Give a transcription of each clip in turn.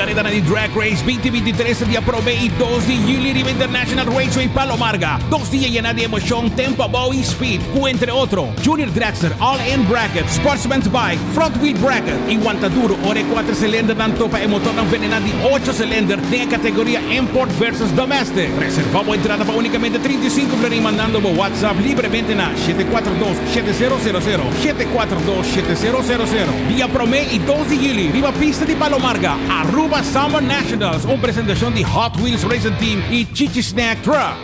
Caredanan di Drag Race 2023 ta dia prome y dos di juli riba International Raceway Palo Marga. Dos dia yena di emocion, tempo abou y speed, cu entre otro, Junior Dragster, All In Bracket, Sportsman's Bike, Front Wheel Bracket y wanta duro ora e cuater cilindernan topa e motornan venena di ocho cilinder den e categoria Import versus Domestic. Reserva bo entrada pa unicamente 35 florin mandando bo WhatsApp libremente na 742 7000, 742 7000. Dia prome y dos di juli riba pista di Palo Marga, Aruba Summer Nationals, un presentacion di Hot Wheels Racing Team y Chichi Snack Truck.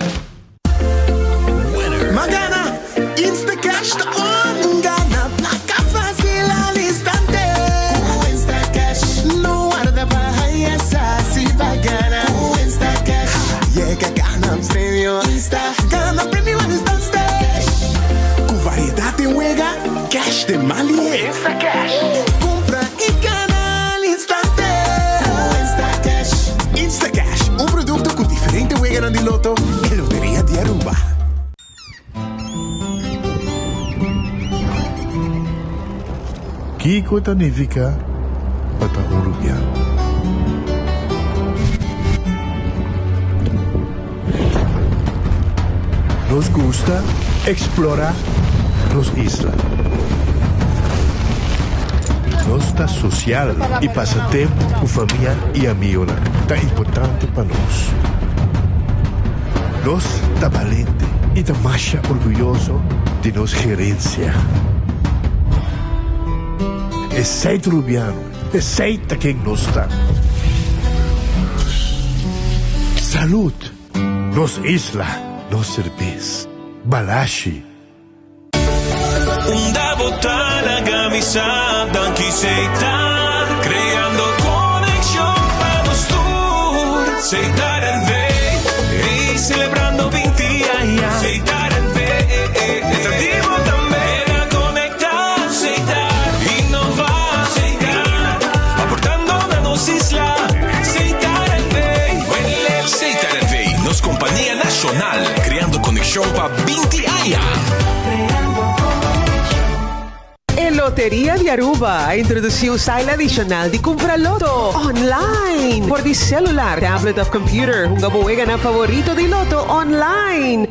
Ma gana, Instacash ta on! Gana placa facil al instante cu Instacash. No warda pa haya sa si pa gana cu Instacash. Yega gana premio Insta, gana premio al instante. Cu variedad den wega, cash den man lihe. Instacash. Cumpra y gana al instante cu Instacash. Instacash, un producto cu diferente weganan di loto e Loteria di Aruba. Kiko ta nifiká pa ta un rubiano? Nos gusta eksplorá nos isla. Nos ta sosial i pasa tempu ku famia i amigonan ta importante pa nos. Nos ta balente i ta masha orguyoso di nos gerensia. Esei ta Rubiano, esei ta ken nos ta. Salud! Nos isla, nos serbes. Balashi. Unda bo ta laga mi sa danki Setar creando conexion pa nos tur Setar NV ey celebrando 20 aña Setar NV ta di bo tambe Keda conecta Setar innova Setar aportando na nos isla Setar NV Setar NV nos compania nacional creando conexion pa 20 aña. E Loteria di Aruba a introduci un style adicional di cumpra loto online for di celular, tablet of computer. Hunga bo weganan favorito di loto online.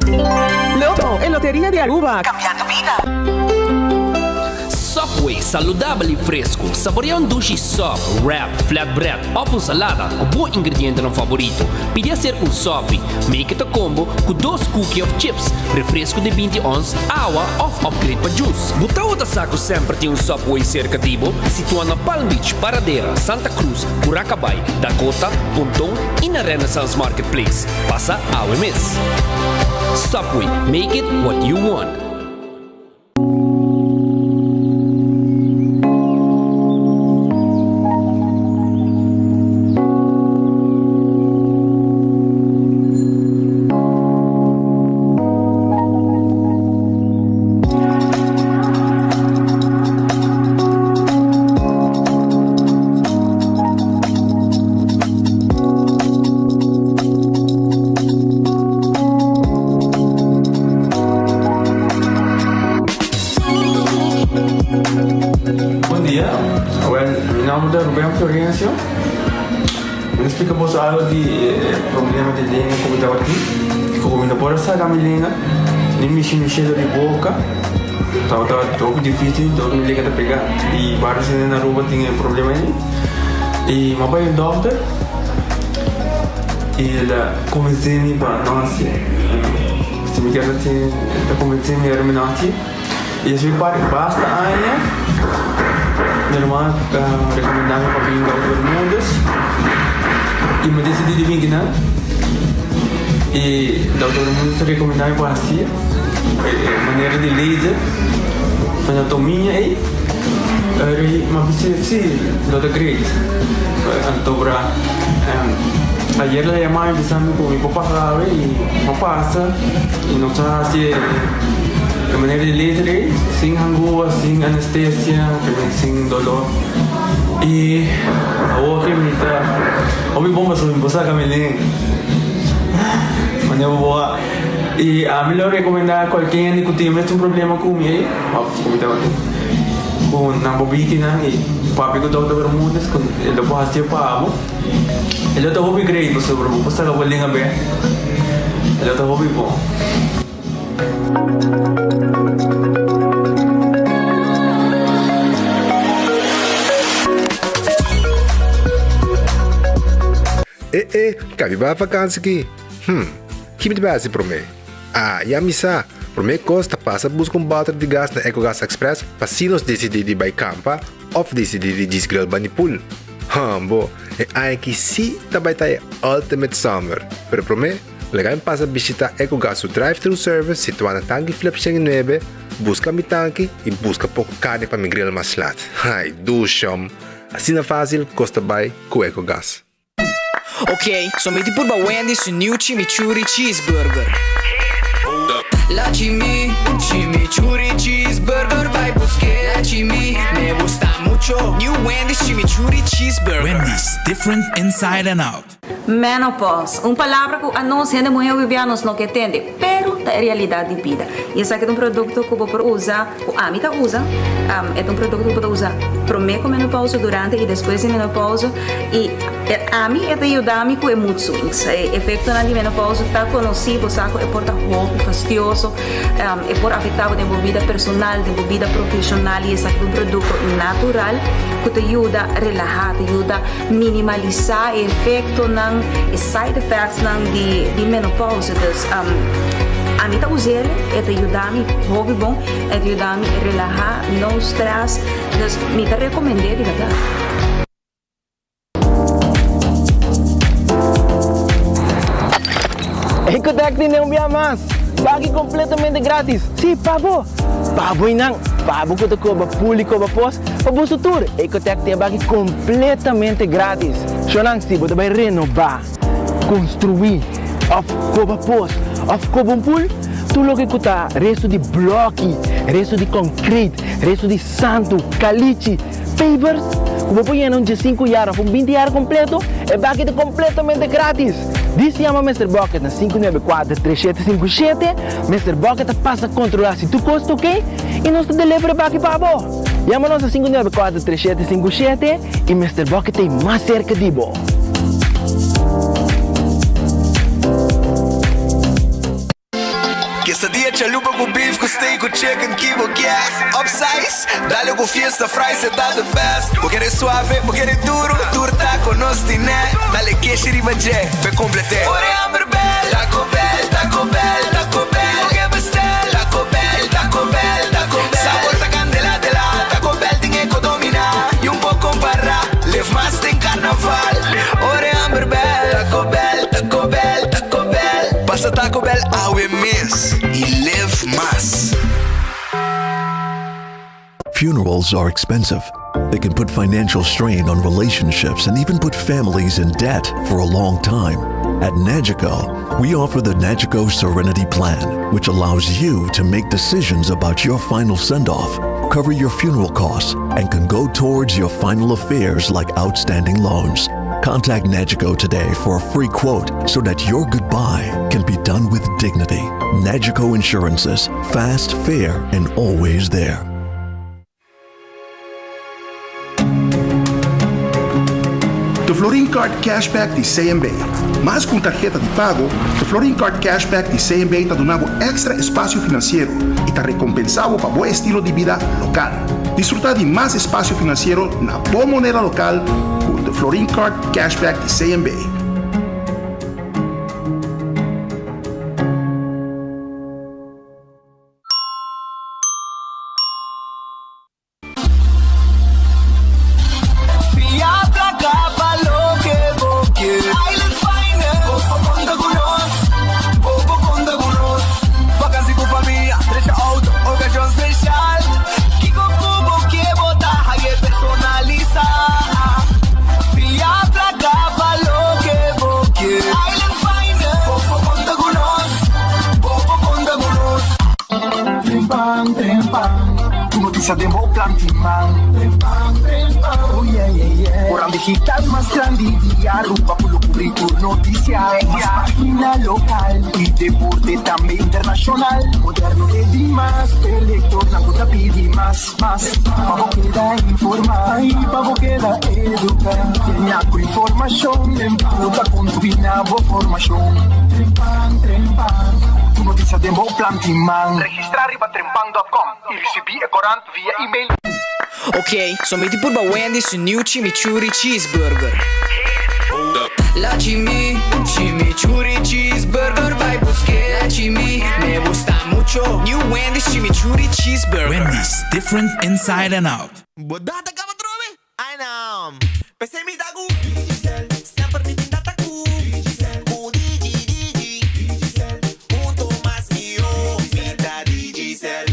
Loto, e Loteria di Aruba, cambiando bida. Subway, saludabel y fresco. Saborea un dushi sub, wrap, flatbread of un salada cu bo ingredientenan favorito. Pidi hacer un sopi. Make it a combo cu dos cookie of chips, refresco di binti ons, awa of upgrade pa juice. Bo tawata sa cu semper tin un Subway cerca di bo? Situa na Palm Beach, Paradera, Santa Cruz, Curacabay, Dakota, Ponton y na Renaissance Marketplace. Pasa awe mes. Subway, make it what you want. Bon dia, awel mi nomber ta Ruben Florencio. Mi ta splika boso algo di e problema di lenga ku mi tabatin. Ku mi no por a saka mi lenga, ni mishi mi shelo di boka. Tabata hopi dificil, dor mi lenga ta pega. I varios hende na Aruba tin e problema ei. I mi a bai un dokter i el a konvensé mi pa no hasié. Si mi kier hasié, el a konvensé mi ora mi no hasié. I despues di basta aña, mi ruman a rekomendá mi pa bin Dokter Bermudez i mi a disidí di bin kinan. I Dokter Bermudez a rekomendá mi pa hasié e manera di laser, anatomia ei. Mi a bisa si, lo ta great. Anto bra ayer el a yama mi bisa mi ku mi por pasa awe i mi a pasa i nos a hasi e manera di laser ei sin hangua, sin anestesia, sin dolor. I awor ke mi ta hopi bon pasobra mi por saka mi len manera bo a i ami lo rekomendá kualke hende ku tin e mesun problema ku mi ei òf ku mi tabatin ku nan por biki nan i. Papia ku Dòkter Bermudez ku e lo por hasié pa bo. E lo ta hopi great pasobra bo por saka bo linga bek. E lo ta hopi bon. E e, kabi bai vakansi ki? Hm, ki mi ta bai hasi promé? Ah, ya mi sa! Promé kos ta pasa buska un bòter di gas na Ecogas Express pa si nos disidí di bai kampa òf disidí di djis grill bani pool. Hambo, e aña aki sí ta bai ta e ultimate summer! Pero promé, laga mi pasa bishitá Ecogas su drive-thru service situá na Tanki Flip 109, buska mi tanki i buska poko karni pa mi grill mas lat. Ai, dushom! Asina fásil kos ta bai ku Ecogas. Ok, so mi di purba Wendy's su new chimichurri cheeseburger. La chimi, chimichurri cheeseburger bai busk'é. La chimi, me gusta mucho. New Wendy's chimichurri cheeseburger. Wendy's, different inside and out. Menopause, un palabra ku anos hende muhé hopi nos no ke tende, pero ta e realidat di bida. I esaki ta un produkto ku bo por usa, ku ami ta usa, e ta un produkto ku bo ta usa promé ku menopause, durante i despues di menopause. I ami e ta yuda mi ku e mood swings. E efektonan di menopause ta konosí, bo sa ku e por ta hopi fastioso, e por afektá bo den bo bida personal, den bo bida profeshonal i esaki ta un produkto natural ku ta yuda relahá, ta yuda minimalisá e efektonan, e side effectsnan di menopause. Dus ami ta us'el, e ta yuda mi hopi bon, e ta yuda mi relahá, no stress, dus mi ta rekomend'é di bèrdat. Ecotec tene un bia mas! Baki completamente gratis! Si, pa bo! Pa bo y nan! Pa bo cu ta coba pul y coba pos, pa boso tur! Ecotec tin e baki completamente gratis! Shonan, si bo ta bay renoba, construi, of coba pos, of coba un pul, tur loke cu ta resto di bloki, resto di concrete, resto di santu, calichi, Pavers ku bo por yena un diesinku yar òf un binti yar kompleto, e baki ta kompletamente gratis! Dis yama Mister Bucket na 594 3757, Mister Bucket ta pasa kontrolá si tur kos ta oke i nos ta deliver e baki pa bo! Yama nos na 594 3757 i Mister Bucket ta ei mas serka di bo! Quesadilla chalupa ku beef ku steak ku chicken ki bo kier Upsize, dale ku fiesta fries e ta the best Bo kere suave, bo kere duro, tur taco nos tine Dale keshi riba dje, p'e complete Ora e hamber bel, Taco Bell, Taco Bell, Taco Bell Bo ke bestel, Taco Bell, Taco Bell, Taco Bell Sabor ta candela de la, Taco Bell tin e ko domina Y un por compara, live mas den carnaval Ora e hamber bel, Taco Bell, Taco Bell, Taco Bell. Pasa Taco Bell awe mes y live mas. Funerals are expensive. They can put financial strain on relationships and even put families in debt for a long time. At Nagico, we offer the Nagico Serenity Plan, which allows you to make decisions about your final send off, cover your funeral costs, and can go towards your final affairs like outstanding loans. Contact Nagico today for a free quote so that your goodbye can be done with dignity. Nagico Insurances, fast, fair, and always there. The Florin Card Cashback di CMB. Mas ku un tarheta di pago, The Florin Card Cashback di CMB ta duna bo èkstra espasio finansiero i ta rekompensá bo pa bo estilo di bida lokal. Disfrutá di mas espasio finansiero na bo moneda lokal ku The Florin Card Cashback di CMB. Fia placa pa loke bo kier. Island Finance. Bo por conta cu nos. Bo por conta cu nos. Vakantie cu famia, drecha auto, ocasion special. Kico cu bo kier bo ta haye personalisa. Fia placa pa loke bo kier. Island Finance. Bo por conta cu nos. Bo por conta cu nos. Trempan, trempan, tur noticia den bo plan tin man. Trempan, trempan, oh yeah, yeah, yeah. Corant digital mas grandi di Aruba cu lo cubri tur noticia cu mas pagina local y deporte tambe internacional. Moderno e di mas p'e lectornan cu ta pidi mas, mas. Pa bo keda informa y pa bo keda educa. Yena cu informacion den bo ta contribui na bo formacion. Trempan, trempan, tur noticia den bo plan tin man. Registra riba trempan dot com y ricibi e corant via email. Ok, so mi di purba Wendy's su new chimichurri cheeseburger. La chimi, chimichurri cheeseburger bai buske. La chimi, me gusta mucho. New Wendy's chimichurri cheeseburger. Wendy's, different inside and out. Bo data kaba trobe? Ai nan. P'esei mi ta ku Digicel. Semper mi tin data ku Digicel. Ku Digi Digi. Digicel. Hunto mas mihó. Mi ta Digicel.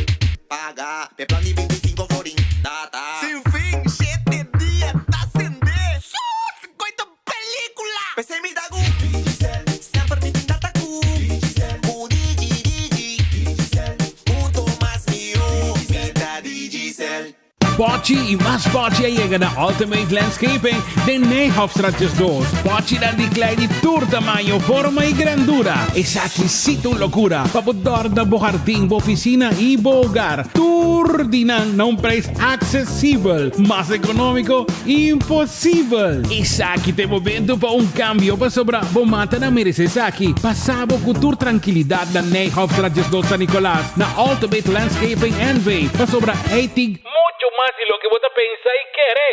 Paga p'e plan di 25 florin. Data. Sin fin, shete dia ta sende. Sus! Koe ta pelicula! P'esei mi ta ku Digicel. Semper mi tin data ku Digicel. Ku Digi Digi. Digicel. Hunto mas mihó. Mi ta Digicel. Pochi y mas pochi a yega na Ultimate Landscaping den Nijhofstraat 12. Pochinan di klei di tur tamaño, forma y grandura. Esaki sí ta un locura pa bo dorna bo hardin, bo oficina y bo hogar. Tur di nan na un prijs accesibel. Mas economico, imposibel! Esaki ta e momento pa un cambio pasobra bo matanan merece esaki. Pasa bo cu tur trankilidad na Nijhofstraat 12 San Nicolas na Ultimate Landscaping NV. Pasobra ei tin mucho mas di loke bo ta pensa y kere.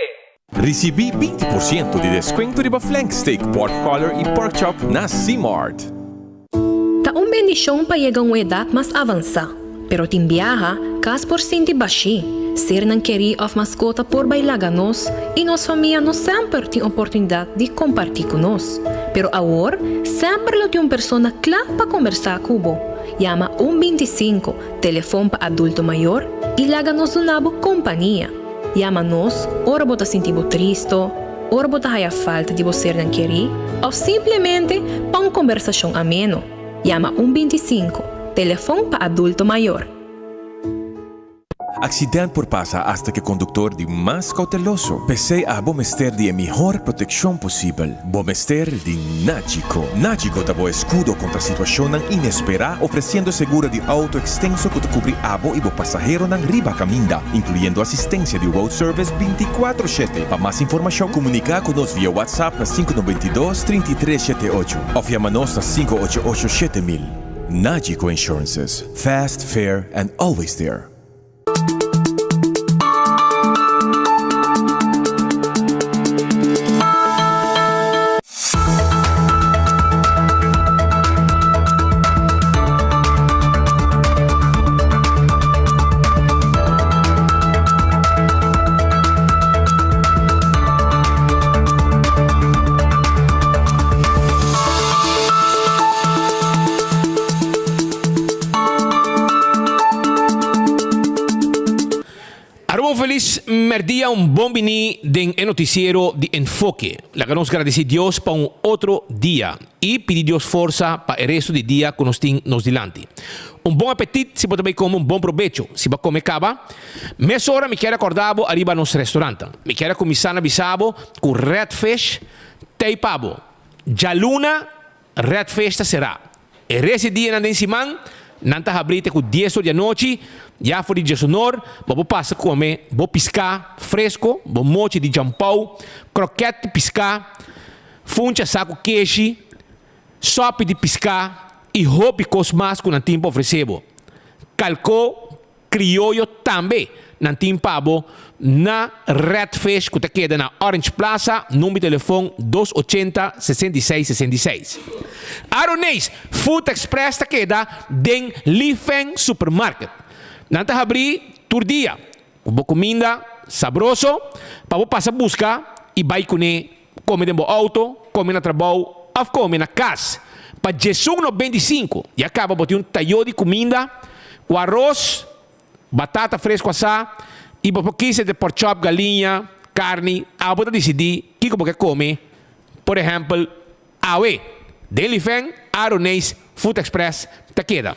Ricibi 20% di descuento riba flank steak, pork collar y pork chop na C-Mart. Ta un bendishon pa yega un edat mas avansá, pero tin biaha kas por sinti bashí, sernan kerí òf maskota por bai laga nos i nos famia no semper tin oportunidat di kompartí ku nos. Pero awor semper lo tin un persona kla pa kombersá ku bo. Yama un 25, telefon pa adulto mayor, i laga nos duna bo kompania. Yama nos ora bo ta sinti bo tristo, ora bo ta haya falta di bo sernan kerí òf simplemente pa un kombersashon ameno. Yama un 25, telefon pa adulto mayor. Accident por pasa hasta cu e conductor di mas cauteloso. P'esey abo mester di e mihor proteccion posibel. Bo mester di Nagico. Nagico ta bo escudo contra situacionnan inespera, ofreciendo seguro di auto extenso cu ta cubri abo y bo pasaheronan riba caminda, incluyendo asistencia di road service binticuatro shete. Pa mas informacion, comunica cu nos via WhatsApp na sinku noventa i dos, trinta i tres shete ocho of yama nos na sinku ocho ocho 7000. Nagico Insurances, fast, fair and always there. Aruba un felis merdia, un bon bini den e noticiero di Enfoke. Laga nos gradici Dios pa un otro dia y pidi Dios forsa pa e resto di dia cu nos tin nos dilanti. Un bon apetit si bo ta bay come un bon probecho si bo a come caba. Mesora mi kier a corda bo ariba nos restaurant. Mi kier a cuminsa na bisa bo cu Red Fish t'ey pa bo. Djaluna Red Fish ta será. E rest di dianan den siman, nan ta habrí te ku dies or di anochi. Ya for di diesonor, bo por pasa kome bo piská fresko, bo mochi di djampou, krokèt di piská, funcha saku keshi, sòpi di piská i hopi kos mas ku nan tin pa ofresé bo. Kalkó Crioyo tambe nan tin pa bo na Red Fish cu ta keda na Orange Plaza, number di telefon dos ochenta 66 66. Aroneis Food Express ta keda den Li Feng Supermarket. Nan ta habri tur dia cu bo cuminda sabroso pa bo pasa busca y bay cune come den bo auto, come na trabou of come na cas. Pa djesun 95 ya caba bo tin un tayo di cuminda cu aros, batata fresco asá y bo por kies entre porkchop, galiña, carni, abo ta dicidi kico bo ke come, por ehempel, awe den Lifen, Aroneis Food Express ta keda.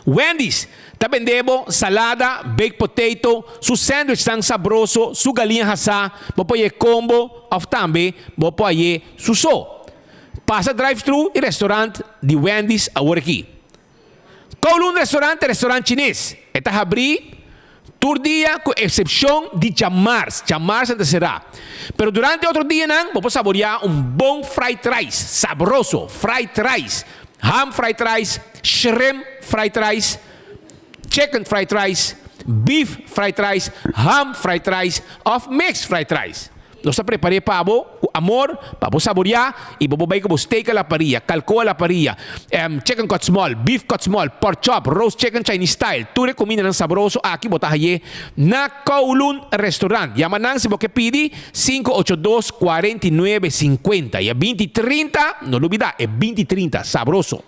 Wendy's ta bende bo salada, baked potato, su sandwichnan sabroso, su galiña hasá, bo por haye combo of tambe bo por haye su so. Pasa drive-thru y restaurant di Wendy's awor aki. Kowloon Restaurant ta restaurant chines. E ta habrí tur dia ku eksepshon di djamars. Djamars nan ta será. Pero durante otro dianan bo por saboriá un bon fried rice sabroso, fried rice, ham fried rice, shrimp fried rice, chicken fried rice, beef fried rice, ham fried rice òf mixed fried rice. Nos ta prepar'é pa bo ku amor, pa bo saboriá i bo por bai ku bo steak a la parilla, kalkó a la parilla, chicken cut small, beef cut small, pork chop, roast chicken Chinese style. Tur e kumindanan sabroso aki bo ta hay'é na Kowloon Restaurant. Yama nan si bo ke pidi, 582 49 50. I e 20 30, no lubidá, e 20 30, sabroso.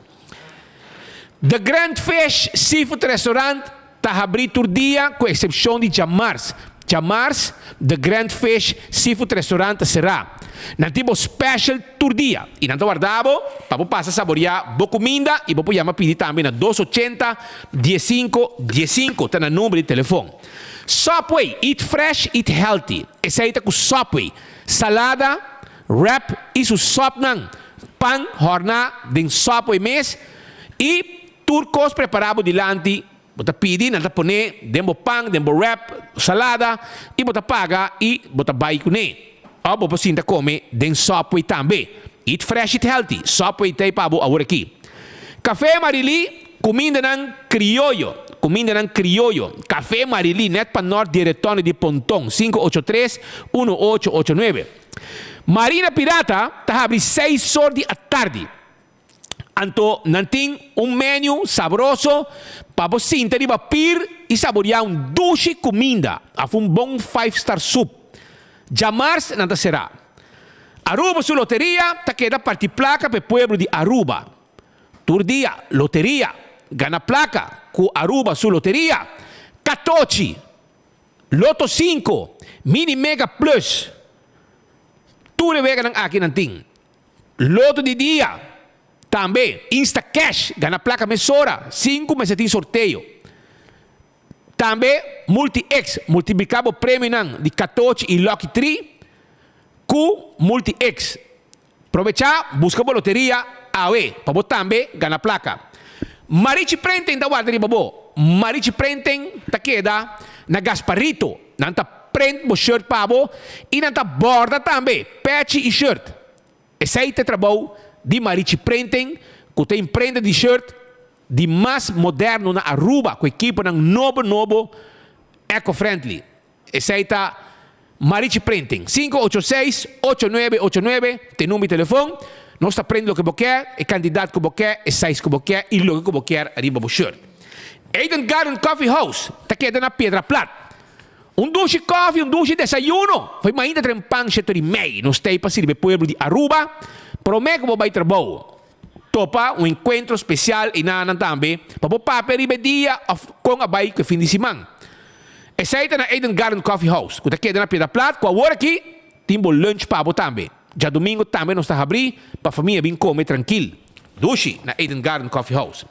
The Grand Fish Seafood Restaurant ta habrí tur dia ku eksepshon di djamars. Djamars The Grand Fish Seafood Restaurant ta será. Nan tin bo special tur dia i nan ta warda bo pa bo pasa saboriá bo kuminda i bo por yama pidi tambe na dos ochenta diesinko diesinko ta nan number di telefon. Subway, eat fresh, eat healthy. Esei ta ku Subway. Salada, wrap i su sòpnan. Pan hòrná den sòp oe mes i tur kos prepará bo dilanti. Bo ta pidi, nan ta pon'é den bo pan, den bo wrap, salada, i bo ta paga i bo ta bai kuné. Òf bo por sinta kome den Subway tambe. Eat fresh, eat healthy. Subway ta ei pa bo awor aki. Café Marilí, kumindanan krioyo, kumindanan krioyo. Café Marilí, nèt pa nòrt di e retòne di Ponton, 583 1889. Marina Pirata ta habri seis or di atardi. Anto nan tin un menu sabroso pa bo sinta riba pir i saboreá un dushi kuminda òf un bon five star sup. Djamars nan ta será. Aruba su loteria ta keda parti plaka pa e pueblo di Aruba. Tur dia loteria, gana plaka ku Aruba su loteria. Katochi! Loto 5, Mini Mega Plus, tur e weganan aki nan tin. Loto di dia, tambe, Insta Cash, gana plaka mesora, sin ku mester tin sorteo. Tambe Multi X, multipliká bo premionan di katochi i Lucky Tree ku Multi X. Probechá, buska bo loteria awe pa bo tambe gana plaka. Marichi Printing ta warda riba bo. Marichi Printing ta keda na Gasparito. Nan ta print bo shirt pa bo i nan ta borda tambe pechi i shirt. Esei ta e trabou di Marichi Printing ku ta imprenta di shirt di mas moderno na Aruba ku ekiponan nobo nobo eco-friendly. Esei ta Marichi Printing. 586 8989 ta e number di telefon. Nos ta prende loke bo kier, e kantidat ku bo kier, e size ku bo kier i loke ku bo kier riba bo shirt. Eden Garden Coffee House ta keda na Piedra Plat. Un dushi kofi, un dushi desayuno. Fo'i mainta trempan shetor i mei nos ta ei pa sirbi e pueblo di Aruba prome ku bo bai trabou. Topa un enkuentro spesial einanan tambe pa bo papia riba e dia òf kon a bai ku e fin di siman. Esei ta na Eden Garden Coffee House, ku ta keda na Piedra Plat, ku awor aki tin bo lunch pa bo tambe. Djadumingu tambe nos ta habrí pa famia bin kome trankil. Dushi na Eden Garden Coffee House.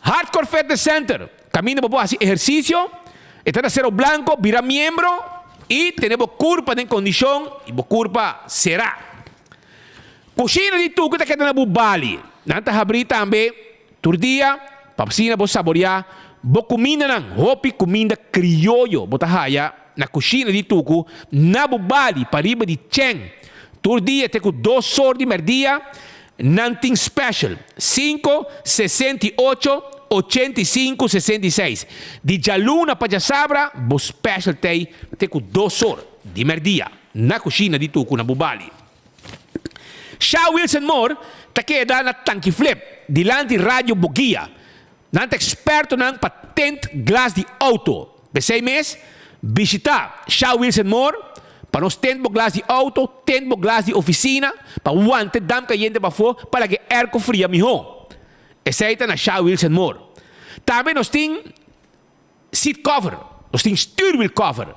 Hardcore Fitness Center, kaminda bo por hasi ehersisio, e ta na Cerro Blanco, bira miembro i tene bo kurpa den kondishon i bo kurpa será. Kushina di Tuku ta keda na Bubali. Nan ta habrí tambe tur dia pa asina bo saboriá bo kumindanan. Hopi kuminda krioyo bo ta haya na Kushina di Tuku na Bubali pariba di Chen. Tur dia te ku dos or di mèrdia nan tin special, sinku, 68, 85, 66. Di djaluna pa djasabra bo special t'ei te ku dos or di mèrdia na Kushina di Tuku na Bubali. Sha Wilson Moore ta keda na Tanki Flip, dilanti Radio Boguia. Nan ta ekspertonan pa tint glas di outo. P'esei mes, bishita Sha Wilson Moore pa nos tint bo glas di outo, tint bo glas di ofisina, pa wanta e damp kayente pafó pa laga e airco fria mihó. Esei ta na Sha Wilson Moore. Tambe nos tin. Seat cover, nos tin stuurwiel cover.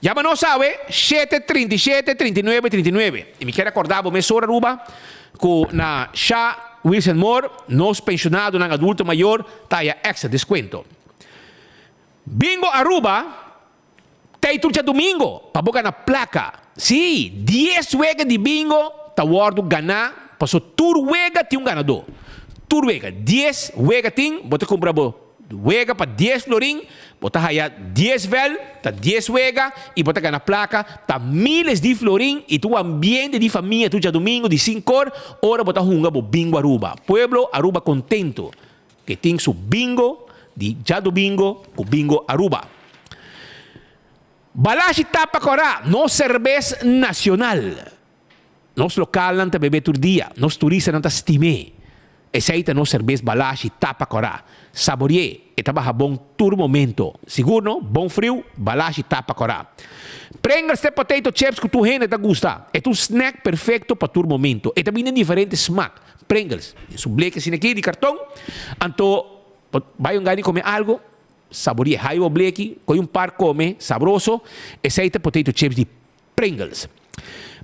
Yama nos awe shete 37 39 39. I mi kier acorda bo mesora Aruba cu na Sha. Wheels and More, nos pensionadonan adulto mayor ta haya extra descuento. Bingo Aruba ta e tur djadumingo pa bo gana placa. Sí, dies wega di bingo ta wordo gana paso tur wega tin un ganador. Tur wega, dies wega tin, bo ta cumpra bo wega pa dies florin, bo ta haya dies vel, ta dies wega y bo ta gana placa, ta miles di florin y ta un ambiente di famia tur djadumingo di sincor ora bo ta hunga bo Bingo Aruba. Pueblo Aruba contento. Ke tin su bingo di djadumingo ku Bingo Aruba. Balashi tapa kòrá, nos serbes nacional. Nos lokalnan ta bebé tur dia, nos turistanan ta stim'é. Esei ta nos serbes Balashi tapa kòrá. Sabori'é, e ta baha bon tur momento. Sigur no, bon friu, Balashi tapa kòrá. Pringles ta e potato chips ku tur hende ta gusta. E ta un snack perfekto pa tur momento. E ta bini den diferente smak. Pringles, den su bleki asina aki di karton, anto bo bai un gani kome algo, saboria e haibo bleki, koi un par kome, sabroso, esei ta potato chips di Pringles.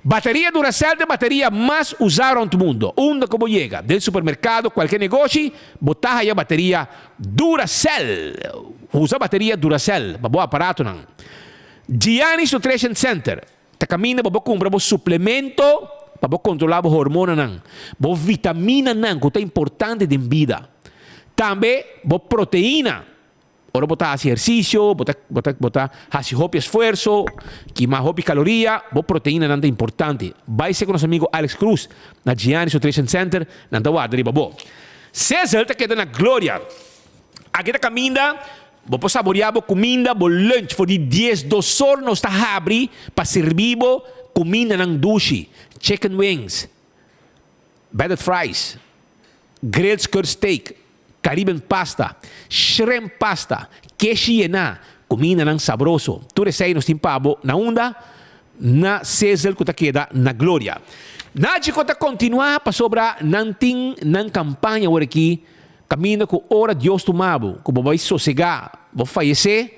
Bateria Duracell ta e bateria mas usa rond mundo. Unda ku bo yega, den supermerkado, kualke negoshi, bo ta haya bateria Duracell. Usa bateria Duracell pa bo aparatonan. Gianni's Nutrition Center. Ta kaminda pa bo kumpra bo suplemento pa bo kontrolá bo hormonanan, bo vitaminanan ku ta importante den bida. Tambe bo proteina. Ora bo ta hasi ehersisio, bo ta bo ta bo ta hasi hopi esfuerso, kima hopi kaloria, bo proteinanan ta importante. Bai seka nos amigo Alex Cruz na Giannis Nutrition Center, nan ta warda riba bo. Sizzle ta keda na Gloria. Aki ta kaminda Bo por saboreá bo kuminda, bo lunch for di diesdos or nos ta habri pa sirbi bo kumindanan dushi, chicken wings, breaded fries, grilled skirt steak, Caribbean pasta, shrimp pasta, keshi yená, kumindanan sabroso. Tur esei nos tin pa bo na unda? Na Sizzle ku ta keda na Gloria. Nagico ta kontinuá pasobra nan tin nan kampaña awor aki. Kaminda ku ora Dios tuma bo, ku bo bai sosegá, bo fayesé,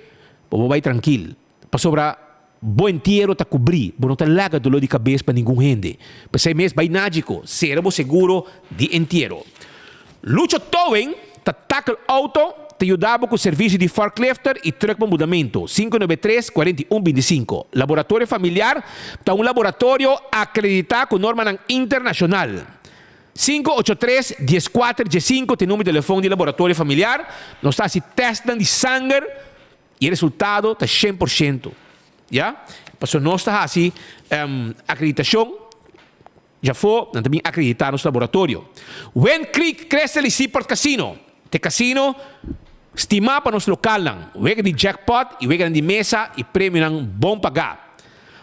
bo bo bai trankil. Pasobra bo entiero ta kubrí, bo no ta laga doló di kabes pa ningun hende. P'esei mes bai Nagico, sera bo seguro di entiero. Lucho Towing ta tackle auto, ta yuda bo ku servisio di forklifter i trùk pa mudamentu, 593 41 25. Laboratorio Familiar ta un laboratorio akreditá ku normanan internashonal. 583 14 15 ta e numero di telefon di Laboratorio Familiar. Nos ta hasi testnan di sanger y e resultado ta shen por shento. Ya? Pasobra nos ta hasi acreditacion djafo, nan ta bin acredita nos laboratorio. Wind Creek Crystal y Seaport Casino ta e casino stima pa nos localnan. Wega di jackpot y weganan di mesa y premionan bon paga.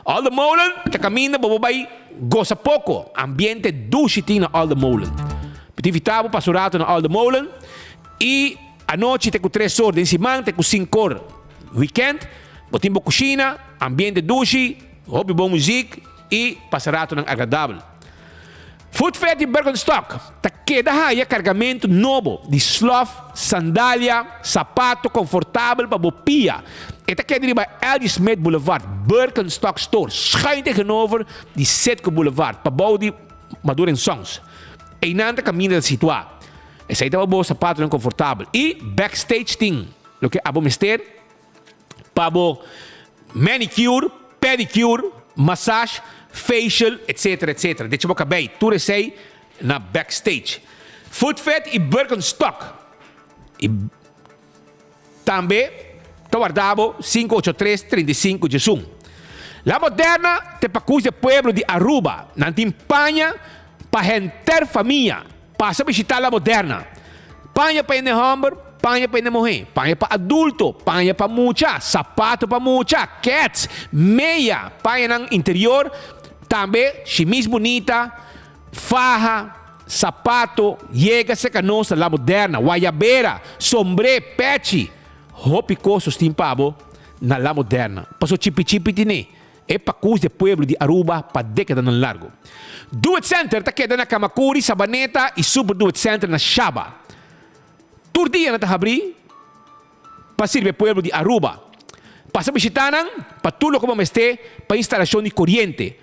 Olde Molen ta kaminda bo bo bai gosa poko. Ambiente dushi tin na Olde Molen. Mi ta invita bo pasa un rato na Olde Molen y anochi te ku tres or den siman te ku sinku or weekend. Bo tin bo kushina, ambiente dushi, hopi bon muzik y pasa ratonan agradabel. Food Fair di Birkenstock ta keda haya kargamentu nobo di slof, sandalia, sapato konfortabel pa bo pia. E ta keda riba L.G. Smith Boulevard, Birkenstock Store, schuin tegenover di Citgo Boulevard, pabou di Maduro en Sons. Einan ta kaminda ta situá. Esei ta pa bo sapatonan konfortabel. I backstage tin loke abo mester. pa bo manicure, pedicure, massage, facial, etc. Etc. Decha bo kabei, tur esei na backstage. Footfit y Birkenstock. Y tambe ta warda bo 583 35 diesun. La Moderna te pakus de pueblo di Aruba. Nan tin paña pa henter famia. Pasa bishita La Moderna. Paña pa hende hòmber, paña pa hende muhé, paña pa adulto, paña pa mucha, sapato pa mucha, kèts, meya, pañanan interior, tambe shimis bunita, faha, sapato, yega serka nos na La Moderna, wayabera, sombré, pèchi, hopi kos nos tin pa bo na La Moderna. Paso chipi chipi tine. E pakus di e pueblo di Aruba pa dekadanan largu. Do It Center ta keda na Camacuri, Sabaneta y Super Do It Center na Shaba. Tur dia nan ta habri pa sirbi e pueblo di Aruba. Pasa bishita nan pa tur loke bo mester pa instalacion di coriente,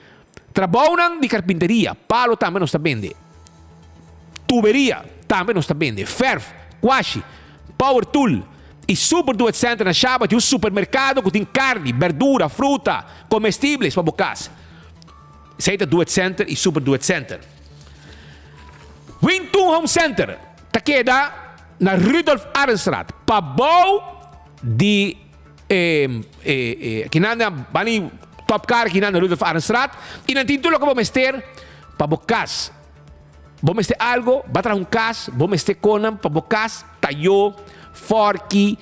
trabounan di carpinteria, palo tambe nos ta bende. Tuberia tambe nos ta bende, ferf, kwashi, power tool y Super Do It Center na Shaba tin un supermercado cu tin carni, berdura, fruta, comestibles pa bo cas. Esey ta Do It Center y Super Do It Center. Wintun Home Center ta keda na Rudolf Arendstraat, pabou di e kinan na bani Top Car kinan na Rudolf Arendstraat y nan tin tur loke bo mester pa bo cas. Bo mester algo, ba traha un kas, bo mester konan pa bo kas, tayó, fòrki,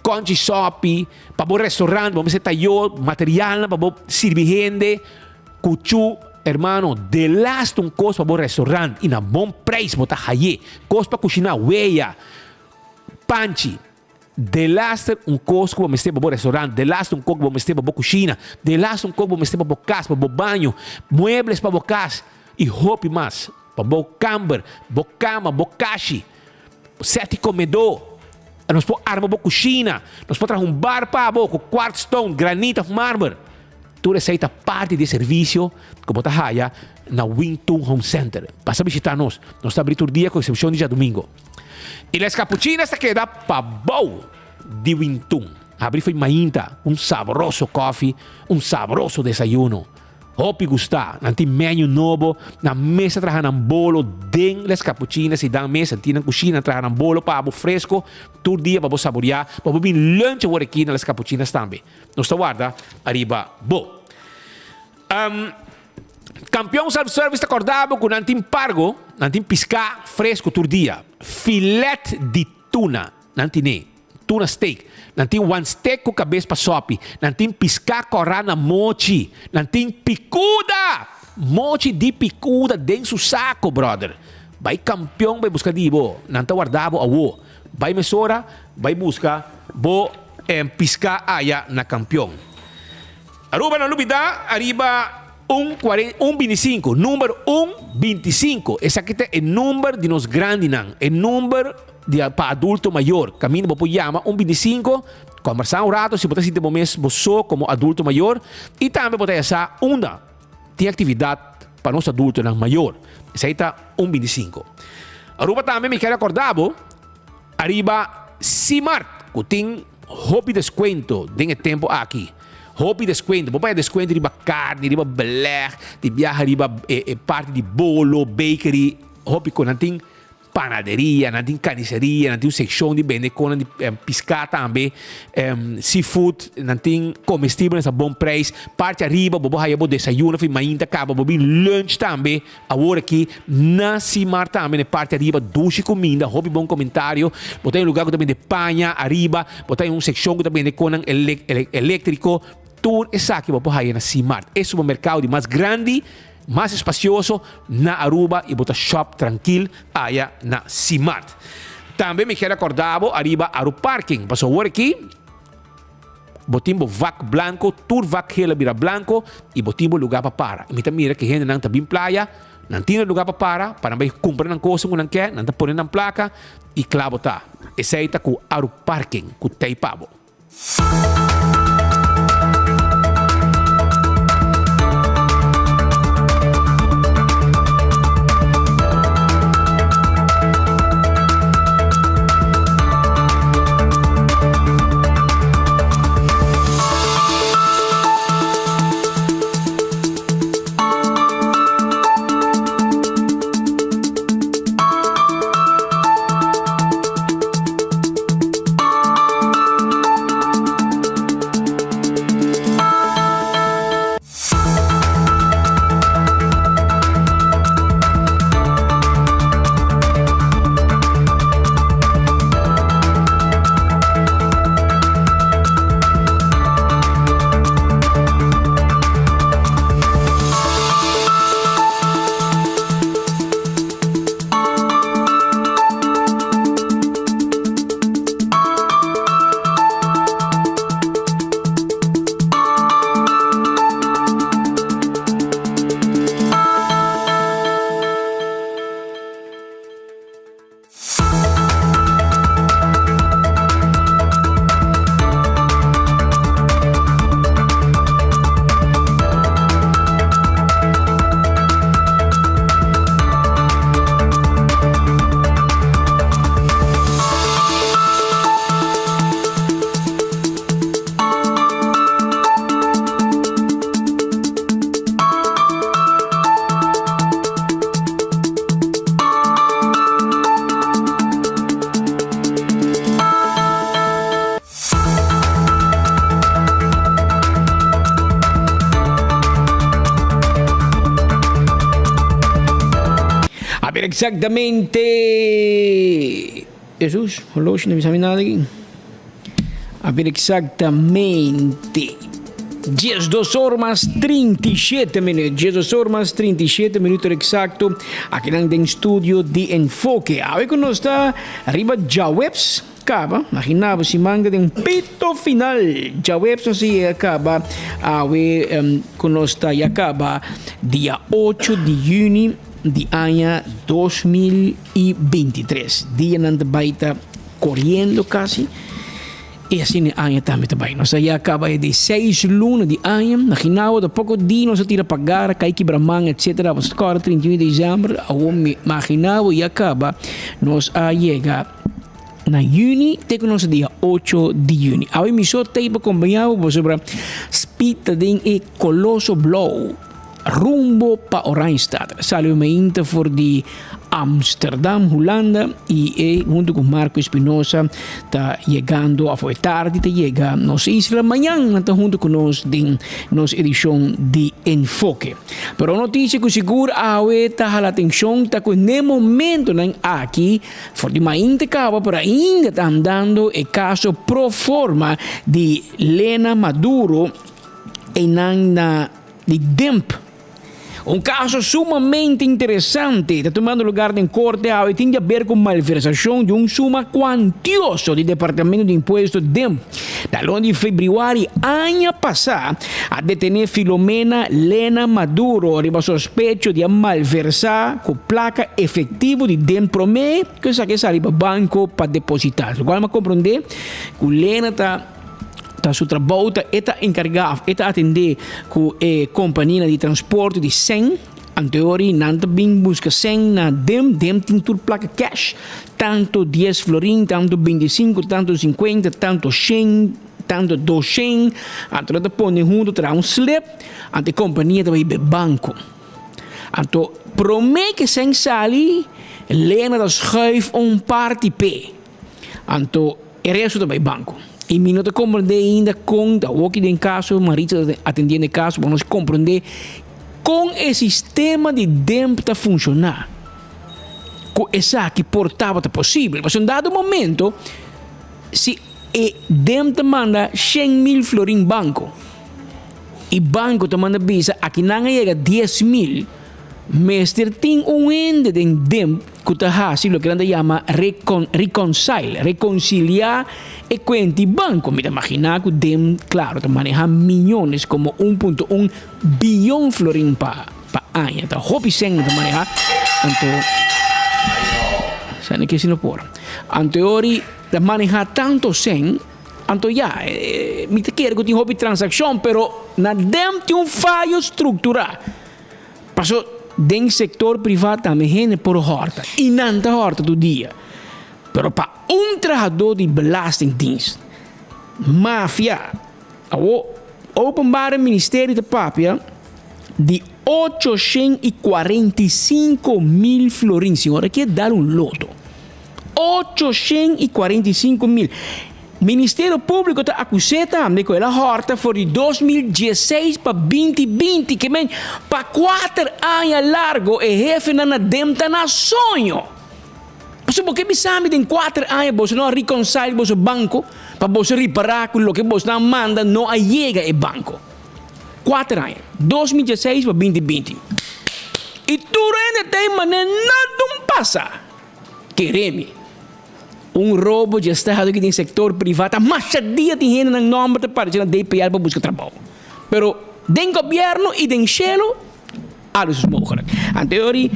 kònchi sòpi, pa bo restaurant, bo mester tayó, materialnan pa bo sirbi hende, kuchú, hermano, delaste un kos pa bo restaurant i na bon preis bo ta haye, kos pa kushiná, weya, panchi. Delaster un kos ku bo mester pa bo restaurant, delaster un kos ku bo mester pa bo kushina, delaster un kos ku bo mester pa bo kas, pa bo baño, muebles pa bo kas i hopi mas. Pa bo kamber, bo kama, bo kashi, sèt di komedó. Nos por arma bo kushina, nos por traha un bar pa bo ku quartz stone, granit òf marmer. Tur esei ta parti di e servisio ku bo ta haya na Wingtun Home Center. Pasa bishitá nos. Nos ta abrí tur dia ku eksepshon di djadumingo. I Les Capuchinas ta keda pabou di Wingtun. Habrí fo'i mainta un sabroso kòfi, un sabroso desayuno. Hopi gustá. Nan tin menu nobo. Nan mes ta traha nan bolo den Les Capuchinas i dan mes nan tin nan kushina nan traha nan bolo pa bo fresko tur dia pa bo saboriá, pa bo bin lunch awor aki na Les Capuchinas tambe. Nos ta warda ariba bo. Kampion Self Service ta korda bo ku nan tin pargo, nan tin piská fresku tur dia, filet di tuna nan tine, tuna steak, nan tin wan steak ku kabes pa sòpi, nan tin piská kòrá na mochi, nan tin pikuda! Mochi di pikuda den su sako, bròder. Bai Kampion bai buska di bo, nan ta warda bo awo. Bai mesora, bai buska bo piská aya na Kampion. Aruba no lubida ariba un cuaren un binticinco number un binticinco esaki ta e number di nos grandinan e number di pa adulto mayor caminda bo por yama un binticinco combersa un rato si bo ta sinti bo mes bo so como adulto mayor y tambe bo ta ya sa unda tin actividad pa nos adultonan mayor esaki ta un binticinco Aruba tambe mi kier acorda bo Ariba Simart ku tin hopi deskuento den e tempu aki. Hopi deskuento. Bo paña deskuento riba karni, riba beleg, di biaha riba e parti di bolo, bakery, hopi kos. Nan tin panaderia, nan tin kaniseria, nan tin un sekshon di bende konan di piská tambe, seafood, nan tin komestibelnan a bon preis. Parti ariba bo por haya bo desayuno for mainta kaba, bo bin lunch tambe. Awor aki na Simar tambe na e parti ariba dushi kuminda, hopi bon komentario. Bo ta den un lugar ku ta bende paña ariba, bo ta den un sekshon ku ta bende konan eléktriko. Tur esaki bo por haya na Simar, e supermerkado di mas grandi, mas espasioso na Aruba i bo ta shop trankil aya na Simar. Tambe mi kier akorda bo ariba Aruparking, pasobra awor aki, Bo tin bo vak blanco, tur vak geel a bira blanco y bo tin bo lugar pa para. Y mi ta mira cu hendenan ta bin playa, nan tin e lugar pa para, pa nan bay cumpra nan cosnan cu nan ke, nan ta pone nan placa y cla bo ta. Esey ta cu Aruparking cu tey pa bo. A ber exactamente. Jesus, horloge no bisa mi nada aki. A ber exactamente. 12 or mas 37 minuut. 12 or mas 37 minuut exacto. Akinan den studio di Enfoke. Awe ku nos ta riba djaweps. Kaba, imagina bo siman ta den pito final. Djaweps nos a yega kaba awe ku nos ta ya kaba dia ocho di yüni di aña 2023. Dianan ta bai ta koriendo kasi i asina e aña tambe ta bai. Nos a ya kaba e di seis luna di aña. Imagina bo ta poko dia nos a tira pa gara, kai kibra man etcetera. Bo ta kòrda 31 di desèmber. Awor imagina bo ya kaba nos a yega. Na juni te ku nos dia ocho di juni. Awe mi so tei pa kompañá bo pasobra Speed ta den e Coloso Blou rumbo pa Oranjestad. Sali mainta for di Amsterdam, Hulanda i e huntu ku Marco Espinosa ta yegando afo e tardi ta yega nos isla. Mañan nan ta huntu ku nos den nos edishon di Enfoke. Pero un notisia ku sigur awe ta hala atenshon ta ku n'e momentonan aki For di mainta caba pero ainda ta andando e caso pro forma di Lena Maduro eynan na di DIMP. Un caso sumamente interesante ta tumando lugar den corte awe tin di haber cu malversacion di un suma cuantioso di Departamento di Impuesto DIMP. Na luna di februari aña pasa a detene Filomena Lena Maduro riba sospecho di a malversa cu placa efectivo di den prome cu esaki a sali pa banco pa deposita. Locual mi a comprende cu Lena ta ta su trabou ta e ta encarga of e ta atende cu e companianan di transporte di cen. Anteori nan ta bin busca cen na dem, dem tin tur placa cash, tanto dies florin, tanto binticinco, tanto cincuenta, tanto shen, tanto doshen, anto nan ta pone hunto traha un slip, anto e compania ta bay be banco. Anto prome ke cen sali, Lena ta schuif un parti p'e. Anto e resto ta bay banco. Y mi no ta comprende ainda con ta hoki den caso, Maritza ta atendiendo e caso, pa nos comprende con e sistema di DEMP ta funciona. Cu esaki por tabata posibel. Pasobra un dado momento, si e DEMP ta manda 100,000 florin banco, y banco ta manda bisa aki nan a yega 10,000, Mester tin un hende den DIMP ku ta hasi loke nan ta yama reconcile, rekonsiliá e kuenta di banko. Mi ta maginá ku DIMP, klaro, ta manehá miyones, komo un punto un biyon florin pa aña. Ta hopi sèn nan ta manehá. Anto, sa ke si no por. Anto e ora ta manehá tantu sèn, anto ya, mi ta kere ku tin hopi transakshon, pero na DIMP tin un fayo strukturá. Paso den sector priva tambe hende por horta y nan ta horta tur dia. Pero pa un trahador di belastingdienst mafia awo Openbare Ministerie ta papia di 845 mil florin. Señor aki a dar un loto. 845 mil. Ministerio Públiko ta akus'é tambe ku el a hòrta for di 2016 pa 2020, ke men pa kuater aña largo e hefenan na dem ta na soño. Pasobra bo ke bisa mi den kuater aña boso no a reconcile boso banko pa boso ripará ku loke boso a manda no a yega e banko. Kuater aña, 2016 pa 2020. I tur hende ta e manera nada un pasa. Kere mi. Un robo dje estado ki den sector priva ta masha dia tin hende nan nomber ta parece na DPL pa busca trabou. Pero den gobierno y den shelo alles is mogelijk. Anteori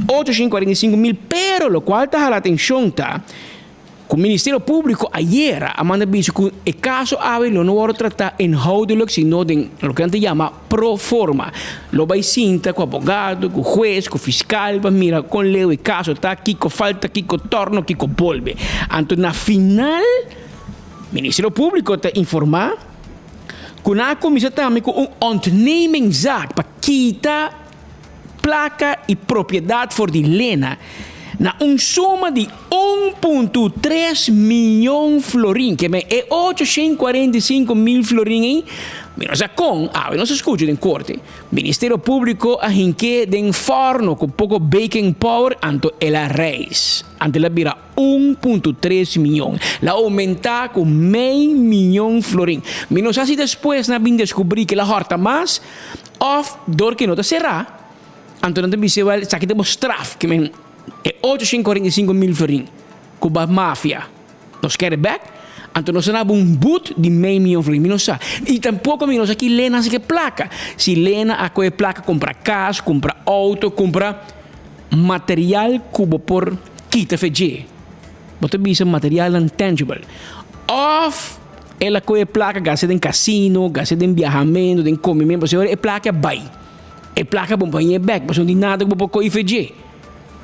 845 mil pero locual ta hala atencion ta Cu Ministerio Publico ayera a manda bisa cu e caso awe lo no worde trata inhoudelijk sino den loke nan ta yama pro forma. Lo bay sinta cu abogado, cu huez, cu fiscal pa mira con leu e caso ta, kico falta, kico torno, kico bolbe. Anto na final Ministerio Publico ta informa cu nan a cuminsa tambe cu un ontnemingszaak pa kita placa y propiedad for di Lena. Na un suma di un punto tres miyon florin, ke men e 845 mil florin ei, mi no sa kon, awe nos a skucha den korte, Ministerio Públiko a hink'é den fòrno ku poko baking powder anto el a reis, anto el a bira un punto tres miyon. El a oumentá ku mei miyon florin. Mi no sa si despues nan a bin deskubrí ku el a hòrta mas òf dor ku e no ta será, Anto nan ta bisa igual esaki ta bo straf ke men e 845 mil florin ku ba mafia nos kere bek anto nos ta naba un but di mei miyon florin mi no sa i tampoko mi no sa ki Lena hasi ke plaka si Lena a kohe plaka kumpra kas kumpra outo kumpra material ku bo por kita fe dje bo ta bisa materialnan tangible of el a kohe plaka gasta den kasino gasta den biahamentu den komementu pasobra e plaka a bai. E plaka bo bañ'é bek, pasobra no tin nada ku bo por ko'i fe dje.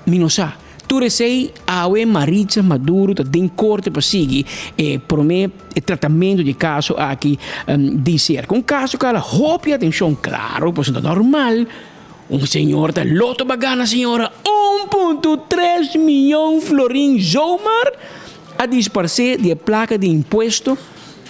Mi no sa. Tur esei awe Maritza Maduro ta den korte pa sigui e promé e tratamentu di e kaso aki di serka. Un kaso ku a hala hopi atenshon, klaro, pasobra ta normal. Un señor ta loto pa gana señora un punto tres miyon florin zomaar a disparsé di e plaka di impuesto,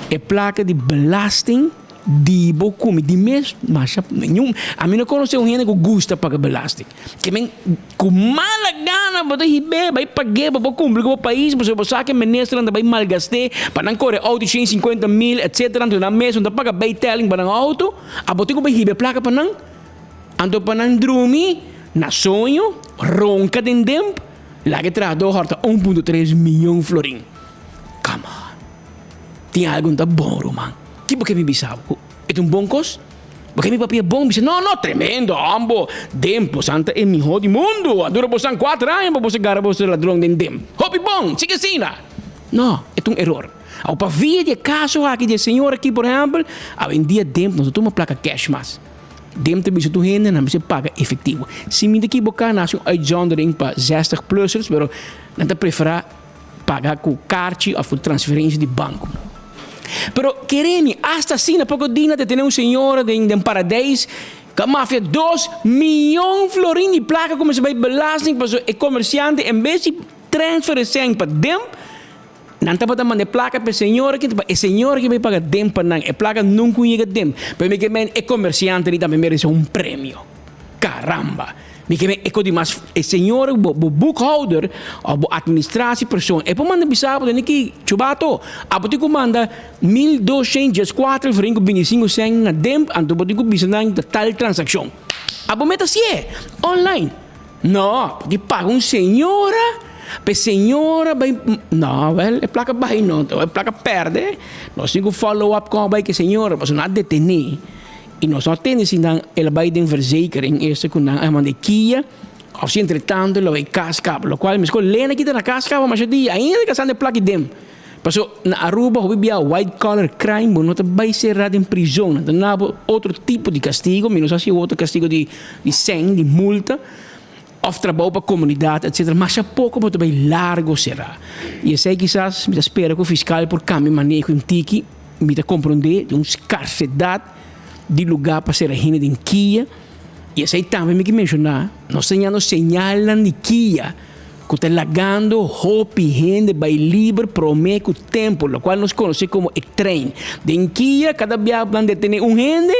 e plaka di belasting. Di bo kumi di mes masha niun ami no konosé un hende ku gusta paga belasting ke men ku mala gana bo ta hib'é bai pag'é pa bo kumpli ku bo pais pasobra bo sa ke ministernan ta bai malgast'é pa nan kore outo 150 mil etsetera anto nan mes no ta paga bijtelling pa nan outo abo tin ku bai hib'é plaka pa nan anto pa nan drumi na soño ronka den demp laga e trahadó hòrta un punto tres miyon florin come on tin algu no ta bon ruman. Ki bo ke mi bisa bo? Ku e ta un bon kos? Bo ke mi papia bon? Bisa, No, no, tremendo, hombo! Dem, bosan ta e mihó di mundu! A dura bosan kuater aña pa boso gara boso ladron den dem. Hopi bon! Sigui asina! No, e ta un eror. Awor, pa via di e kaso aki di e señor aki, por ehèmpel, awendia dem no ta tuma plaka kèsh mas. Dem ta bisa tur hende nan mester paga efektivo. Si mi ta kiboká, nan hasi un uitzondering pa zestig plussers, pero nan ta preferá paga ku karchi òf ku transferensia di banko. Pero kere mi, asta asina poko dina ta tene un señora den den Paradijs ku a mafia dos miyon florin di plaka kuminsá bai belasting pasobra e komersiante en bes di transfer e sèn pa dem, nan tabata manda e plaka pa e señora ki pa e señora ki bai paga dem pa nan. E plaka nunka un yega dem. Pero mi ke men e komersiante di tambe merese un premio. Caramba! Mi ke men e ko di mas e señor bo bo boekhouder of bo administratie persoon e por manda bisa bo tene ki chubato abo tin ku manda 1214 florin ku 25 cent na demp anto bo tin ku bisa nan ta tal transaccion. Abo meta hacié online. No, bo tin paga un señora pa e señora bai no wel e placa bai no e placa perde nos tin ku follow up kon a bai ku e señora pasobra nan a detene. I nos no a tende si nan el a bai den verzekering esta ku nan a manda e kia òf si entretanto el a bai kas kaba. Lokual meskor Lena kita na kas kaba masha dia ainda ta kasando e plaki dem. Paso na Aruba hopi bia white collar crime bo no ta bai sera den prizon. Nan ta na bo otro tipo di kastigo, mi no sa si otro kastigo di sèn, di multa òf trabou pa komunidat etsetera. Masha poko bo ta bai largo sera. I esei kisas mi ta spera ku fiskal por kambia maneho un tiki. Mi ta komprondé di un skarsedat di lugá pa sera hende den kia, i esei tambe mi ke menshoná, nos ta ñando señalnan di kia ku ta lagando hopi hende bai liber promé ku tempu, lokual nos konosé komo e trein. Den kia kada bia nan detené un hende,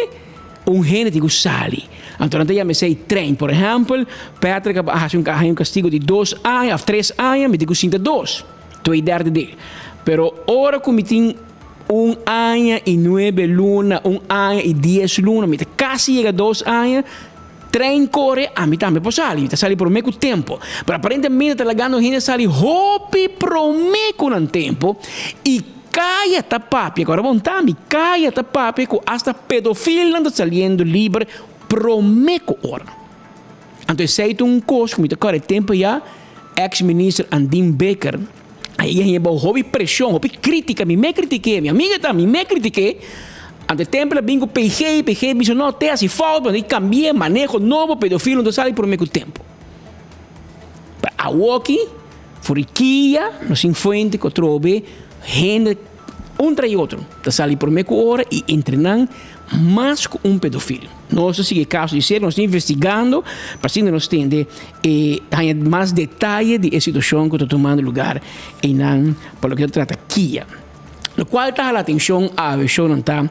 un hende tin ku sali. Anto nan ta yama esei trein. Por ehèmpel, Patrick a hasi un haña un kastigu di dos aña òf tres aña, mi tin ku sinta dos. Twee derde deel. Pero ora ku mi tin un aña i nuebe luna, un aña i dies luna, mi ta kasi yega dos aña, trein kore, ami tambe por sali. Mi ta sali promé ku tempu. Pero aparentemente ta lagando hende sali hopi promé ku nan tempu i kaya ta papia, ku ora bon tambe, kaya ta papia ku asta pedofilnan ta saliendo liber promé ku ora. Anto esei ta un kos ku mi ta kòrda e tempu ya eks minister Andin Bikker a haña bou hopi preshon, hopi krítika, mi me kritik'é, mi amiga ta, mi me kritik'é, anto e tempu el a bin ku PG, PG bisa no te hasi fout, bo tin kambi'é, maneho nobo, pedofilo no ta sali promé ku tempu. Pero awoki, for di kia nos tin fuente ku atrobe hende un tras di otro ta sali promé ku ora i entre nan mas ku un pedofilo. Nos ta sigui e kaso di serio, nos ta investigando pa asina nos tende e haña mas detaye di e situashon ku ta tumando lugar einan pa loke ta trata Kia. Lokual ta hala atenshon awe shownan ta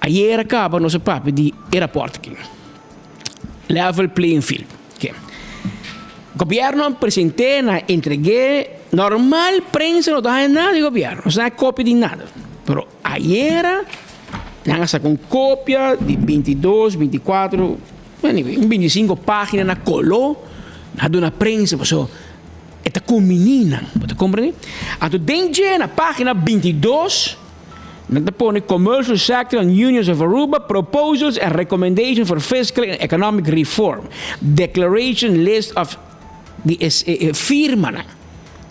ayer a kaba nos a papia di e rapòrt aki. Level playing field. Ke. Gobierno a present'é na entreg'é normal prensa no ta haña nada di gobierno, no sa kopia di nada. Pero ayera nan a saka un kopia di bintidos, binticuatro, anyway, un bintisinko pagina na koló a duna prensa paso e ta kumbiní nan. Bo ta komprendé? Anto den dje na pagina bintidos Nan ta pone Commercial Sector and Unions of Aruba, Proposals and Recommendations for Fiscal and Economic Reform, Declaration List of di e e firmanan.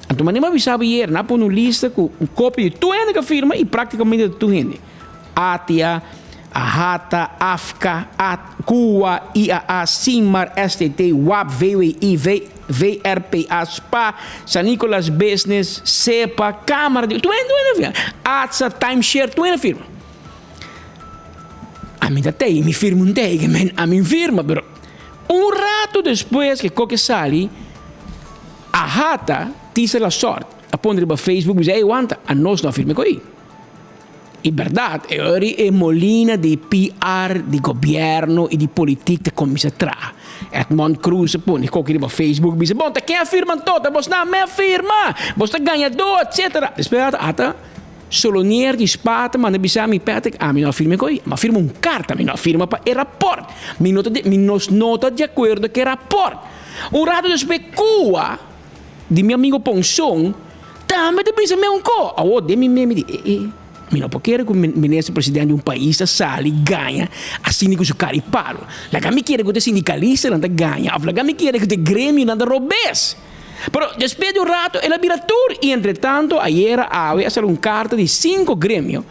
Anto manera mi a bisa bo ayer, nan a pone un lista ku un kopia di tur hende ku a firma i praktikamente ta tur hende. ATIA, AHATA, AFCA, at, CUA, IAA, SIMAR, STT, wap, VWI, V, VRPA, spa, San Nicolas Business, SEPA, Cámara di, tur hende, tur hende a firma. ATSA, Timeshare, tur hende a firma. Ami ta tei, mi firma un tei, men ami firma, pero un rato despues ke koke sali, AHATA, Tisa la Sort, a pone riba Facebook, bisa, ey wanta, anos no a firma e ko'i. I bèrdat, e ora e molina di PR di gobièrnu i di politik ta kuminsá traha. Edmond Croes a pone koki riba Facebook bisa, Bon, ta ken a firma anto? Ta bosnan mi a firma! Bos ta gañadó, etcétera. Despues ata Solonier di spa ta manda bisa mi, Patrick, ami no a firma e ko'i. Mi a firma un karta, mi no a firma pa e rapòrt. Mi no ta di, mi nos no ta di akuerdo ku e rapòrt. Un rato despues Cuba di mi amigo Ponson tambe ta bisa mi un ko. Awor den mi meme di, e e, mi no por kere ku minister president di un pais ta sali gaña asina ku su kara i palo. Laga mi kere ku ta sindikalistanan ta gaña òf laga mi kere ku ta e gremionan ta robes. Pero despues di un rato el a bira tur i entretanto ayera awe a sali un karta di sinku gremio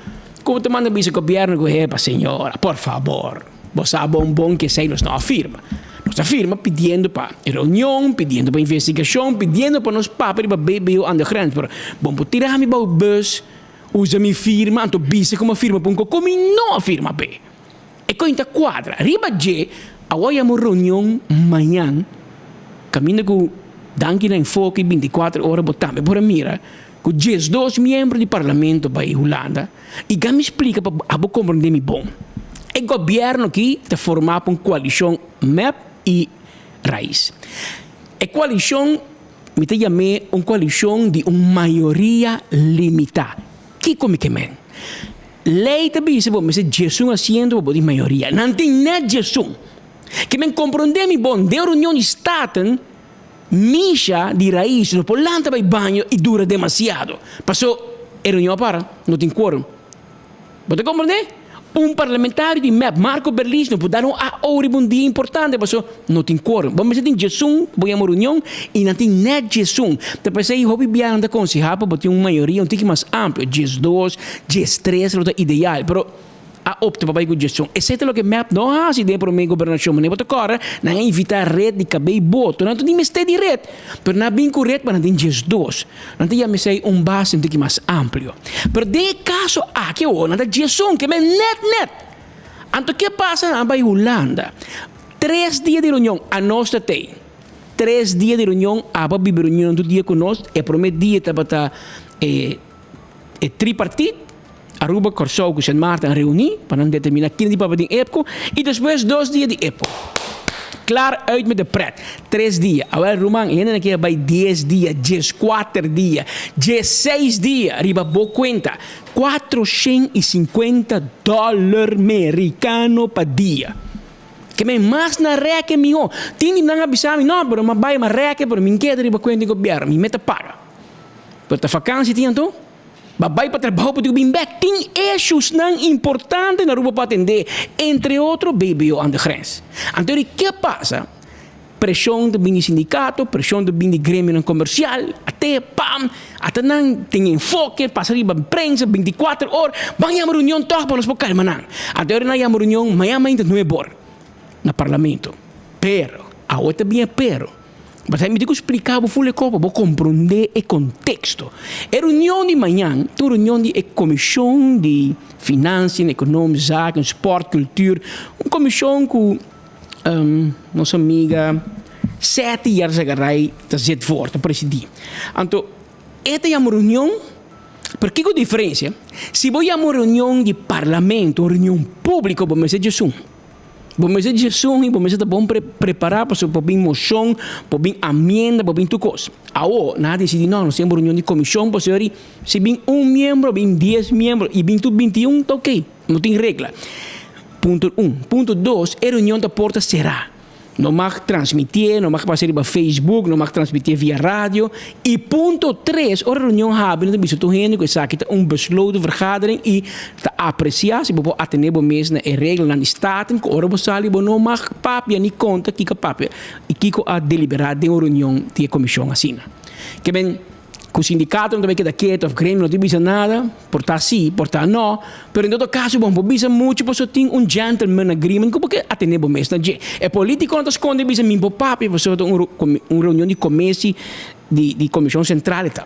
ku ta manda bisa gobièrnu ku hepa señora por fabor. Bo sa bon bon ku esei nos no a firma. Nos a firma pidiendo pa reunion, pidiendo pa investigashon, pidiendo pa nos papia riba BBO aan de grens. Pero bon por tira mi bou bus, usa mi firma, anto bisa ku mi a firma pa un koko mi no a firma p'e. E koin ta kuadra. Riba dje, awor yama un reunion mañan, kaminda ku danki na Enfoke bintikuater ora bo tambe por a mira ku diesdos miembro di parlamento bai Hulanda, I ga mi splika pa abo komprendé mi bon. E gobièrnu aki ta formá pa un koalishon mep i rais. E koalishon mi ta yam'é un koalishon di un mayoria limitá. Kiko mi ke men? Lei ta bisa bo mester djesun asiento pa bo tin mayoria. Nan tin nèt djesun. Ke men komprendé mi bon, den reunion di Staten Misha di rais no por lanta bai baño i dura demasiado, paso e reunion a para, no tin quorum. Bo ta comprende? Un parlamentario di mep, Marco Berlis, no por dar un AO riba un dia importante paso no tin quorum. Bo mester tin djesun bo yama reunion i nan tin net djesun. Ta p'esei hopi biaha nan ta conseha pa bo tin un mayoria un tiki mas amplio, djesdos, djestres lo ta ideal, pero. a opta pa bai ku Jason. Esei ta loke mep no a hasi den e promé gobernashon. Manera bo ta kòrda, nan a invitá ret di kabei boto. Nan ta tin mester di ret, pero nan a bin ku ret pa nan tin 12. Nan ta yama esei un base un tiki mas amplio. Pero den e kaso aki awor, nan ta 11, ke men nèt nèt. Anto ke pasa? Nan a bai Hulanda. Tres dia di reunion, anos ta tei. Tres dia di reunion, abo a biba reunionnan tur dia ku nos. E promé dia tabata e. E tripartit, Aruba, Kòrsou ku Sint Maarten a reuní pa nan determiná kende di papia den EPCO i despues dos dia di EPCO. Klaar uit met de pret. Tres dia. Awel ruman, e hendenan ke a bai dies dia, dieskuater dia, diesseis dia riba bo kuenta. 450 dòler merikano pa dia. Ke men mas na rèk e mihó. Tin di nan a bisa mi, no, pero m'a bai, m'a rèk e, pero mi n'keda riba kuenta di gobièrnu, mi meta paga. Pero ta vakantie tin anto? Ba bai pa trabou pa tin ku bin bek. Tin issuesnan importante na Aruba pa atende, entre otro BBO aan de grens. Anto di ke pasa? Preshon ta bin di sindikato, preshon ta bin di gremionan komersial, ate, pam, ata nan tin enfoke, pasa riba prensa bintikuater or, ban yama reunion tòg pa nos por kalma nan. Anto ora nan yama reunion, mañana mainta nuebe or na parlamento. Pero, awo ta bin e pero. Pasobra mi tin ku splika bo ful e kos pa bo komprondé e konteksto. E reunion di mañan ta un reunion di e komishon di Financiën, Economische Zaken, Sport, Cultuur, un komishon ku nos amiga Setty Yarzagaray ta zit voor, ta presidí. Anto e ta yama reunion, pero kiko diferensia? Si bo yama un reunion di parlamento, un reunion públiko, bo mester djesun. Bo mester djesun i bo mester ta bon prepará pasobra por bin moshon, por bin amienda, por bin tur kos. Awo, nan a disidí no, nos tin un reunion di komishon pasobra si bin un miembro, bin dies miembro i bin tur bintiun ta okey, no tin regla. Punto un. Punto dos, e reunion ta porta será. No mag transmitié, no mag pasa riba Facebook, no mag transmitié via radio. I punto tres, ora reunion habri no ta bisa tur hende ku esaki ta un besloten vergadering i ta apresiá si bo por atené bo mes na e reglanan di Staten ku ora bo sali bo no mag papia ni konta kiko a papia i kiko a deliberá den un reunion di e komishon asina. Ke men ku sindikato no ta bai keda ketu òf gremio no ta bisa nada. Por ta sí, por ta no, pero en todo caso bo no por bisa mucho pasobra tin un gentleman agreement cu bo ke atende bo mes na dje. E politiconan ta sconde bisa mi por papia pasobra ta un un reunion di comesi di di comision central e ta.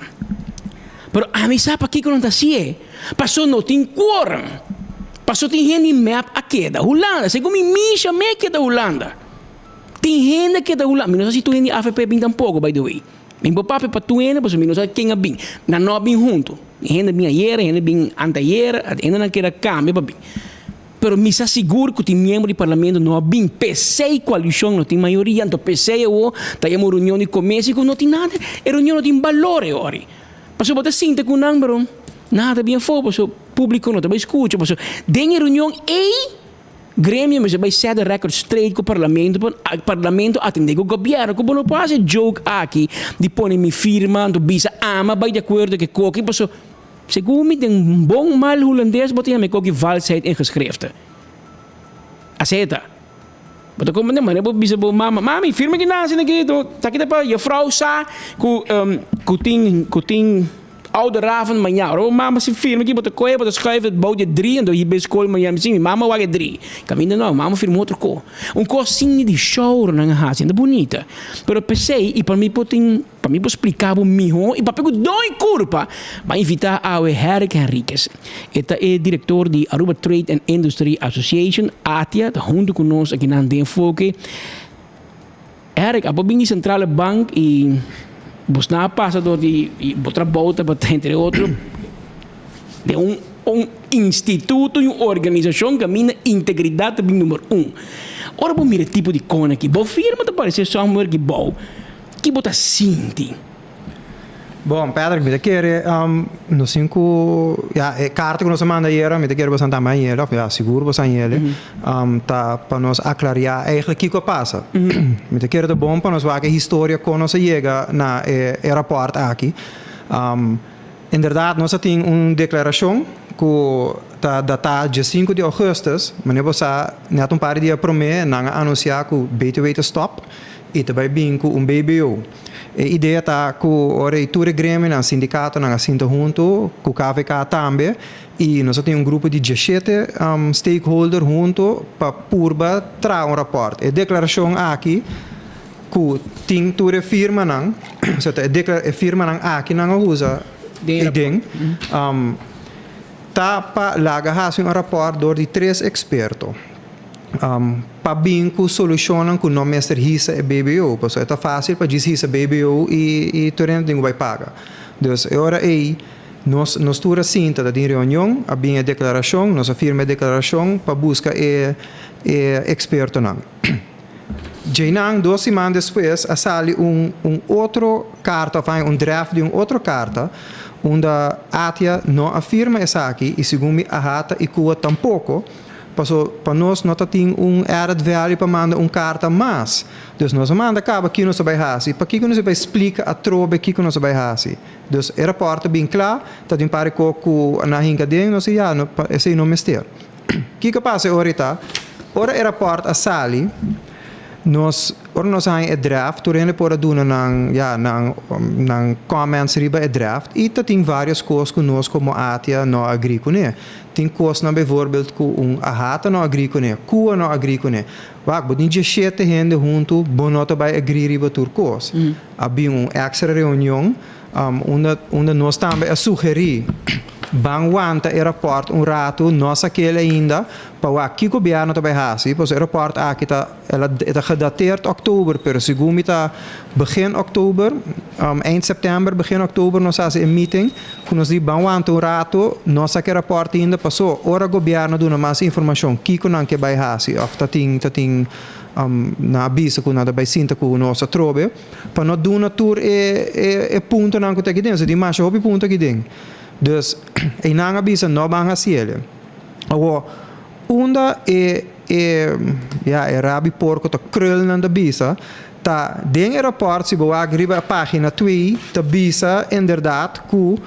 Pero ami sa pakico nan ta hacié, pasobra no tin quorum, pasobra tin hende di mep a keda Hulanda, segun mi misha me keda Hulanda. Tin hende a keda Hulanda, mi no sa si tur hende di avp bin tampoco by the way. Mi por papia pa tur hende pasobra mi no sa ken a bin. Nan no a bin huntu. Hende a bin ayer, hende a bin anteayer, hendenan keda kambia pa bin. Pero mi sa sigur ku tin miembro di parlamento no a bin. P'esei koalishon no tin mayoria. Anto p'esei awor ta yama un reunion di komesi ku no tin nada. E reunion no tin balor e ora. Pasobra bo ta sinta ku nan pero nada ta bin afó pasobra públiko no ta bai skucha. Pasobra den e reunion ei. Gremio mester bai set the record straight ku parlamento pa parlamento atende ku gobièrnu ku bo no por hasi joke aki di pone mi firma anto bisa ama bai di akuerdo ku e koki paso segun mi den bon mal hulandes bo ta yama e koki valsheid in geschriften asei ta bo ta komprende manera bo bisa bo mama mami firma ki nan asina aki ta kita pa juffrouw sa ku ku tin ku tin. Ouderavond maña ora bo mama si firma ki bo ta kohe bo ta schuif het bou di e drie en dan hib'e skol maña mi si mi mama wak e drie kaminda no mama firma otro ko un kos sin di shouro nan a hasi ta bunita pero p'esei i pa mi por tin pa mi por splika bo miho i papia ku doy kurpa bo a invita awe Herrick Henriquez e ta e direktor di Aruba Trade and Industry Association ATIA ta hunto ku nos akinan den Enfoke. Eric, abo bin di Centrale Bank y bosnan a pasa door di bo trabou tabata entre otro den un un instituto y un organisacion caminda integridad ta bin number un. Ora bo mira e tipo di con aki, bo firma ta parece somewhere ki bou, ki bo ta sinti? Bon, Patrick, mi ta kere nos tin ku, ya, e karta ku nos a manda ayera, mi ta kere boso tambe a yele, òf ya, sigur boso a yele, ta pa nos aklariá eigentlik kiko a pasa. Mi ta kere ta bon pa nos wak e historia kon nos a yega na e e rapòrt aki. Inderdat nos a tin un deklarashon ku ta datá diesinku di ougùstùs, manera bo sa, nèt un par di dia promé nan a anunsiá ku BTW ta stòp i ta bai bin ku un BBO. E idea ta ku ora ei tur e gremionan, sindikatonan a sinta huntu, ku KVK tambe, i nos a tin un grupo di diashete stakeholder huntu pa purba traha un rapòrt. E deklarashon aki ku tin tur e firmanan, osea ta e firmanan aki nan a usa ei den, ta pa laga hasi un rapòrt dor di tres eksperto. Pa bin ku solushonnan ku no mester hisa e BBO, pasobra e ta fásil pa djis hisa BBO i i tur hende tin ku bai paga. Dus e ora ei nos nos tur a sinta ta tin reunion, a bin e deklarashon, nos a firma e deklarashon pa buska e e ekspertonan. Djeinan dos siman despues a sali un un otro karta òf un draft di un otro karta unda ATIA no a firma esaki i segun mi AHATA i kua tampoko. Paso pa nos no ta tin un added value pa manda un karta mas. Dus nos a manda kaba kiko nos ta bai hasi. Pakiko nos a bai splika atrobe kiko nos a bai hasi. Dus e rapòrt ta bin kla, ta tin un par di kos ku nan a hinka den, nos di ya, esei no mester. Kiko a pasa e ora ei ta, ora e rapòrt a sali, nos. Ora nos a haña e draft, tur hende por a duna nan, ya, nan, nan comments riba e draft y ta tin varios cos cu nos como ATIA no a agree cune. Tin cosnan bijvoorbeeld cu un AHATA no a agree cune, CUA no a agree cune. Wak, bo tin dieshete hende huntu, bo no ta bay agree riba tur cos. A bin un extra reunion unda, unda nos tambe a sugeri ban wanta e rapport un ratu, no sa kel ainda, pa wak ki gobierno ta bay haci, pasobra e rapport aki ta El a e ta gedateerd oktober, pero segun mi ta begin oktober, eind september, begin oktober nos hasi e meeting ku nos di ban wanta un rato, no sa ke rapòrt ainda paso ora gobièrnu duna mas informashon kiko nan ke bai hasi òf ta tin ta tin nan a bisa ku nan ta bai sinta ku nos atrobe pa no duna tur e e e puntonan ku ta aki den. So tin masha hopi punto aki den. Dus einan a bisa no ban hasiel. Awor unda e E, ya, e rabi porco ta krul nan ta bisa, ta den e rapport si bo wak riba e pagina twee ta bisa inderdaad cu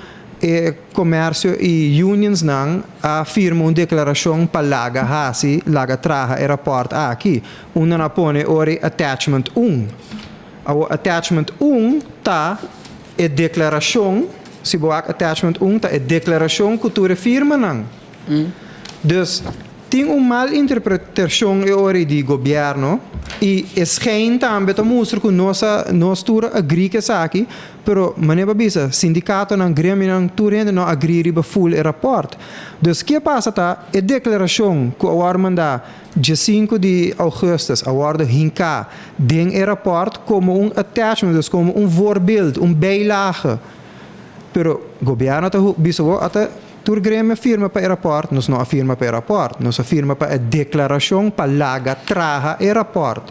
e comercio y unions nan a firma un declaracion pa laga haci, laga traha e rapport aki, unda nan a pone ora e attachment un. Awor attachment un ta e declaracion, si bo wak attachment un ta e declaracion cu tur e firmanan. Dus tin un mal interpretashon e ora di gobièrnu i e schijn tambe ta mustra ku nos a nos tur a agree ku esaki, pero manera bo a bisa sindikatonan, gremionan, tur hende no a agree riba full e rapòrt. Dus ke pasa ta e deklarashon ku a wòrdu mandá diesinku di ougùstùs a wòrdu hinká den e rapòrt komo un attachment, dus komo un voorbeeld, un bijlage. Pero gobièrnu ta bisa bo ata. Tur gremio a firma pa e rapòrt, nos no a firma pa e rapòrt. Nos a firma pa e deklarashon pa laga traha e rapòrt.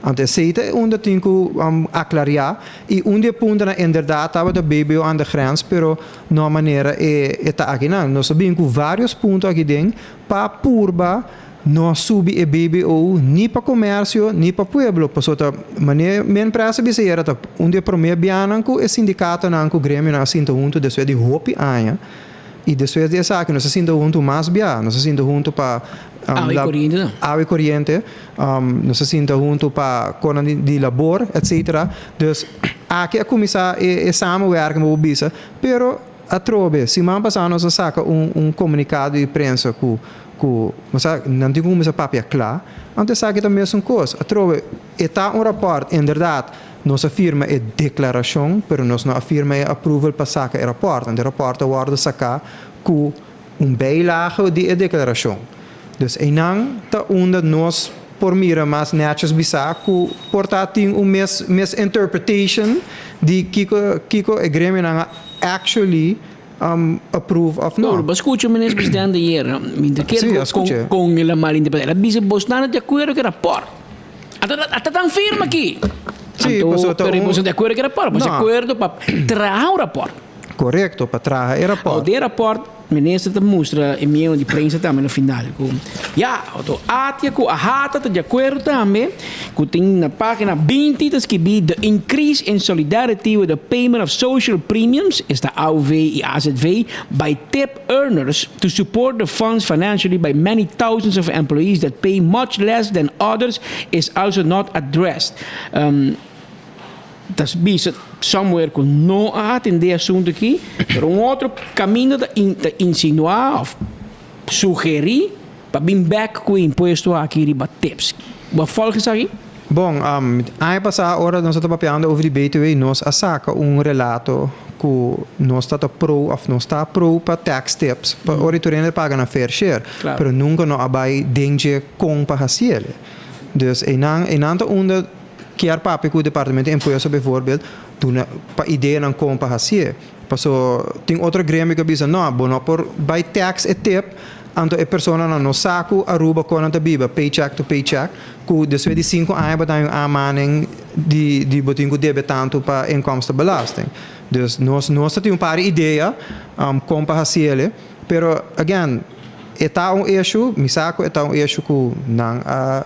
Anto esei ta e unda tin ku aklariá i un di e puntonan inderdat tabata BBO aan de grens, pero no manera e e ta akinan. Nos a bin ku vários punto aki den pa purba no subi e BBO ni pa komersio ni pa pueblo. Pasobra ta manera men presa bisa yera ta un di e promé bianan ku e sindikatonan ku gremionan a sinta huntu despues di hopi aña i despues di esaki nos a sinta huntu mas bia. Nos a sinta huntu pa Awa i koriente tambe. Awa i koriente. Nos a sinta huntu pa konan di labor etcetera. Dus aki a kuminsá e samenwerking bo por bisa pero atrobe siman pasá nos a saka un komunikado di prensa ku Ku, bo sa, nan tin ku kuminsá papia kla, anto esaki ta mesun kos. Atrobe, e ta un rapòrt, inderdat, nos a firma e deklarashon, pero nos no a firma e approval pa saka e rapòrt. Anto e rapòrt a wòrdu saká ku un bijlage di e deklarashon. Dus einan ta unda nos por mira mas nètjes bisá ku por ta tin un mis misinterpretation di kiko kiko e gremionan a actually approve of no. Pero bo scucha minister presidente ayer, mi ta kere Sí, a scuché. con el a malinterpreta. El a bisa bosnan no di acuerdo cu e rapport. Ata ata tan firme aki. Sí, Anto, pasobra ta pero un boso di acuerdo cu e rapport, boso di No. acuerdo pa traha un rapport. Correcto, pa traha e rapport. Awor den e rapport minister ta mustra e miembro di prensa tambe na final cu ya, oto Atia cu Ahata ta di acuerdo tambe cu tin na pagina binti ta skibi the increase in solidarity with the payment of social premiums, esta AOV y AZV, by tip earners to support the funds financially by many thousands of employees that pay much less than others is also not addressed. Ta bisa somewhere cu no a atende e asunto aki, pero un otro caminda ta ta insinua of sugeri pa bin bek cu e impuesto aki riba tips. Bo a volg esaki? Bon, aña pasa ora nos a ta papiando over di BTW nos a saca un relato cu nos ta ta pro of nos ta pro pa tax tips pa ora tur hende paga nan fair share, pero nunca no a bay den dje con pa haciele. Dus eynan eynan ta unda Kier papia ku departamento di impuesto bijvoorbeeld duna pa ideanan kon pa hasié. Paso tin otro gremio ku a bisa no, bo no por bai tax e tip, anto e personanan no sa ku Aruba kon nan ta biba paycheck to paycheck, ku despues di sinku aña bo ta haña un aanmaning di di bo tin ku debe tantu pa inkomstenbelasting. Dus nos nos ta tin un par di idea kon pa hasiel, pero again e ta un issue, mi sa ku e ta un issue ku nan a.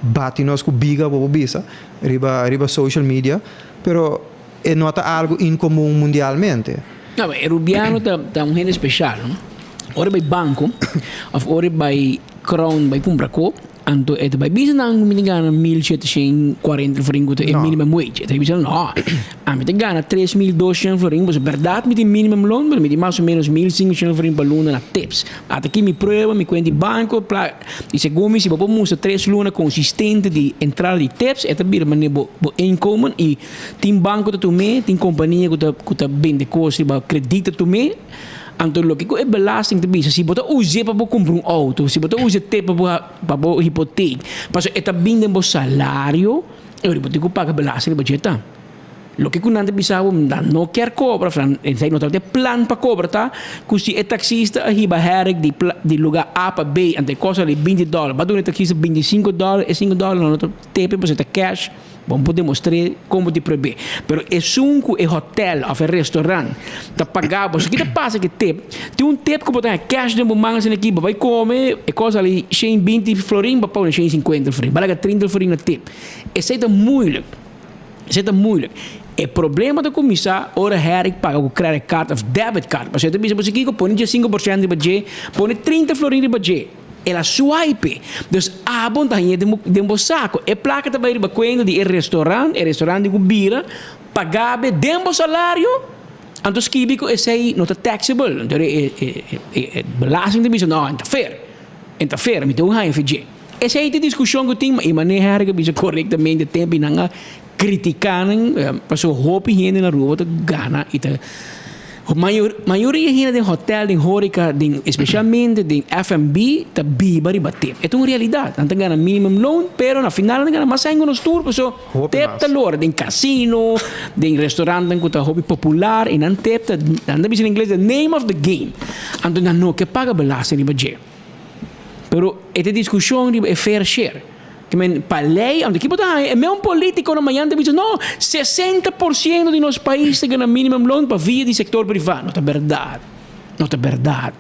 Bati nos ku biga bo por bisa riba riba social media, pero e no ta algu inkomun mundialmente. No, e Rubiano ta ta un hende special, no? Ora e bai banco of ora e bai Crown bai cumpra co. Anto e ta bai bisa nan ku mi ta gana 1740 florin ku ta e minimum wage. E ta bisa no, ami ta gana 3200 florin, pasobra bèrdat mi tin minimum loon, pero mi tin mas o ménos 1500 florin pa luna na tips. Ata aki mi prueba, mi kuenta di banko, pla, i segun mi si bo por mustra tres luna konsistente di entrada di tips, e ta bira manera bo bo inkomen i tin banko ta tum'é, tin kompania ku ta ku ta bende kos riba kredit ta tum'é. Anto loke ku e belasting ta bisa, si bo ta us'é pa bo kumpra un outo, si bo ta us'é te pa bo pa bo hipotek, pasobra e ta bin den bo salario, e ora bo tin ku paga belasting riba dje ta. Loke ku nan ta bisa bo, nan no kier kobra, of nan esei no tabata e plan pa kobra ta, ku si e taksista a hiba Herrick di di luga A pa B, anto e kosta li binti dòler, bo a duna e taksista 25 dòler, e sinku dòler nan no ta tepe pasobra e ta cash. Bo por demostr'é kon bo tin prohibé. Pero esun ku e hotèl òf e restorant ta paga bo, ki ta pasa ku e tip? Tin un tip ku bo ta haña kèsh den bo man asina aki, bo bai kome, e kos ali 120 florin, bo pone 150 florin, bo a laga 30 florin na tip. Esei ta moeilijk. Esei ta moeilijk. E problema ta kuminsá ora Herrick paga ku credit card òf debit card. Pasobra e ta bisa bo si kiko, pone 15 por shento riba dje, pone 30 florin riba dje. El a swipe. Dus abo ta hañ'é den bo sako. E plaka ta bai riba kuenta di e restaurant, e restaurant di ku bira pagá be den bo salario, anto skibi ku esei no ta taxable. Anto e e belasting ta bisa no, e ta fair, e ta fair, mi tin ku haña fidjé. Esei ta e diskushon ku tin, ma e manera Herrick a bisa korektamente tempu i nan a kritiká nan, pasobra hopi hende na Aruba ta gana i ta Mayoria hende den hotel, den horeca, den especialmente den F&B ta biba riba tip. E ta un realidad. Nan ta gana minimum loon, pero na final nan ta gana mas ain ku nos tur, paso tip ta lora den casino, den restaurantnan ku ta hopi popular i nan tip ta, nan ta bisa na ingles the name of the game. Anto nan no ke paga belasting riba dje. Pero e ta diskushon riba e fair share. Ke men pa lei, anto ki bo ta haña? E meun politikonan mañana ta bisa, no, 60% di nos pais ta gana minimum loon pa via di sektor privá. No ta bèrdat. No ta bèrdat.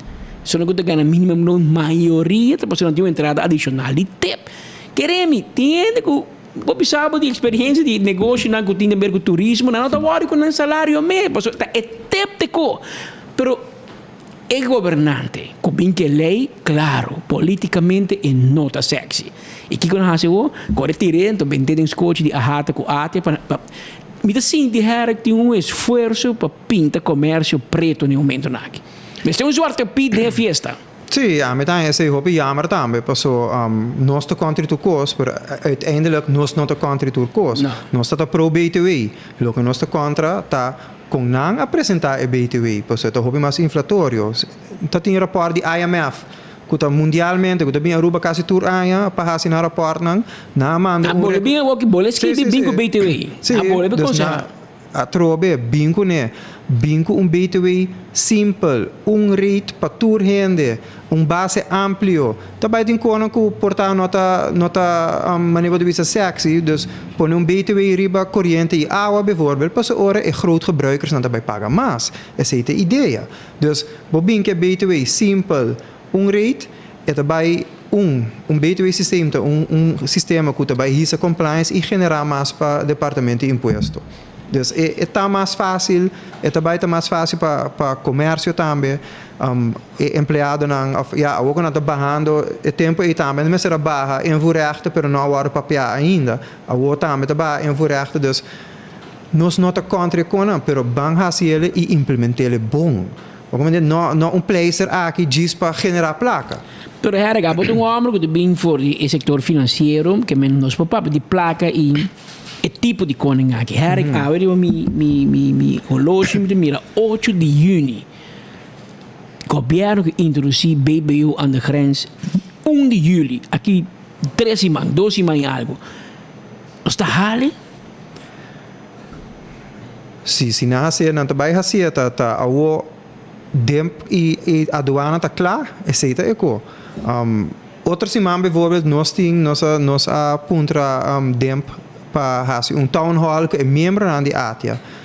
Esnan ku ta gana minimum loon mayoria ta pasobra nan tin un entrada adishonal di tip. Kere mi, tin hende ku bo bisa bo di eksperiencia di negoshonan ku tin di ber ku turismo, nan no ta wòri ku nan salario mes, pasobra ta e tip te ko. Pero E gobernante ku bin ku e lei, klaro, politikamente e no ta sexy. I kiko nan hasi awor? Kore tir'é, anto bent'é den skochi di ahata ku ate pa pa Mi ta sinti Herrick tin un esfuerso pa pinta komersio preto na e momentonan aki. Mester un zwarte piet den e fiesta. Sí, ami ta haña esei hopi jammer tambe, paso nos ta kontri tur kos, pero uiteindelijk nos no ta kontri tur kos. Nos ta ta pro BTW. Loke nos ta kontra ta Con nan a presenta e BTW, pasobra ta hopi mas inflatorio. Ta tin rapport di IMF cu ta mundialmente, cu ta bin Aruba casi tur aña pa haci nan rapportnan. Nan a manda un. A bole bin awor ki bole skibi bin cu BTW. Si, A bole bin dus conseha. nan atrobe bin cune, bin cu un BTW simpel, un rate pa tur hende. Un base amplio. Ta bai tin konan ku por ta no ta no ta manera bo ta bisa sexy, dus pone un btw riba koriente i awa bijvoorbeeld, pasobra ora e grootgebruikersnan ta bai paga mas. Esei ta e idea. Dus bo bin ku e btw simpel, un rate, e ta bai un un btw systeem ta un un sistema ku ta bai hisa compliance i generá mas pa departamento di impuesto. Dus e e ta mas fásil, e ta bai ta mas fásil pa pa komersio tambe. E empleadonan of ya awor ku nan ta bahando e tempu ei tambe nan mester a baha invoerrechten pero no a wòrdu papiá ainda. Awor tambe ta baha invoerrechten dus nos no ta kontra e konan pero ban hasi ele i implement'ele bon. Bo komprende? No no un pleister aki djis pa generá plaka. Pero Herrick, abo ta un hòmber ku ta bin for di e sektor finansiero ke men nos por papia di plaka i e tipo di konan aki. Herrick, awe riba mi mi mi mi holoshi mi ta mira ocho di yüni. Gobierno ke introduci BBO aan de grens un di juli, aki tres siman, dos siman y algo. Nos ta hali? Si, si nan hacié, nan ta bay hacié, ta, ta awo demp y, y aduana ta cla, esey ta e ko. Otro siman bijvoorbeeld nos tin, nos a, nos a puntra demp pa haci un town hall cu e miembronan di ATIA.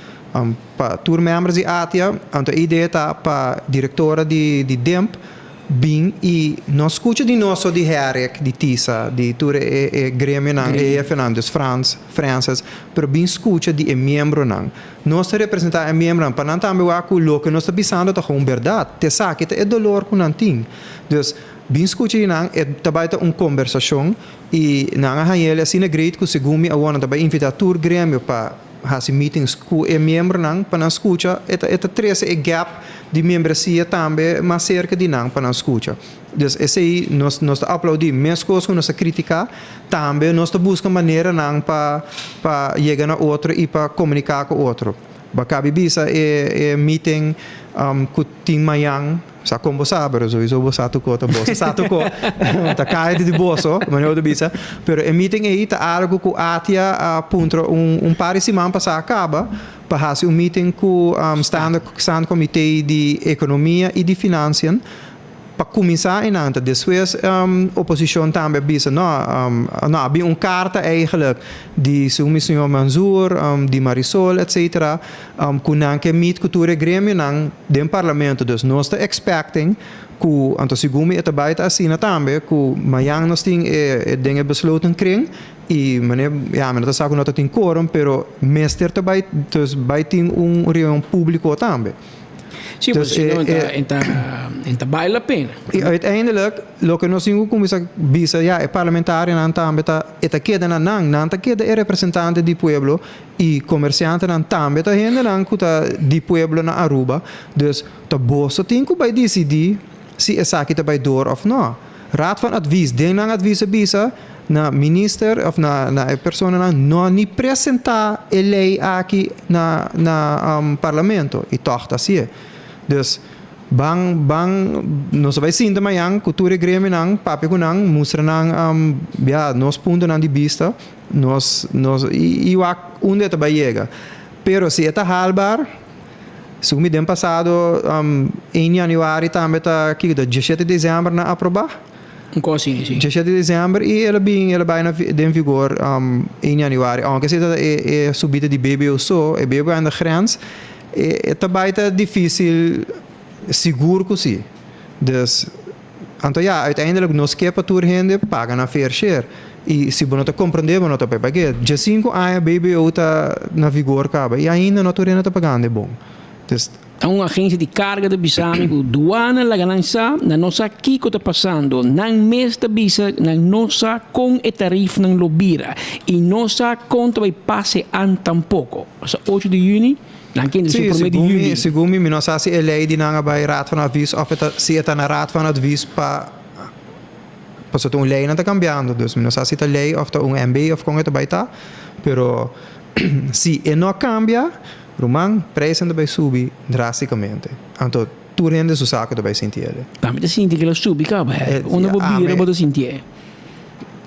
Pa tur members di ATIA, anto e idea ta pa directora di di DIMP bin y no scucha di nos so di Herrick, di Tisa, di tur e e gremionan, e hefenan, dus Frans, Francis, pero bin scucha di e miembronan. Nos ta representa e miembronan pa nan tambe wak cu loke nos ta bisando ta gewoon berdad. T'esaki ta e dolor cu nan tin. Dus. Bin skucha di nan, e ta bai ta un kombersashon i nan a haña el asina great ku segun mi awor nan ta bai invitá tur gremio pa hasi meetings ku e miembronan pa nan skucha, e ta e ta trese e gap di miembresia tambe mas serka di nan pa nan skucha. Dus esei nos nos ta aplaudí meskos ku nos ta kritiká, tambe nos ta buska maneranan pa pa yega na otro i pa komuniká ku otro. Bo a kabi bisa e e meeting ku tin mañan. Sa kon bo sa, pero sowiso bo sa tuko ta boso sa tuko. Ta kai di boso, manera bo ta bisa. Pero e meeting ei ta algu ku ATIA a puntra un un par di siman pasá a kaba pa hasi un meeting ku staande staand comité di ekonomia i di financiën pa kuminsá einan. Ta despues oposishon tambe a bisa no, no a bin un karta eigenlijk di segun mi señor Manzoor, di Marisol etcetera ku nan ke meet ku tur e gremionan den parlamento. Dus nos ta expecting ku, anto segun mi e ta bai ta asina tambe, ku mañan nos tin e den e besloten kring i mane ya mi no ta sa ku no ta tin quorum pero mester ta bai dus bai tin un reunion publico tambe. Sí, pues si no, e ta, e ta bale la pena. I uiteindelijk, loke nos tin ku kuminsá bisa, ya, e parlamentarionan tambe ta, e ta keda na nan, nan ta keda e representante di pueblo i komersiantenan tambe ta hendenan ku ta di pueblo na Aruba. Dus ta boso tin ku bai disidí si esaki ta bai door òf nò. Raad van Advies den nan advies a bisa na minister of na na e personanan no ni presenta e ley aki na na parlamento y toch ta hacié. Dus ban ban nos a bay sinta mañan cu tur e gremionan papia cu nan mustra nan ya nos puntonan di bista nos nos y wak unda e ta bay yega. Pero si e ta haalbaar. Segun mi den pasado ein januari tambe ta kiko ta diesshete december nan aproba. Un kos asina si. Diesshete december y el a bin el a bai na den vigor ein januari aunke si ta e subida di BBO so e BBO aan de grens e ta bai ta dificil sigur ku si. Dus anto ya uiteindelijk nos ke pa tur hende paga nan fair share y si bo no ta comprende bo no ta por pag'é. Diesinku aña BBO ta na vigor caba y ainda no tur hende ta pagando e bon. Dus. Ta un agencia di carga ta bisa mi cu duana laga nan sa, nan no sa kico ta pasando. Nan mes ta bisa nan no sa con e tarifnan lo bira y no sa con ta bay pasa e an tampoco. Asa ocho di juni. Nan kende Sí, su promé di segun juli. mi, segun mi, mi no sa si e lei di nan a bai Raad van Advies of e ta, si e ta na Raad van Advies pa, pasobra ta un lei nan ta cambiando, dus mi no sa si ta lei of ta un MB of con e ta bai ta, pero si e no cambia, ruman, prijzen ta bai subi drasticamente. Anto tur hende su saco ta bai sinti ele. Pa mi ta sinti ke lo subi caba, Eh, unda bo ja, bira ami- bo ta sintié.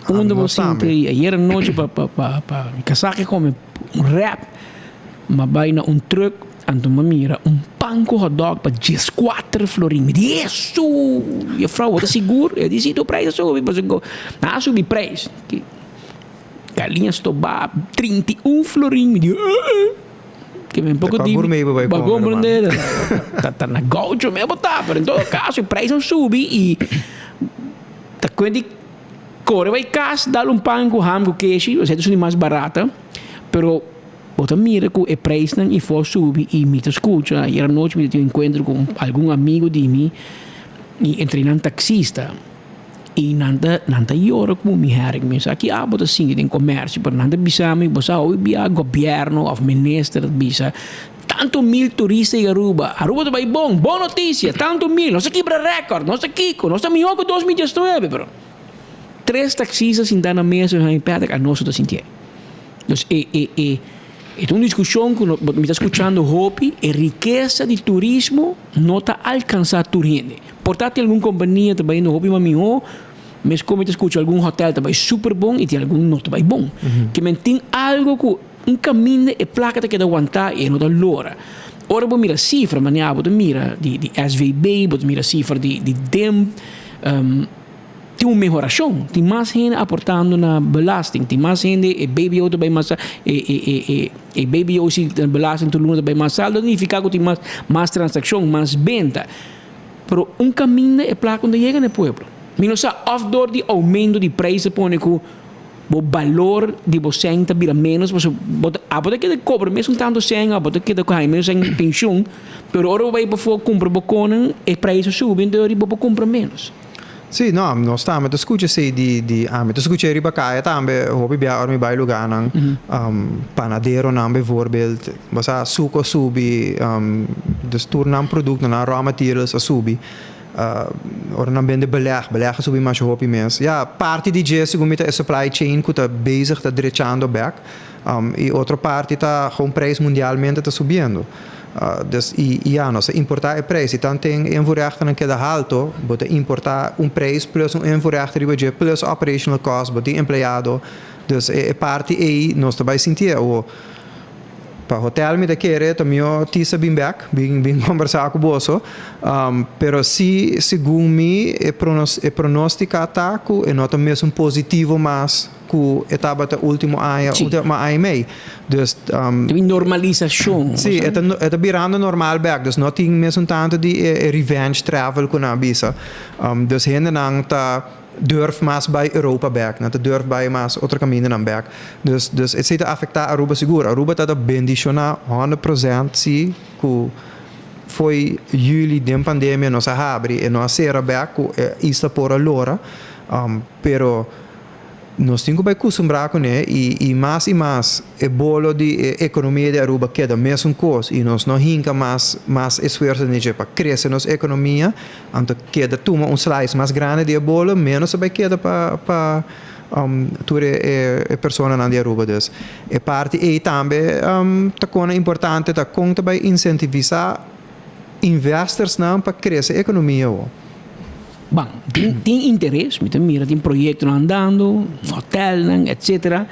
Unda bo nos tambe. sinti, ayer anochi pa pa pa pa mi casá ke come un wrap. M'a bai na un truck, anto m'a mira un pan ku hotdog pa dieskuater florin. Mi di, Hesu! Juffrouw, bo ta sigur? E di, Si, tur prijs a subi. Pasobra nan a subi prijs. Galiña stobá, 31 florin. Mi di, Eh! Ke men poko di. Ta pa gourmet bo bai Pa come, komprende. Ta na gaucho mes bo ta. Pero en todo caso, e prijs a subi i ta kuent di kore bai kas, dal un pan ku ham ku keshi, esei ta esun di mas barata. Pero Bo ta mira ku e preisnan ifo subi i mi ta skucha. Ayer anochi mi ta tin un enkuentro ku algun amigu di mi i entre nan taksista i nan ta nan ta yora ku mi Herk. Mi sa ki abo ta sinti den komersio pero nan ta bisa mi bo sa hopi bia gobièrnu òf minister ta bisa tantu mil turista i Aruba. Aruba ta bai bon, bon notisia tantu mil nos a kibra rèkòrt nos ta kiko nos ta mihó ku 2019 pero tres taksista sinta na mesa i Patrick anos no ta sintié. Dus e e e e ta un diskushon ku no mi ta skuchando hopi, e rikesa di turismo no ta alkansá tur hende. Por ta tin algun kompania ta bayendo hopi mas mihó, meskos mi ta skucha algun hotèl ta bai super bon i tin algun no ta bai bon. Ke men tin algu ku un kaminda e plaka ta keda wantá i e no ta lora. Ora bo mira sifra, manera bo ta mira di di SVB, bo ta mira sifra di di DIM, Tin un mehorashon, tin mas hende aportando na belasting, tin mas hende e BBO ta bai mas e e e e e BBO si belasting tur luna ta bai mas alto, nifiká ku tin mas mas transakshon, mas benta. Pero un kaminda e plaka no ta yega na e pueblo. Mi no sa òf dor di oumento di preis ta pone ku bo balor di bo sèn ta bira ménos pasobra bo ta abo ta keda kobra mesun tantu sèn, abo ta keda haña mesun sèn di penshun, pero ora bo bai pafó kumpra bo konan e preis a subi, enton bo por kumpra ménos. Sí, no, nos tambe ta skucha esei di di ami ta skucha riba kaya tambe hopi bia ora mi bai lugánan, panaderonan bijvoorbeeld, bo sa suku a subi, dus tur nan produktonan, raw materials a subi. Ora nan bende beleg, beleg a subi masha hopi mes. Ya, parti di dje segun mi ta e supply chain ku ta bezig ta drechando bek. I otro parti ta gewoon prijs mundialmente ta subiendo. Dus i ya, nos ta importá e prijs. Si tanten e invoerrechtennan keda halto, bo ta importá un prijs plus un invoerrecht riba dje plus operational cost, bo tin empleado. Dus e parti ei nos ta bai sintié. Awor, Pa hotel mi ta kere ta mihó Tisa bin bek, bin bin kombersá ku boso. Pero si segun mi e pronos e pronóstika ta ku e no ta mesun positivo mas ku e tabata último aña, último aña i mei. Dus. Ta bin normalisashon. Si, e ta e ta birando normal bek. Dus no tin mesun tantu di e e revenge travel ku nan a bisa. Dus hendenan ta. Durf mas bai Europa bek, nan ta durf bai mas otro kamindanan bek. Dus, dus esei ta afektá Aruba sigur. Aruba ta ta bendishoná 100% si ku fo'i juli den pandemia nos a habri e no a sera bek ku e isla por a lora. Pero nos tin ku bai kustumbrá kuné i i mas i mas e bolo di e ekonomia di Aruba keda mesun kos i nos no hinka mas mas esfuerso den dje pa krese nos ekonomia. Anto keda tuma un slice mas grandi di e bolo, menos ta bai keda pa pa tur e e personanan di Aruba. Dus e parti ei tambe ta kona importante ta kon ta bai insentivisa investorsnan pa krese ekonomia awo. Ban, tin tin interes, mi ta mira tin proyektonan andando, hotelnan, etcetera.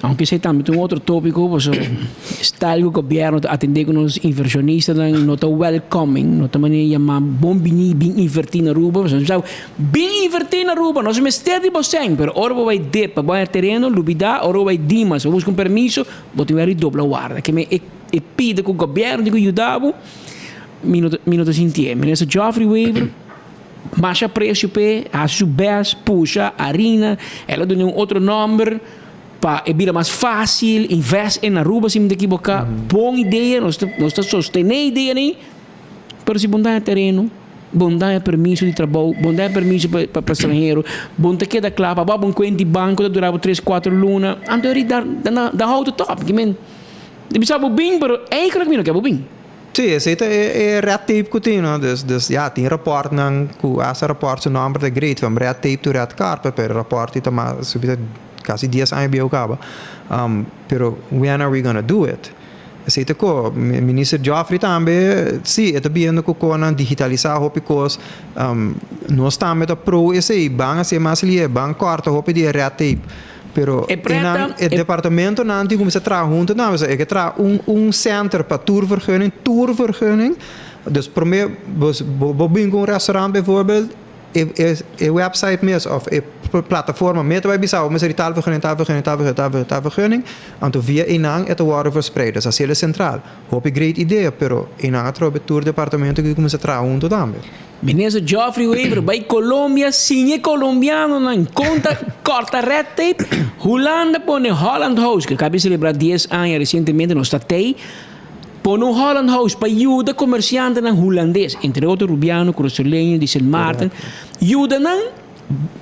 Aunke esei tambe ta un otro tópiko, pasobra e style ku gobièrnu ta atendé ku nos invershonistanan no ta welcoming, no ta manera yamá bon biní bin invertí na Aruba. Pasobra nos bisa bin invertí na Aruba, nos mester di bo sèn, pero ora bo bai dep pa bo haña tereno, lubidá, ora bo bai Dimas pa buska un permiso, bo tin wèr di dobla warda. Ke men e pida ku gobièrnu tin ku yuda bo, mi no ta mi no ta sintié. Minister Geoffrey Wever. Masha aprecio p'e, haci su best, pusha, harina, el a duna un otro nomber pa e bira mas facil, invest in Aruba si mi ta ekiboca, bon idea, nos ta nos ta sostene e idea nei, pero si bo no ta haña tereno, bo no ta haña permiso di trabou, bo no ta haña permiso pa pa stranhero, bo no ta keda cla pa bo abri un cuenta di banco ta dura bo tres cuatro luna, anto e da da houdt het op, di bisa bo bin pero eigenlijk mi no ke bo bin. Sí, esei ta e e red tape ku tin, no? Dus, dus ya, tin rapòrtnan ku hasta rapòrt su nòmber ta great, from red tape to red carpet, pero e rapòrt ei ta mas, su bisa kasi dies aña bieu kaba. Pero when are we gonna do it? Esei ta ko. Minister Geoffrey tambe, sí, e ta biendo ku kon nan digitalisá hopi kos. Nos tambe ta pro esei, ban hasié mas lihe, ban kòrta hopi di e red tape. Pero E preta, einan e e. departamentonan tin kuminsá traha huntu tambe. So e ke traha un un center pa tur vergunning, tur vergunning. Dus promé bo bo bin ku un restaurant bijvoorbeeld, e e e website mes òf e plataforma mes ta bai bisa bo mester di tal vergunning, tal vergunning, tal vergunning, tal vergunning, tal vergunning. Anto via einan e ta wòrdu verspreid. Dus asina e sentral. Hopi great idea, pero einan atrobe tur departamento ke kuminsá traha huntu tambe. Minister Geoffrey Wever bai Colombia siña e colombianonan con ta corta red tape. Hulanda pone Holland House, cu acaba di celebra dies aña recientemente, nos ta tey, pone un Holland House pa yuda comerciantenan Hulandes, entre otro Rubiano, Curasoleño, di Sint Maarten, yuda nan.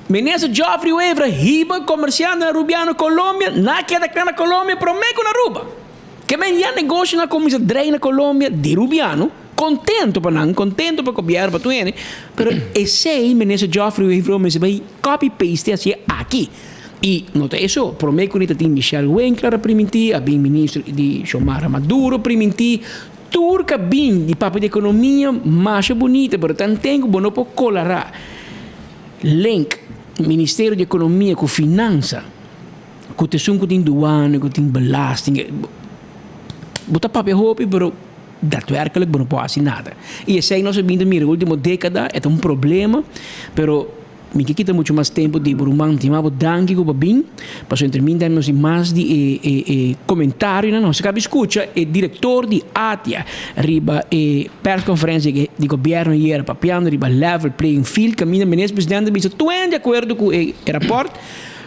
Minister Geoffrey Wever a hiba comerciantenan Rubiano Colombia, nan a keda cla na Colombia prome cu na Aruba. Ke men ya negoshonan a cuminsa drei na Colombia di Rubiano. Contento pa nan, contento pa gobierno, pa tur hende, pero esey Minister Geoffrey Wever mester bay copy paste hacié aki. Y no ta eso, prome cu ta tin Michelle Winkler a priminti, a bin Minister di Xiomara Maduro priminti, tur ca bin di papia di economia masha bunita, pero tanten cu bo no por colara link Ministerio di Economia cu Finansa, cu ta esun cu tin douane, cu tin belasting, bo ta papia hopi pero. Daadwerkelijk bo no por hasi nada. I esei nos a bin ta mira e ultimo dekada, e ta un problema, pero mi ke kita mucho mas tempo di bo ruman tima bo danki ku bo a bin, pasobra entre mi nos tin mas di e e e comentarionan, nos a kaba di skucha e direktor di ATIA riba e persconferencia di gobierno ayera papiando riba level playing field kaminda minister presidente a bisa tur hende di akuerdo ku e raport.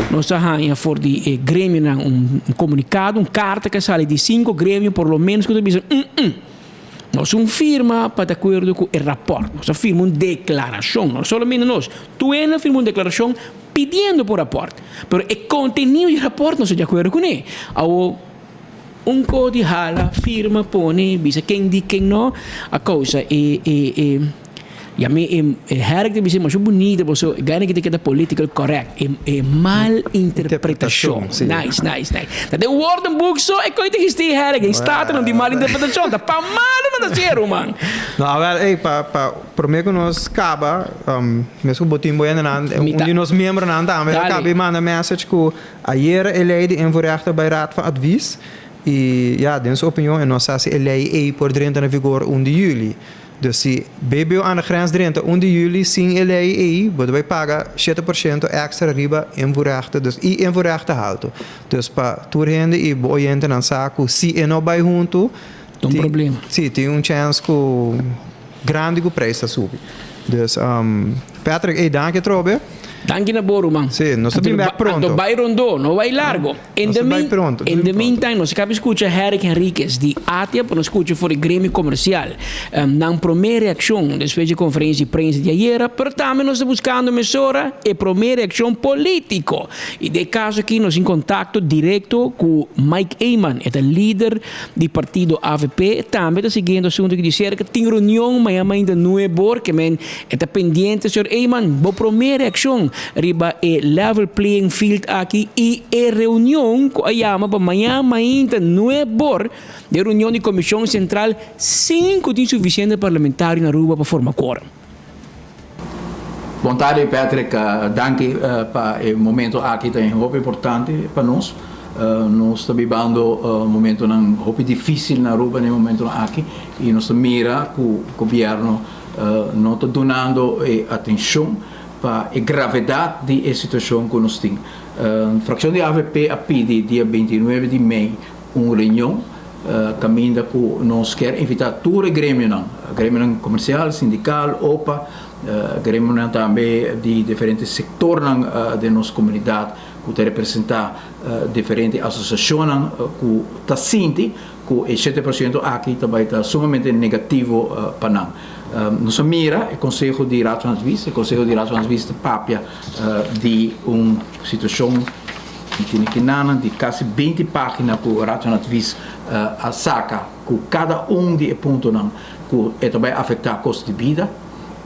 Nos a haña for di e gremionan un comunicado, un carta cu a sali di cinco gremio por lo menos cu ta bisa mm-mm. Nos un firma pa di akuerdo ku e rapòrt. Nos a firma un deklarashon. No solamente nos, tur hende a firma un deklarashon pidiendo pa un rapòrt. Pero e kontenido di e rapòrt nos ta di akuerdo kuné. Awor, un kos di hala, firma, pone, bisa ken di ken no, a kousa e e e. Y ami e e herk ta bisa masha bunita paso e gana ki ta keda political correct e e mal interpretacion. Nice nice nice. Ta den woordenboek so e koe ta existi e herk den staten di mal interpretacion ta pa malo nan ta hacié ruman. No awel ey pa pa prome ku nos kaba mes ku bo tin bo hendenan un di nos miembronan tambe a kaba di manda message ku ayera e ley di invoerrecht bay raad van advies y ya den su opinion e no sa si e ley ey por drenta na vigor un di juli. Dus si BBO aan de grens drenta un di juli sin e lei ei, bo ta bai paga 7% extra riba invoerrechten, dus i invoerrechten haltu. Dus pa tur hende i bo oyentenan sa ku si e no bai huntu, Ta un problema. Si, tin un chèns ku grandi ku preis ta subi. Dus Patrick, ey danki atrobe. Danki na bo ruman. Si, nos ta bin bek pronto. Anto bai rondó, no bai largo. In the mean, in the meantime, nos a caba scucha Herrick Henriquez di ATIA pa nos scucha for di gremio comercial. Nan prome reaccion despues di conferencia di prensa di ayera, pero tambe nos ta buscando mesora e prome reaccion politico. Y den e caso aki nos tin contacto directo cu Mike Eman, e ta lider di partido avp, tambe ta siguiendo asunto aki di cerca. Tin reunion mañana mainta nuebe or, ke men E ta pendiente, señor Eman, bo prome reaccion riba e level playing field aki y e reunion cu a yama pa maña mainta nuebor di e reunion di Comision Central sin cu tin suficiente parlamentario na Aruba pa forma quorum. Bon tardi Patrick, danki pa e momento aki ta hopi importante pa nos. Nos ta bibando momentonan hopi dificil na Aruba na e momentonan aki y nos ta mira cu gobierno No ta dunando e atencion pa e gravedad di e situacion cu nos tin. Fraccion di avp a pidi dia 29 di mei un reunion caminda cu nos kier invita tur e gremionan, gremionan comercial, sindical, opa, gremionan tambe di diferente sectornan den nos comunidad cu ta representa diferente asociacionnan cu ta sinti Ku e 7% aki ta bai ta sumamente negativo pa nan. Nos a mira e konseho di Raad van Advies, e konseho di Raad van Advies ta papia di un situashon mi tene kinanan di kasi 20 pagina ku Raad van Advies a saka ku kada un di e puntonan ku e ta bai afektá kosto di bida,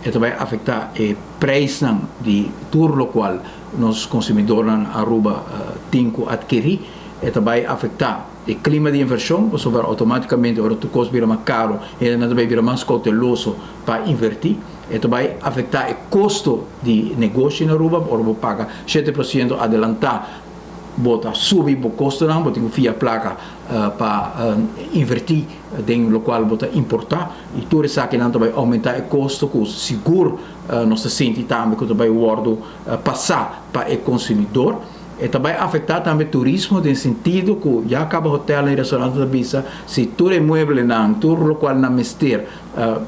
e ta bai afektá e prijsnan di tur lokual nos konsumidornan Aruba tin ku atkerí, e ta bai afektá. E klima di invershon, pasobra outomátikamente ora tur kos bira mas karu, hendenan ta bai bira mas kouteloso pa invertí. E ta bai afektá e kosto di negoshi na Aruba, ora bo paga 7% adelantá, bo ta subi bo kostonan, bo tin ku fia plaka pa invertí den lokual bo ta importá i tur esakinan ta bai oumentá e kosto ku sigur nos ta sinti tambe ku ta bai wòrdu pasá pa e konsumidor. E ta bai afektá tambe turismo den sentido ku ya kaba hotelnan i restaurantnan ta bisa si tur e mueblenan, tur lokual nan mester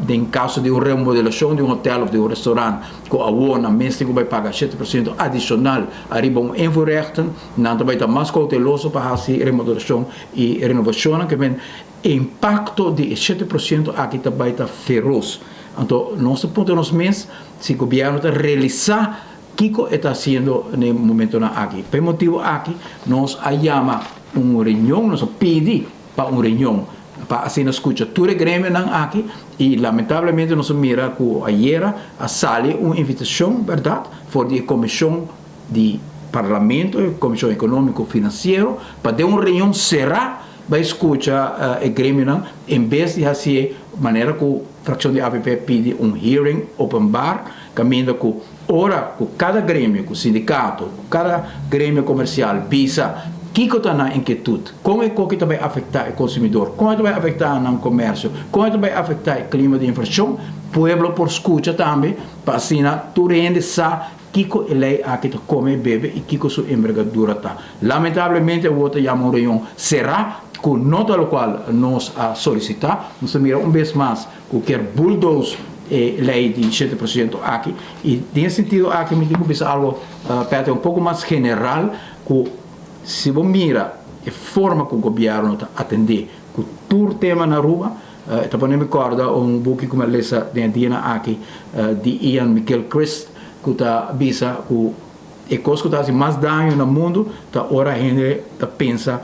den kaso di un remodelashon di un hotel òf di un restaurant ku awor nan mes tin ku bai paga 7% adishonal ariba un invoerrechten, nan ta bai ta mas kouteloso pa hasi remodelashon i renovashonnan ke men e impakto di e 7% aki ta bai ta feros. Anto nos ta puntra nos mes si gobièrnu ta realisá Kiko e ta hasiendo na e momentonan aki? Pa e motibu aki nos a yama un reunion, nos a pidi pa un reunion pa asina skucha tur e gremionan aki i lamentablemente nos a mira ku ayera a sali un invitashon bèrdat for di e komishon di parlamento, e komishon ekonómiko finansiero pa den un reunion será bai skucha e gremionan en bes di hasié manera ku frakshon di avp a pidi un hearing openbaar kaminda ku Ora ku kada gremio, ku sindikato, ku kada gremio komersial bisa kiko ta nan inkietut, kon e koki ta bai afektá e konsumidor, kon e ta bai afektá nan komersio, kon e ta bai afektá e klima di invershon, pueblo por skucha tambe pa asina tur hende sa kiko e lei aki ta kome e bebe i kiko su embergadura ta. Lamentablemente awor ta yama un reunion será ku no ta lokual nos a solisitá. Nos ta mira un bes mas ku kier bulldoze e lei di 7% aki i den e sentido aki mi tin ku bisa algo Peter un poko mas general ku si bo mira e forma ku gobierno ta atende ku tur tema na Aruba. E ta pone mi kòrda un buki ku mi a lesa den e dianan aki di Ian McGilchrist ku ta bisa ku e kos ku ta hasi mas daño na mundu ta ora hende ta pensa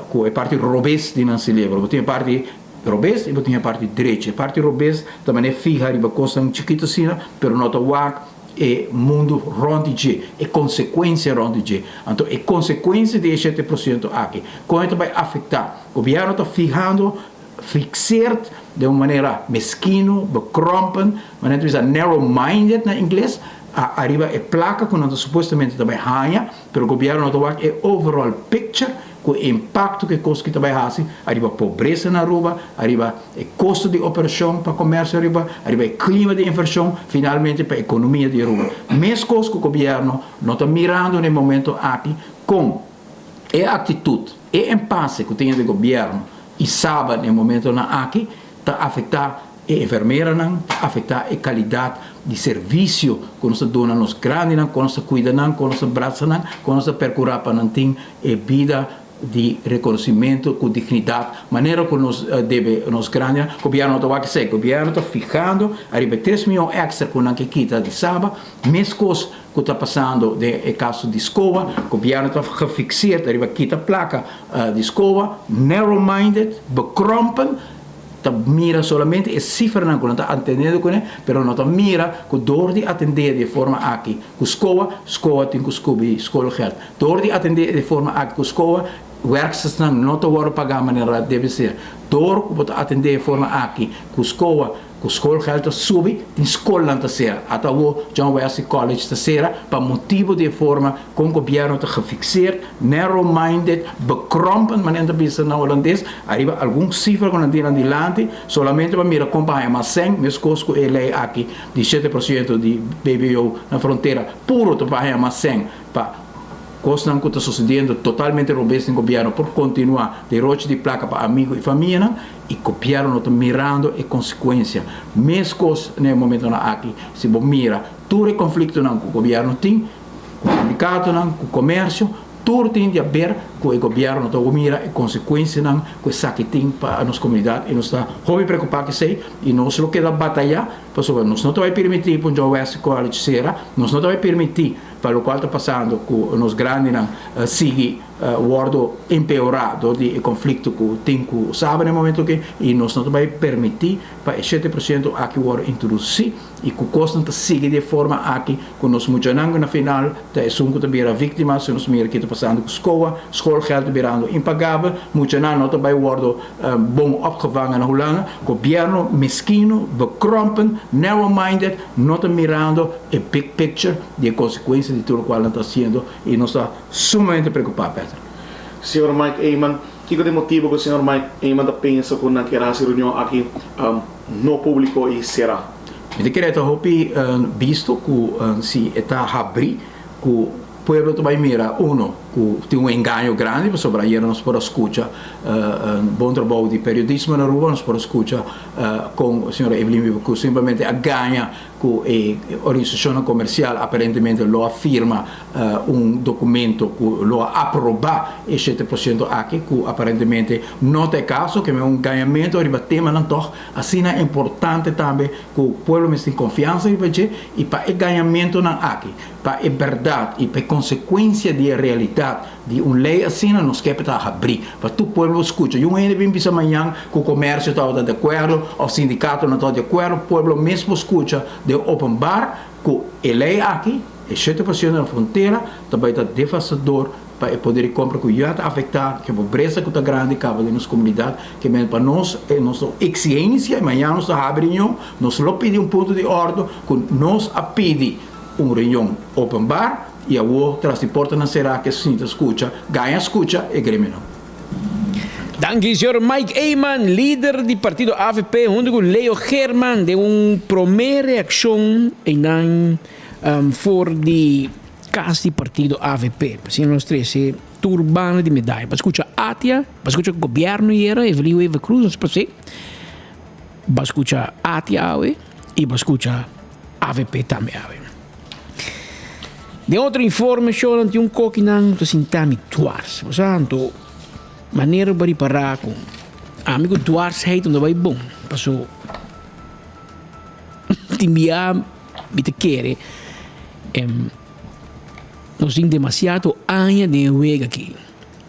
ku e parti robes di nan selebro. Bo tin e parti robes i bo tin e parti drechi. E parti robes ta manera fiha riba kosnan chikitu asina pero no ta wak e mundu rònt di dje, e konsekuensia rònt di dje. Anto e konsekuensia di e 7% aki, kon e ta bai afektá? Gobièrnu ta fihando, fixeert, den un manera meskino, bekrompen, manera ta bisa narrow-minded na ingles, ariba e plaka ku nan ta supuestamente ta bai haña, pero gobièrnu no ta wak e overall picture ku e impakto ku e kos ki ta bai hasi ariba pobresa na Aruba, ariba e kosto di operashon pa komersio Aruba, ariba e klima di invershon, finalmente pa ekonomia di Aruba. Meskos ku gobièrnu no ta mirando na e momento aki kon e aktitut, e empase ku tin entre gobièrnu i Saba na e momentonan aki ta afektá e enfermeranan, ta afektá e kalidat di servisio ku nos ta duna nos grandinan, kon nos ta kuida nan, kon nos ta brasa nan, kon nos ta perkurá pa nan tin e bida di rekonosimentu ku dignidat, manera ku nos debe nos grandinan. Gobièrnu no ta wak esei, gobièrnu ta fihando ariba e tres mion èkstra ku nan ke kita di Saba, meskos ku ta pasando den e kaso di SCOA, gobièrnu ta gefikseerd ariba kita plaka di SCOA, narrow-minded, bekrompen, ta mira solamente e sifranan ku nan ta atendiendo kuné, pero no ta mira ku dor di atendé di e forma aki ku SCOA, SCOA tin ku skubi skolgeld. Dor di atendé di e forma aki ku SCOA, wèrkstersnan no ta wòrdu pagá manera debe ser. Dor ku bo ta atendé e forma aki ku SCOA, Ku schoolgeld ta subi, tin skolnan ta sera. Ata awo John Wesley College ta sera pa motibu di e forma kon gobièrnu ta gefikseerd, narrow-minded, bekrompen, manera nan ta bisa na holandes, ariba algun sifra ku nan tin nan dilanti, solamente pa mira kon pa haña mas sèn, meskos ku e lei aki di 7% di BBO na frontera, puro ta pa haña mas sèn pa kosnan ku ta sosediendo totalmente robes den gobièrnu por kontinuá deroche di plaka pa amigu i famianan. I gobièrnu no ta mirando e konsekuensia. Meskos na e momentonan aki, si bo mira tur e konfliktonan ku gobièrnu tin, ku sindikatonan, ku komersio, tur tin di aber ku e gobièrnu no ta mira e konsekuensianan ku esaki tin pa nos komunidat i nos ta hopi preokupá ku esei i nos lo keda batayá pasobra nos no ta bai permití pa un John Wesley College sera, nos no ta bai permití pa lokual ta pasando ku nos grandinan sigui. Wordo empeorá dor di e konflikto ku tin ku Saba na e momento aki i nos no ta bai permití pa e 7% aki wordo introdusí i ku kosnan ta sigui di e forma aki ku nos muchanan ku na final ta esun ku ta bira víktima si nos mira ki ta pasando ku skoa, schoolgeld ta birando impagabel, muchanan no ta bai wordo bon opgevangen na Hulanda, gobièrnu meskino, bekrompen, narrow minded no ta mirando e big picture di e konsekuensia di tur lokual nan ta hasiendo i nos ta Sumamente preokupá, Peter. Señor Mike Eman, kiko ta e motibu ku señor Mike Eman ta pensa ku nan kier hasi reunion aki no públiko i será? Mi ta kere ta hopi bisto ku si e ta habrí ku pueblo ta bai mira uno ku tin un engaño grandi pasobra ayera nos por a skucha bon trabou di periodismo na Aruba nos por a skucha kon señora Evelyn Wever Croes simplemente a gaña ku e organisashonnan komersial aparentemente lo a firma un dokumento ku lo a aprobá e 7% aki, ku aparentemente no ta e kaso, ke men un gañamentu riba temanan tòg asina importante tambe ku pueblo mester tin konfiansa riba dje i pa e gañamentunan aki, pa e bèrdat i pa e konsekuensia di e realidat. Di un ley asina nos ke ta habri pa tur pueblo scucha. Yun hende bin bisa mañan cu comercio tabata di acuerdo of sindicato no tabata di acuerdo, pueblo mes por scucha den openbaar cu e ley aki, e 7% na frontera, ta bay ta devastador pa e poder di compra cu ya ta afecta, cu e pobreza cu ta grandi caba den nos comunidad, ke men pa nos e nos exigencia y mañan nos ta habri reunion, nos lo pidi un punto di ordo cu nos a pidi un reunion openbaar. I awor tras di portanan será ke sinta skucha, gaña skucha e gremionan. Danki señor Mike Eman, lider di partido avp hunto cu Leo Geerman den un prome reaccion eynan for di cas di partido avp. Asina nos trece tur banda di medaya pa scucha ATIA, pa scucha gobierno yera, Evelyn Wever Croes nos pas'e, pa scucha ATIA awe y pa scucha avp tambe awe. Den otro informe shownan tin un kokinan ta sinta mi dwars. Bo sa anto manera bo ripará ku. Ami ku dwarsheid no ta bai bon, paso tin bia mi ta kere nos tin demasiado aña den e wega aki,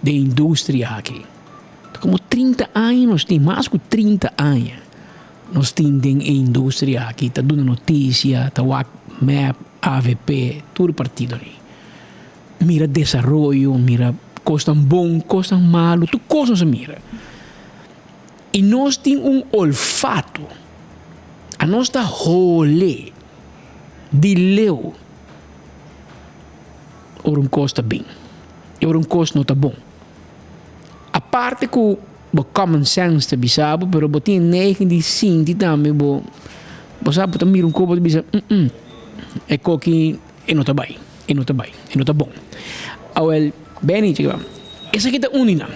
den e industria aki. Ta komo trinta aña nos tin, mas ku trinta aña nos tin den e industria aki, ta duna notisia, ta wak mep, avp, tur partido ni. Mira desaroyo, mira kosnan bon, kosnan malu, tur kos nos a mira. I nos tin un olfato, anos ta hole di leu ora un kos ta bin i ora un kos no ta bon. Aparte ku bo common sense ta bisa bo, pero bo tin e neiging di sinti tambe bo, bo sa bo ta mira un kos bo ta bisa, e koki E no ta bai, e no ta bai, e no ta bon. Awel, Benny, chika ban. Esaki ta un di nan.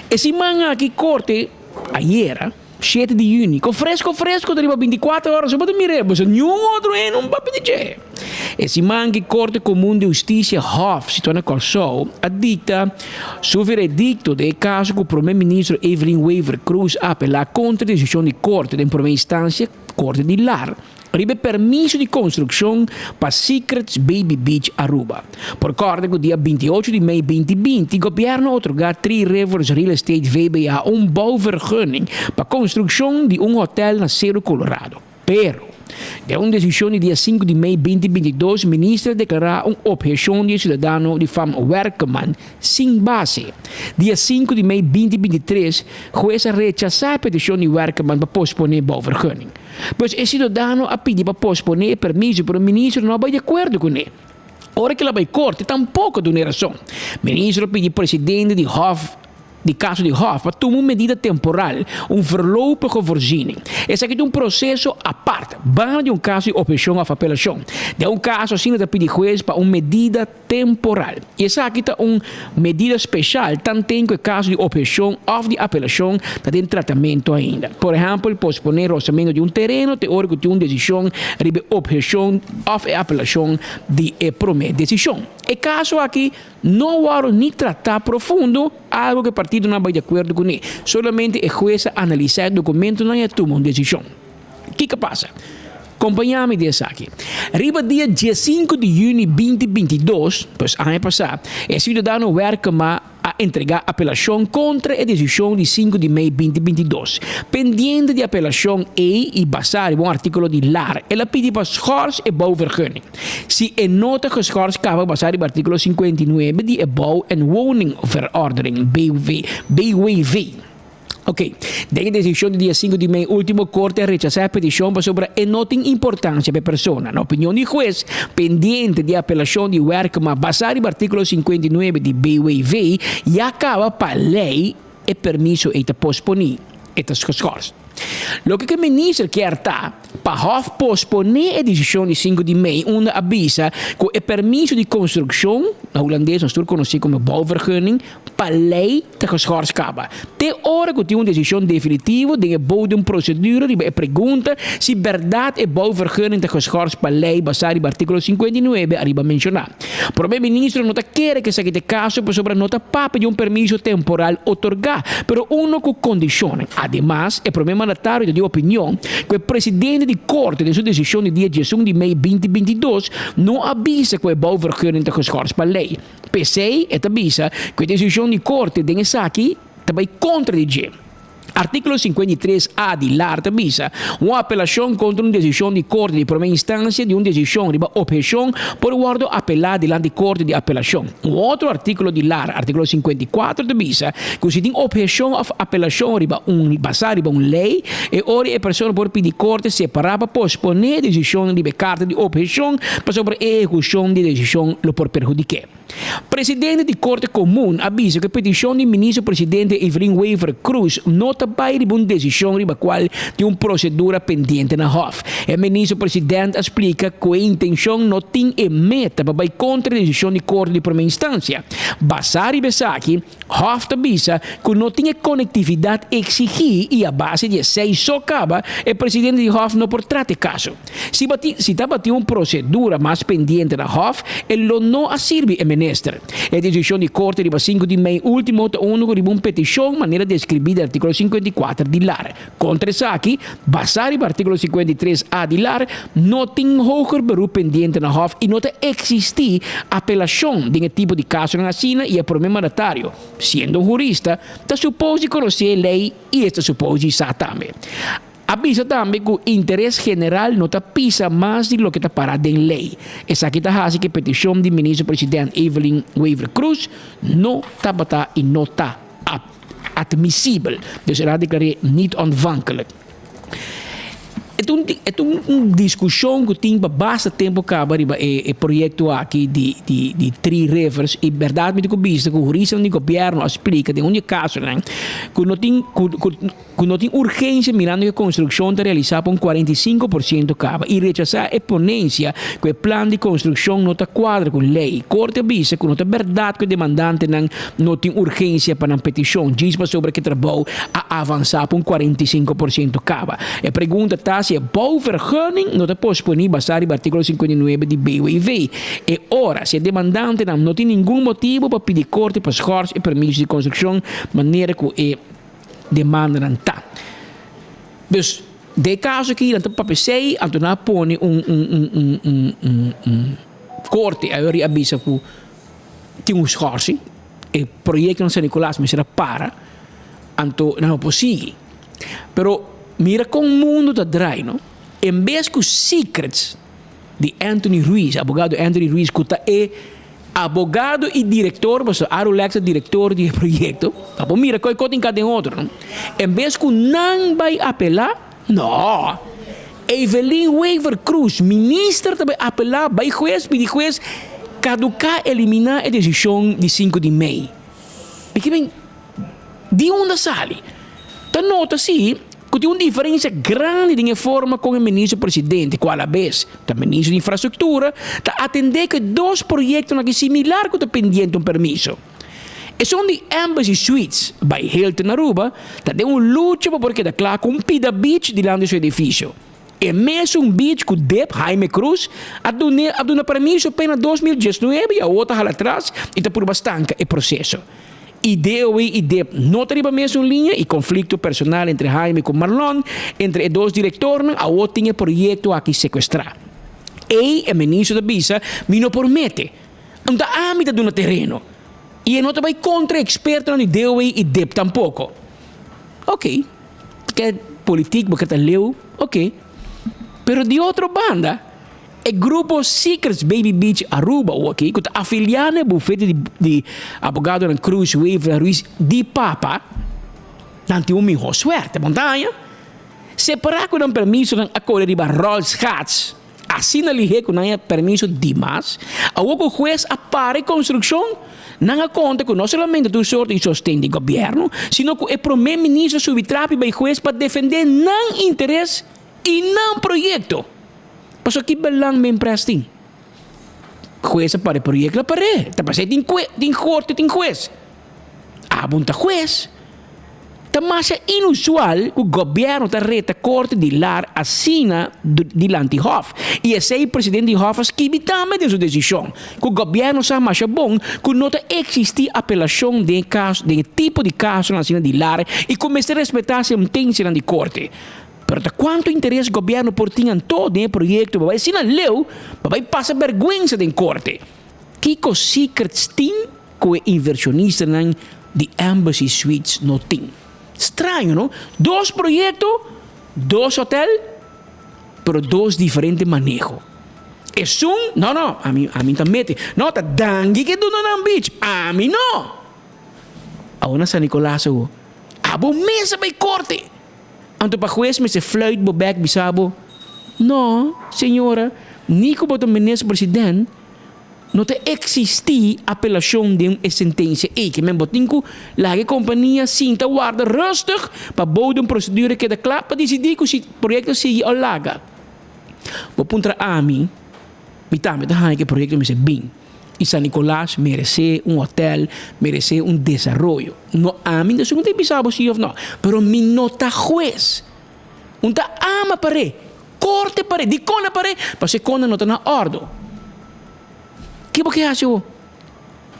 E siman aki korte ayera, shete di yüni, ku fresko fresko ta riba bintikuater ora, so bo ta mir'é, bo sa niun otro hende un papia di dje. E siman aki Korte Komun di Hustisia, Hof, situá na Kòrsou, a dikta su veredikto den e kaso ku Prome Ministro Evelyn Wever-Croes a apelá kontra e desishon di korte den prome instansia, Korte di Lar, Riba e permiso di konstrukshon pa Secrets Baby Beach Aruba. Por kòrda ku dia 28 di mei 2020 gobièrnu a otorgá Three Rivers Real Estate VBA un bouwvergunning pa konstrukshon di un hotèl na Seru Colorado. Pero, den un desishon di dia 5 di mei 2022 minister a deklará un opheshon di e siudadano di fam Werkman sin base. Dia 5 di mei 2023 hues a rechasá e petishon di Werkman pa posponé bouwvergunning. Pues e siudadano a pidi pa posponé e permiso pero ministro no a bai di akuerdo kuné. Ora ku el a bai korte tampoko a dun'é rason. Ministro a pidi presidente di Hof di kaso di Hof pa tuma un medida temporal, un voorlopige voorziening. Esaki ta un proseso apart, banda di un kaso di opheshon òf apelashon. Den un kaso asina ta pidi hues pa un medida temporal. I esaki ta un medida speshal tanten ku e kaso di opheshon òf di apelashon ta den tratamentu ainda. Por ehèmpel, posponé rosamentu di un tereno te ora ku tin un desishon riba e opheshon òf e apelashon di e promé desishon. E kaso aki no wòrdu ni tratá profundo, algu ku e partidonan a bai di akuerdo kuné. Solamente e hues a analisá e dokumentonan i a tuma un desishon. Kiko pasa? Kompañá mi den esaki. Riba dia diesinku di yüni 2022, pues aña pasá, e siudadano Werkema a entregá apelashon kontra e desishon di sinku di mei 2022. Pendiente di apelashon ei i basá riba un artíkulo di lar, el a pidi pa schors e bouwvergunning. Si e no ta geschors kaba basá riba artíkulo 59 di e Bouw en Woningverordening, BW, BWV. Ok, den e desishon di dia sinku di mei ultimo, korte a rechasá e petishon pasobra e no tin importansia pa e persona. Na opinion di hues, pendiente di e apelashon di Werkema basá riba artíkulo 59 di BWV, ya kaba pa lei e permiso ei ta posponí, e ta geschorst. Loke ku e minister kier ta pa Hof posponé e desishon di sinku di mei unda a bisa ku e permiso di konstrukshon, na hulandes nos tur konosí komo bouwvergunning, Pa lei ta geschors kaba te ora ku tin un desishon definitivo den e bou di un prosedura riba e pregunta si bèrdat e bouwvergunning ta geschors pa lei basá riba artíkulo 59 ariba menshoná. Prome Ministro no ta kere ku esaki ta e kaso pasobra no ta papia di un permiso temporal otorgá, pero uno ku kondishonnan. Ademas, e prome mandatario ta di opinion ku e presidente di korte den su desishon di dia 11 di mei 2022 no a bisa ku e bouwvergunning ta geschors pa lei. P'esei e ta bisa ku e desishon di korte den esaki ta bai kontra di dje. Artíkulo 53 a di lar ta bisa, Un apelashon kontra un desishon di korte di promé instansia di un desishon riba opheshon por wòrdu apelá dilanti korte di apelashon. Un otro artíkulo di lar, artíkulo 54, ta bisa ku si tin opheshon òf apelashon riba un basá riba un lei, e ora e persona por pidi korte separá pa posponé e desishon riba e karta di opheshon pasobra e ehekushon di e desishon lo por perhudik'é. Presidente di Korte Komun a bisa ku e petishon di Minister Presidente Evelyn Wever-Croes no ta bai riba un desishon riba kual tin un prosedura pendiente na Hof. E Minister President a splika ku e intenshon no tin e meta pa bai kontra e desishon di Korte di Prome Instansia. Basá riba esaki, Hof ta bisa ku no tin e konektividat eksigí i a base di esei so kaba e presidente di Hof no por trata e kaso. Si si tabatin un prosedura mas pendiente na Hof, e lo no a sirbi e minister. minister. E desishon di korte riba sinku di mei último ta unu ku riba un petishon manera deskribí den artíkulo 54 di lar. Kontra esaki, basá riba artíkulo 53 a di lar, no tin hoger beroep pendiente na hòf i no ta eksistí apelashon den e tipo di kasonan asina i e promé mandatario, siendo un hurista, ta supos di konosé e lei i e ta supos di sa tambe. A bisa tambe ku interes general no ta pisa mas di loke ta pará den lei. Esaki ta hasi ku e petishon di Minister President Evelyn Wever-Croes no tabata i no ta admisibel. Dus el a deklar'é niet ontvankelijk. E ta un e ta un diskushon ku tin pa basta tempu kaba riba e e proyekto aki di di di Three Rivers i bèrdat mi ta ku bisa ku huristanan di gobièrnu a splika den un di e kasonan ku no tin ku ku ku no tin urgensia mirando ku e konstrukshon ta realisá pa un 45 por siento kaba i rechasá e ponensia ku e plan di konstrukshon no ta kuadra ku lei. Korte a bisa ku no ta bèrdat ku e demandantenan no tin urgensia pa nan petishon djis pasobra ku e trabou a avansá pa un 45 por siento kaba. E pregunta ta si e bouwvergunning no ta posponí basá riba artíkulo 59 di BWV. E ora si e demandantenan no tin ningun motibu pa pidi korte pa schors e permiso di konstrukshon manera ku e demandanan ta. Dus, den e kaso aki nan ta papia esei, anto nan a pone un un un un un un un korte a bisa ku tin un schorsing, e proyecto na San Nicolas mester a para, anto nan no por sigui. Pero mira con mundo ta draai, no? En bes cu secrets di Anthony Ruiz, abogado Anthony Ruiz, cu ta e abogado y director, pasobra Arulex ta director di e proyecto, ta por mira cu tin cada den otro, no? En bes cu nan bay apela, no! Evelyn Wever Croes, minister ta bay apela bay hues pidi hues caduca elimina e decision di sinku di mei. Piki bin di unda sali? Ta nota si cu tin un diferencia grandi den e forma con e minister presidente, cu alabes ta minister di infrastructura, ta atende cu e dos proyectonan aki similar cu ta pendiente un permiso. Esun di Embassy Suites by Hilton Aruba ta den un lucha pa por keda kla ku un pida beach dilanti su edifisio. E mesun beach ku dip Jaime Cruz a dun'é a duna permiso p'e na 2019 i awor ta hala atras i ta purba stanka e proseso. IDOW i dip no ta riba mesun liña i konflikto personal entre Jaime ku Marlon entre e dos direktornan awor tin e proyekto aki sekuestrá. Ei e ministro ta bisa mi no por mete. No ta ami ta duna tereno. I e no ta bai kontra e ekspertonan di DOW i dip tampoko. Ok, ke politik bo ke ta leu, ok. Pero di otro banda, e grupo Secrets Baby Beach Aruba oki ku ta afiliá na e bufete di di abogadonan Cruz, Wever en Ruiz di Papa, nan tin un mihó suerte, montaña. Separá ku nan permisonan a kore riba ròlschats. Asina lihé ku nan a permiso dimas, awor ku hues a para e konstrukshon, nan a konta ku no solamente tur sorto di sosten di gobièrnu, sino ku e promé minister subi trapi bai hues pa defendé nan interes i nan proyekto. Pasobra ki belang men pres tin? Hues a para e proyekto, a par'é. Ta pas'é tin tin korte, tin hues. Abo no ta hues. Ta masha inusual ku gobièrnu ta reta korte di lar asina dilanti hòf. I esei presidente di hòf a skibi tambe den su desishon, ku gobièrnu sa masha bon ku no ta eksistí apelashon den e kaso den e tipo di kasonan asina di lar i ku mester respetá sentensianan di korte. Pero ta kuantu interes gobièrnu por tin anto den e proyekto pa bai asina leu pa bai pasa bèrgwensa den korte? Kiko Secrets tin ku e invershonistanan di Embassy Suites no tin? Straño, no? Dos proyekto, dos hotel, pero dos diferente maneho. Esun, no, no, ami, ami ta mete. No, ta Dangui ke duna nan beach, ami no! Awor na San Nicolas awo, abo mes a bai korte. Anto pa hues mester fluit bo bek bisa bo, No, señora, ni ku bo ta minister president, No ta eksistí apelashon den e sentensia ei, ke men bo tin ku laga e kompania sinta warda rustig pa bou den prosedura keda kla pa disidí ku si proyekto sigui o laga. Bo puntra ami, mi tambe ta haña ku e proyekto mester bin i San Nicolas meresé un hotèl, meresé un desaroyo. No ami ta esun ku ta bisa bo si òf no, pero mi no ta hues. Un ta ama paré, korte paré, dikon a paré? Pasobra e kona no ta na òrdu. Ke bo ke hasi awor?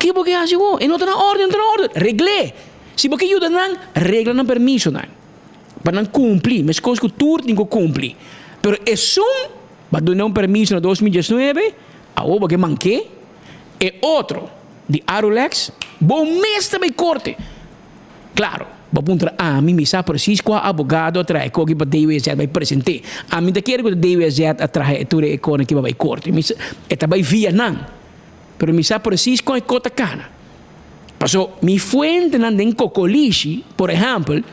Ki bo ke hasi bo? E no ta na orde, no ta na orde. Regl'é. Si bo ke yuda nan, regla nan permisonan. Pa nan kumpli, meskos ku tur tin ku kumpli. Pero esun ba duna un permiso na 2019, awor bo ke mank'é. E otro, di Arulex, bo mes ta bai korte. Klaro, bo puntra ami, mi sa presis kua abogado a traha e koki pa DWZ bai present'é. Ami ta kere ku ta DWZ a traha e tur e konan ki pa bai korte. Mi sa, e ta bai via nan. Pero mi sa presis kon e ko ta kana. Paso, mi fuentenan den kokolishi, por ehèmpel,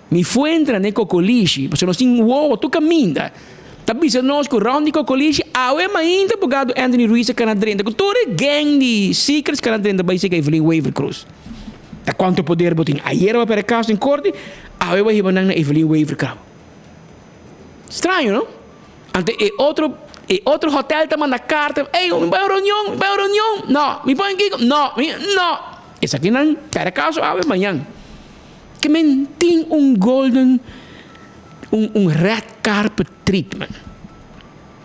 mi fuentenan den kokolishi, pasobra nos tin wowo tur kaminda, ta bisa nos ku rònt di kokolishi awe mainta abogado Anthony Ruiz a kana drenta ku tur e gang di secrets kana drenta bai seka Evelyn Wever Croes. Ta kuantu poder bo tin? Ayera bo a pèrdè kaso den korte, awe bo a hiba nan na Evelyn Wever kaba. Straño, no? Anto e otro e otro hotel ta manda karta, ey, mi bai un reunion, mi bai un reunion. No, mi pon kiko, no, mi, no. Esakinan pèrdè kaso awe mañan. Ke men tin un golden, un un red carpet treatment.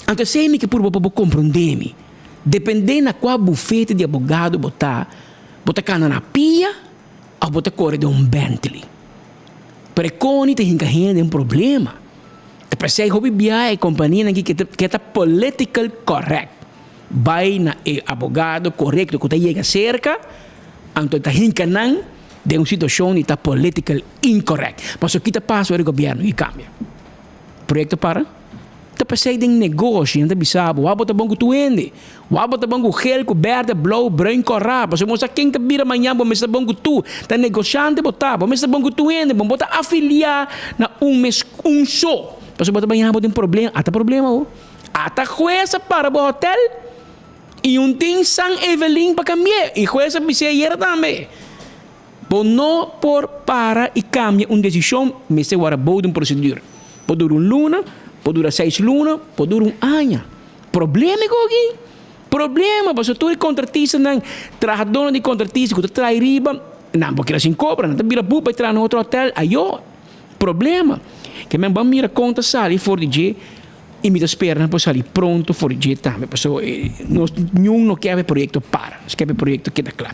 Anto esei mi ke purba pa bo komprondé mi. Dependé na kua bufete di abogado bo ta, bo ta kana na pia òf bo ta kore den un Bentley. Pero e koni ta hinka hende den problema. Ta p'esei hopi biaha e kompanianan aki ke ta political correct. Bai na e abogado korekto ku ta yega serka, anto ta hinka nan den un situashon di ta political incorrect. Pasobra ki ta pasa ora e gobièrnu ki kambia? Proyekto para. Ta p'esei den negoshi nan ta bisa bo, wak bo ta bon ku tur hende. Wak bo ta bon ku gel, ku bèrdè, blou, bruin, kòrá. Pasobra bo sa ken ta bira mañan, bo mester bon ku tur. Ta negoshante bo ta, bo mester bon ku tur hende. Bo bo ta afiliá na un mes un so. Pasobra bo ta baña bo den problema. Ata problema bo. Ata hues a para bo hotèl i un tin San Evelyn pa kambi'é. I hues a bis'é ayera tambe. Bo no por para i kambia un desishon, mester wara bou di un prosedura. Por dura un luna, por dura seis luna, por dura un aña. Problema e koki? Problema, pasobra tur e kontratistanan, trahadónan di kontratista ku ta traha riba, nan por keda sin kobra, nan ta bira bu pa e traha na otro hotèl, ayo. Problema. Ke men ban mira kon ta sali for di dje i mi ta spera nan por sali pronto for di dje tambe, pasobra nos niun no ke e proyekto para, nos ke e proyekto keda kla.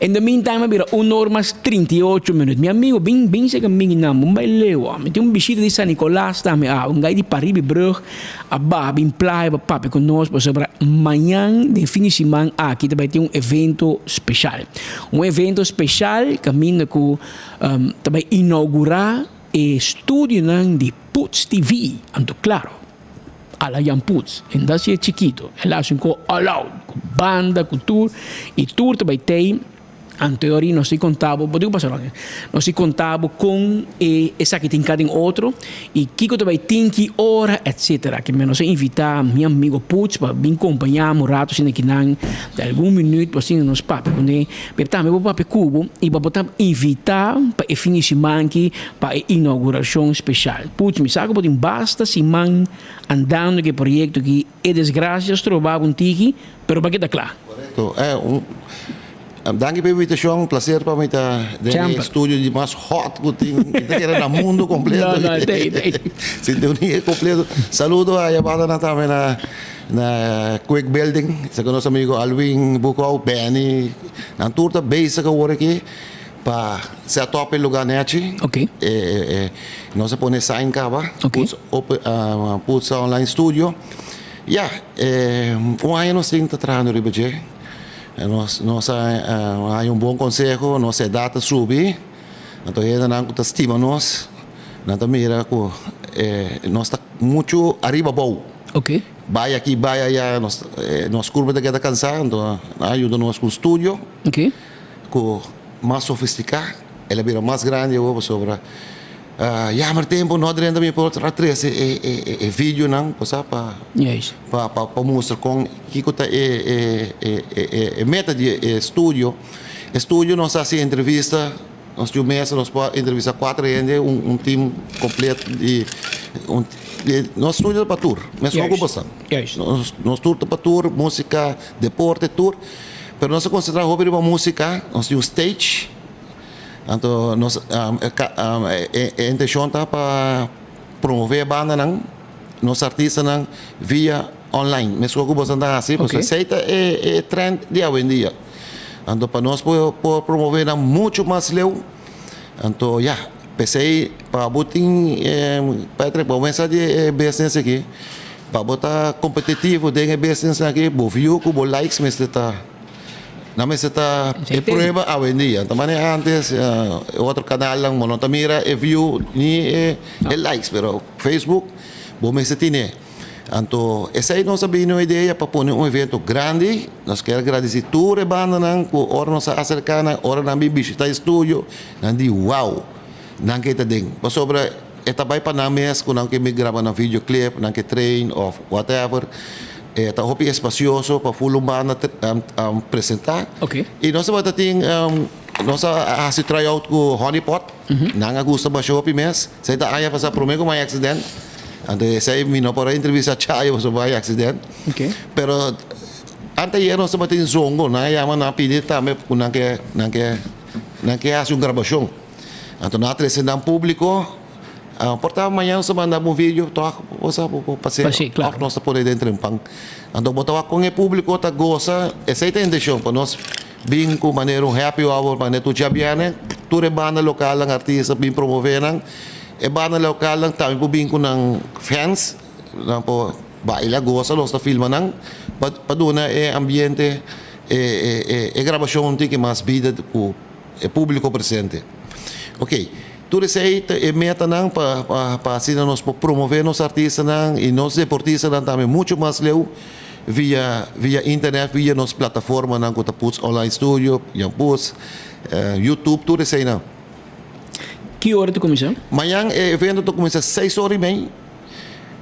In the meantime a bira un or mas 38 minuut. Mi amigo bin bin sega mi nan bon bai leu. Mi tin un bishita di San Nicolas tambe awe. Un gai di Paribi Brug a baha bin playa pa papia ku nos pasobra mañan den fin di siman aki ta bai tin un evento special. Un evento special kaminda ku ta bai inaugura e studionan di Puts TV. Anto klaro. Ala Jan Puts, en da si e chikito, el a hasi un ko all out, ku banda, ku tur, i tur ta bai tei, anto e ora nos tin konta bo, bo tin ku pasa rònt, nos tin konta bo kon e esaki tin ka den otro, i kiko ta bai tin ki ora, etsetera. Ke men nos a invitá mi amigo Puts pa bin kompañá mi un rato asina kinan, di algun minüt pa asina nos papia kuné, pero tambe bo papia ku bo i pa bo ta invitá pa e fin di siman aki pa e inaugurashon speshal. Puts, mi sa ku bo tin basta siman andando ku e proyekto aki, e desgrasia a stroba bo un tiki, pero bo a keda kla. Korekto. E, un danki pa e invitashon, plaser pa mi ta den e studio di mas hot ku tin, mi ta kere na mundu kompleto. No, no, tei, tei. Sintonia kompleto. Saludo a yamadanan tambe na na Quick Building, esaki nos amigo Alwin Boekhouw, Benny, nan tur ta bezig awor aki. Pa set up e lugar nechi. Ok. Nos a pone sign caba. Ok. Putsa online studio. Ya, un aña nos tin ta trahando riba dje. Nos nos a haña un bon conseho, nos edad ta subi. Anto hendenan cu ta stima nos, nan ta mira cu nos ta mucho ariba abou. Ok. Bay aki, bay aya, nos nos curpa ta keda cansa, anto nan a yuda nos cu studio. Ok. Ku mas sofistiká, el a bira mas grandi awor pasobra jammer tempu no a drenta mi por a trese e videonan bo sa pa pa mustra kon kiko ta e e meta di e studio. E studio nos a hasi entrevista, nos tin un mesa nos por entrevista kuater hende un team kompleto di nos studio ta pa tur meskos ku bo sa nos tur ta pa tur musika, deporte tur. Pero nos a konsentrá hopi riba músika, nos tin un stage, anto nos e intenshon ta pa promové e bandanan, nos artistanan via online, meskos ku boso ta hasi, pasobra esei ta e trend di awendia. Anto pa nos por por promove nan mucho mas leu. Anto ya, p'esei pa bo tin Patrick bo mester di e business aki, pa bo ta competitivo den e business aki bo view ku bo likes mester ta nan mester ta e prueba awendia. Ta manera antes e otro kanalnan bo no ta mira e view ni e likes pero Facebook bo mester tine. Anto esei nos a bini un idea pa pone un evento grandi. Nos kier gradisi tur e bandanan ku ora nos a aserká nan, ora nan bin bishitá e studio, nan di wow, nan ke ta den. Pasobra e ta bai pa nan mes ku nan ke bin graba nan video clip, nan ke train òf whatever. E ta hopi espasioso pa ful un banda presentá. I nos tabata tin, nos a hasi try out ku Honey Pot. Nan a gusta basha hopi mes. Esei ta aña pasá promé ku mi a accident. Anto esei mi no por a entrevista Chayo pasobra mi a accident. Pero anteayer nos tabatin zongo, nan a yama nan a pidi tambe ku nan ke nan ke nan ke hasi un grabashon. Anto nan a trese nan públiko. Por ta mañana nos ta manda bo un video tòg bo sa bo por pas'é òf nos ta pone den trempan. Anto bo ta wak kon e públiko ta gosa. Esei ta e intenshon pa nos bin ku manera un happy hour manera tur djabièrnè tur e banda lokalnan artista bin promové nan. E banda lokalnan tambe por bin ku nan fans, nan por baila, gosa, nos ta filma nan pa pa duna e ambiente e e e grabashon un tiki mas bida ku e públiko presente. Oke, tur esei ta e metanan pa pa pa asina nos por promové nos artistanan i nos deportistanan tambe muchu mas leu via via internet, via nos plataformanan ku ta Puts Online Studio, Jan Puts, YouTube, tur eseinan. Ki ora ta kuminsá? Mañan e evento ta kuminsá seis ora i mei.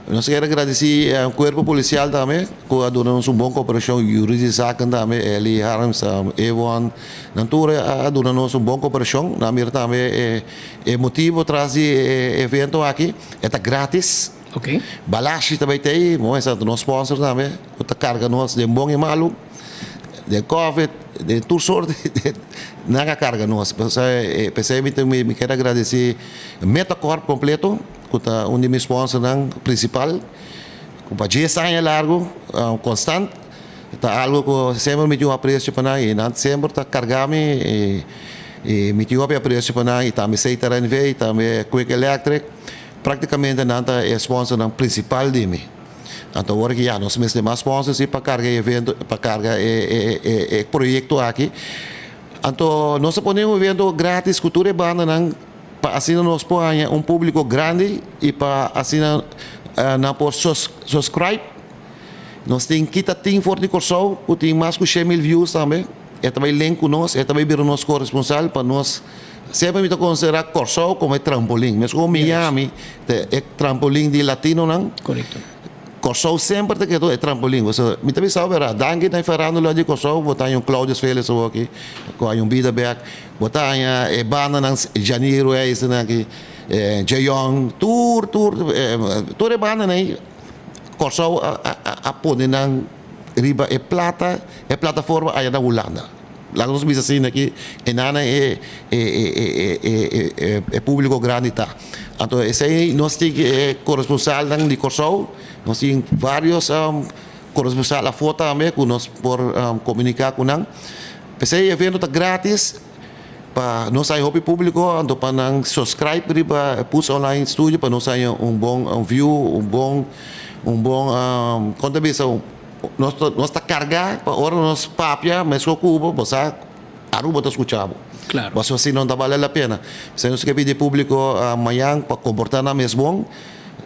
Nos kier a gradisí e kuerpo polisial tambe ku a duna nos un bon koperashon, Juridische Zaken tambe, Eli Harms, Ewon, nan tur a duna nos un bon koperashon. Nan a mira tambe e motibo tras di e evento aki, e ta gratis. Balashi ta bai t'ei, bo mester ta nos sponsor tambe ku ta karga nos den bon i malu. Den covid, den tur soort nan a carga nos. P'esei mi ta mi kier agradeci Metacorp completo cu ta un di mi sponsornan principal cu pa dies aña largo constant ta algo cu semper mi tin un aprecio pa nan y nan semper ta carga mi y mi tin hopi aprecio pa nan y tambe Setar NV y tambe Quick Electric practicamente nan ta e sponsornan principal di mi. Anto awor ki ya nos mester mas sponsors pa carga e evento, pa carga e e e proyecto aki. Anto nos a pone un evento gratis cu tur e bandanan pa asina nos por haña un publico grandi y pa asina nan por subscribe. Nos tin kita tin for di Corsou cu tin mas cu 100 mil views tambe. E ta bay link cu nos, e ta bay bira nos corresponsal pa nos. Semper mi ta considera Corsou como e trampolin. Mescos Miami ta e trampolin di latinonan. Correcto. Corsou semper ta keda e trampolin. Pasobra mi ta bisa bera, danki na e farandula di Corsou, bo ta haña un Claudius Felix awor aki, cu haña un bida bek. Bo ta haña e bandanan, Janny Ruiz nan aki, Jayong, tur, tur, tur e bandanan ei, Corsou a pone nan riba e plata, e plataforma aya na Hulanda. Laga nos bisa asina ki e nana e e e e e e publico grandi ta. Anto esei nos tin e corresponsalnan di Corsou, nos tin varios corresponsal afo tambe cu nos por comunica cu nan. P'esei e evento ta gratis pa nos haña hopi publico anto pa nan subscribe riba Puts Online Studio pa nos haña un bon view, un bon un bon con ta bisa. Nos ta nos ta carga pa ora nos papia mesco cu bo, bo sa Aruba ta scucha bo. Claro. Pasobra si no ta bale la pena. P'esei nos ke pidi publico mañan pa comporta nan mes bon.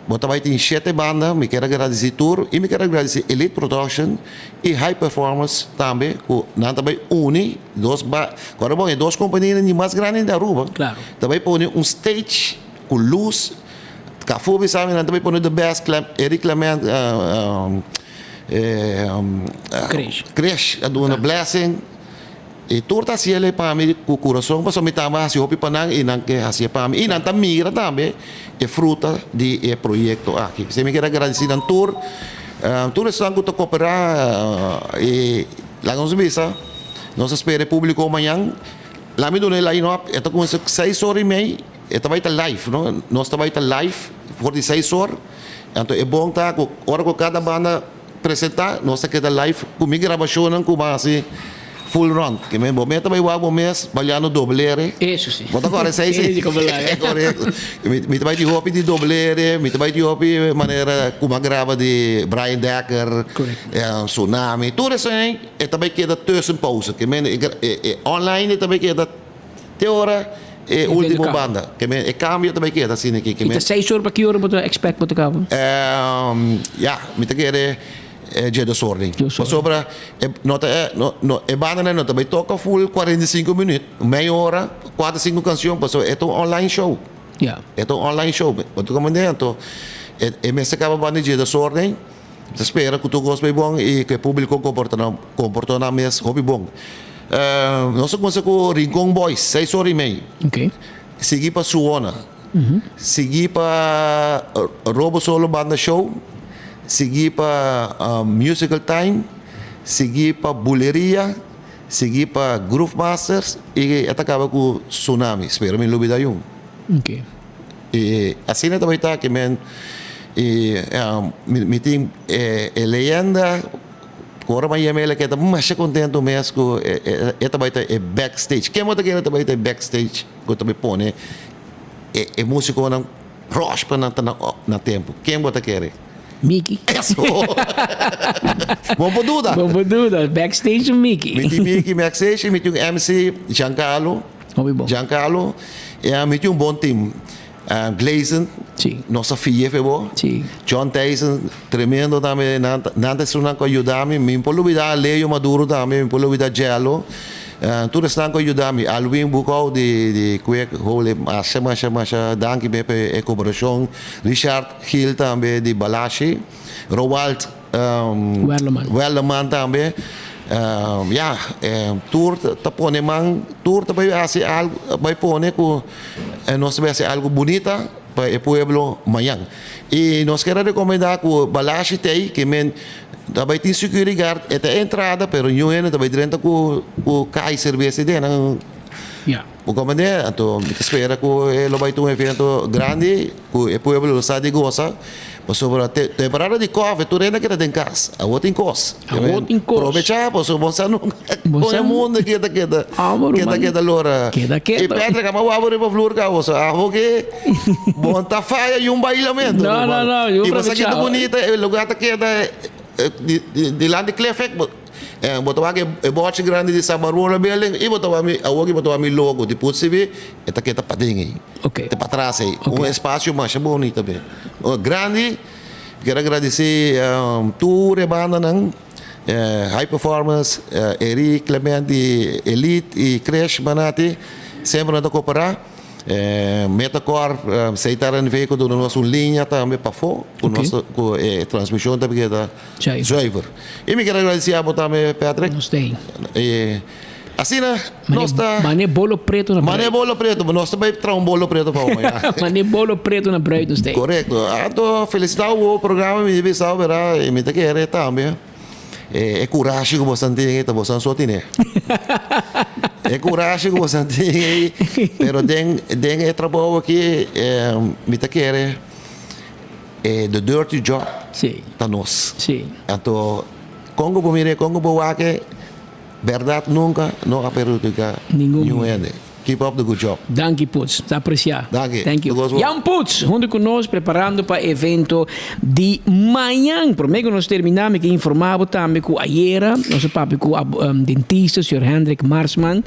Bo ta bay tin shete banda, mi kier a gradeci tur y mi kier a gradeci Elite Production y High Performance tambe cu nan ta bay uni dos ba, ora bon e dos companianan di mas grandi di Aruba. Claro. Ta bay pone un stage cu luz. Kafó bisa mi nan ta bay pone the best Clem Eric Clement Krish. Krish a duna blessing y tur ta haciel e pa mi cu curason pasobra mi tambe a haci hopi pa nan y nan ke haci pa mi y nan ta mira tambe e fruta di e proyecto aki. P'esei mi kier a gradici nan tur tur esnan cu ta coopera y laga nos bisa nos a spera e publico mañan laga mi duna e line up e ta cuminsa seis ora y mei. E ta bai ta live no, nos ta bai ta live for di seis or, anto e bon ta ku ora ku kada banda presenta nos ta keda live ku mi grabashonnan ku mi a hasi. Full run. Ke men bo meta bai wak bo mes baliando doblere. Eso si. Bo ta kore esei si? Si, como la. Korekto. Mi mi ta bai tin hopi di doblere, mi ta bai tin hopi manera ku mi a graba di Brian Dekker, Tsunami, tur esei e ta bai keda tussenpoze. Ke men e e online e ta bai keda te ora e ultimo banda. Ke men e kambio ta bai keda asina aki. I ta seis ora pa ki ora bo ta expect bo ta kaba? Ya, mi ta kere. E dje desorden. Pasobra e no ta e no no e bandanan no ta bai toka full 45 minuut, mei ora, kuater sinku kanshon pasobra e ta un online show. Ja. E ta un online show. Bo ta komprende? Anto e e mester kaba banda dje desorden. Ta spera ku tur kos bai bon i ku e publiko komporta nan komportó nan mes hopi bon. Nos a kuminsá ku Rincon Boys seis ora i mei. Oké. Sigui pa Suona. Sigui pa Robo Solo Banda Show, sigui pa Musical Time, sigui pa Buleria, sigui pa Groove Masters y e ta caba cu Tsunami. Spero mi no lubida yun. Y asina ta bay ta ki men y mi tin e leyenda cu ora mi a yama el a keda masha contento mes cu e ta bay ta e backstage. Ken bo ta kere ta bay ta e backstage cu ta bay pone E e musiconan rush pa nan ta na na tempo. Ken bo ta kere? Mickey. Eso! Bon por duda. Bon por duda. Backstage un Mickey. Mi tin Mickey backstage y mi tin un MC Giancarlo. Hopi bon. Giancarlo. Ya mi tin un bon team. Gleison. Si. Nos a fia fe bo. Si. John Tyson, tremendo tambe. Nan nan ta esunnan cu a yuda mi. Mi por lubida Leo Maduro tambe. Mi por lubida Jello. Tur esnan ku a yuda mi, Alwin Boekhoudt di di Kwik Hole, masha masha masha danki mes pa e koperashon, Richard Gil tambe di Balashi, Roald Werleman tambe, ya tur ta pone man, tur ta bai hasi algu, bai pone ku nos ta bai hasi algu bunita pa e pueblo mañan. I nos kier a rekomendá ku Balashi t'ei ke men ta bai tin security guard, e ta e entrada pero niun hende ta bai drenta ku ku kai serbes ei den nan. Bo komprendé? Anto mi ta spera ku e lo bai ta un evento grandi ku e pueblo lo sa di gosa pasobra temporada di covid tur hende a keda den kas, awor tin kos. Awor tin kos. Probechá pasobra bo sa nunka kon e mundo keda keda keda keda lora. Keda keda. I Patrick a wak riba vloer ka bo sa abo ke bo ta faya yun bailamento. No no no yo I bo sa probechá. keda bunita e lugar ta keda dilanti Cliffhack bo ta wak e bochi grandi di Sabarola building i bo ta wak mi awor ki bo ta wak mi logo di Put CV e ta keda paden ei. Ok. Te patras ei. Un espacio masha bonita be. Grandi. Kier a gradisí tur e bandanan, High Performance, Eric, Clement di Elite i Krish Manati, semper nan ta koperá. Metacorp, Seitar NV ku duna nos un liña tambe pafó ku nos ku e transmishon ta keda zuiver. I mi kier a gradisí abo tambe Patrick. Nos ta ei. Asina nos ta. Mane bolo preto na Mane bolo preto, nos ta bai traha un bolo preto pa bo mañana. Mane bolo preto na bruid nos ta. Korekto. Anto felisitá bo programa mi bisa bo bera i mi ta kere tambe e kurashi ku bosan tin ei ta bosan so tine. E kurashi ku bosan tin ei pero den den e trabou aki mi ta kere e the dirty job ta nos. Anto kon ku bo mira e kon ku bo wak e. Berdad nunca no a perhudica Ningun niun hende. Keep up the good job. Danki Putz, ta aprecia. Danki. Thank you. Tur cos bon. Jan Putz hunto cu nos preparando pa evento di mañan. Prome cu nos termina mi ke informa bo tambe cu ayera nos a papia cu dentista señor Hendrik Marsman.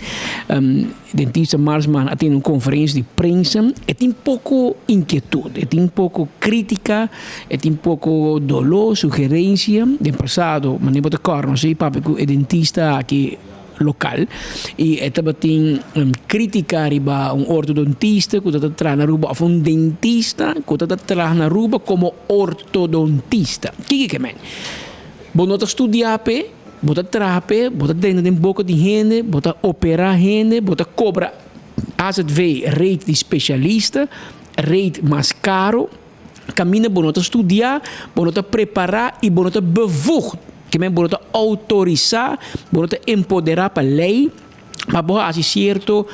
Dentista Marsman a tene un conferencia di prensa. E tin poco inquietud, e tin poco critica. E tin poko doló, sugerensia. Den pasado, manera bo ta kòrda, nos a papia ku e dentista aki lokal i e tabatin krítika riba un ortodontista ku ta ta traha na Aruba òf un dentista ku ta ta traha na Aruba komo ortodontista. Kiko ke men? Bo no ta studia p'e, bo ta traha p'e, bo ta drenta den boka di hende, bo ta operá hende, bo ta kobra azv rate di spesialista, rate mas karo. Kaminda bo no ta studiá, bo no ta prepará i bo no ta bevoegd, ke men bo no ta outorisá, bo no ta empoderá pa lei pa bo hasi sierto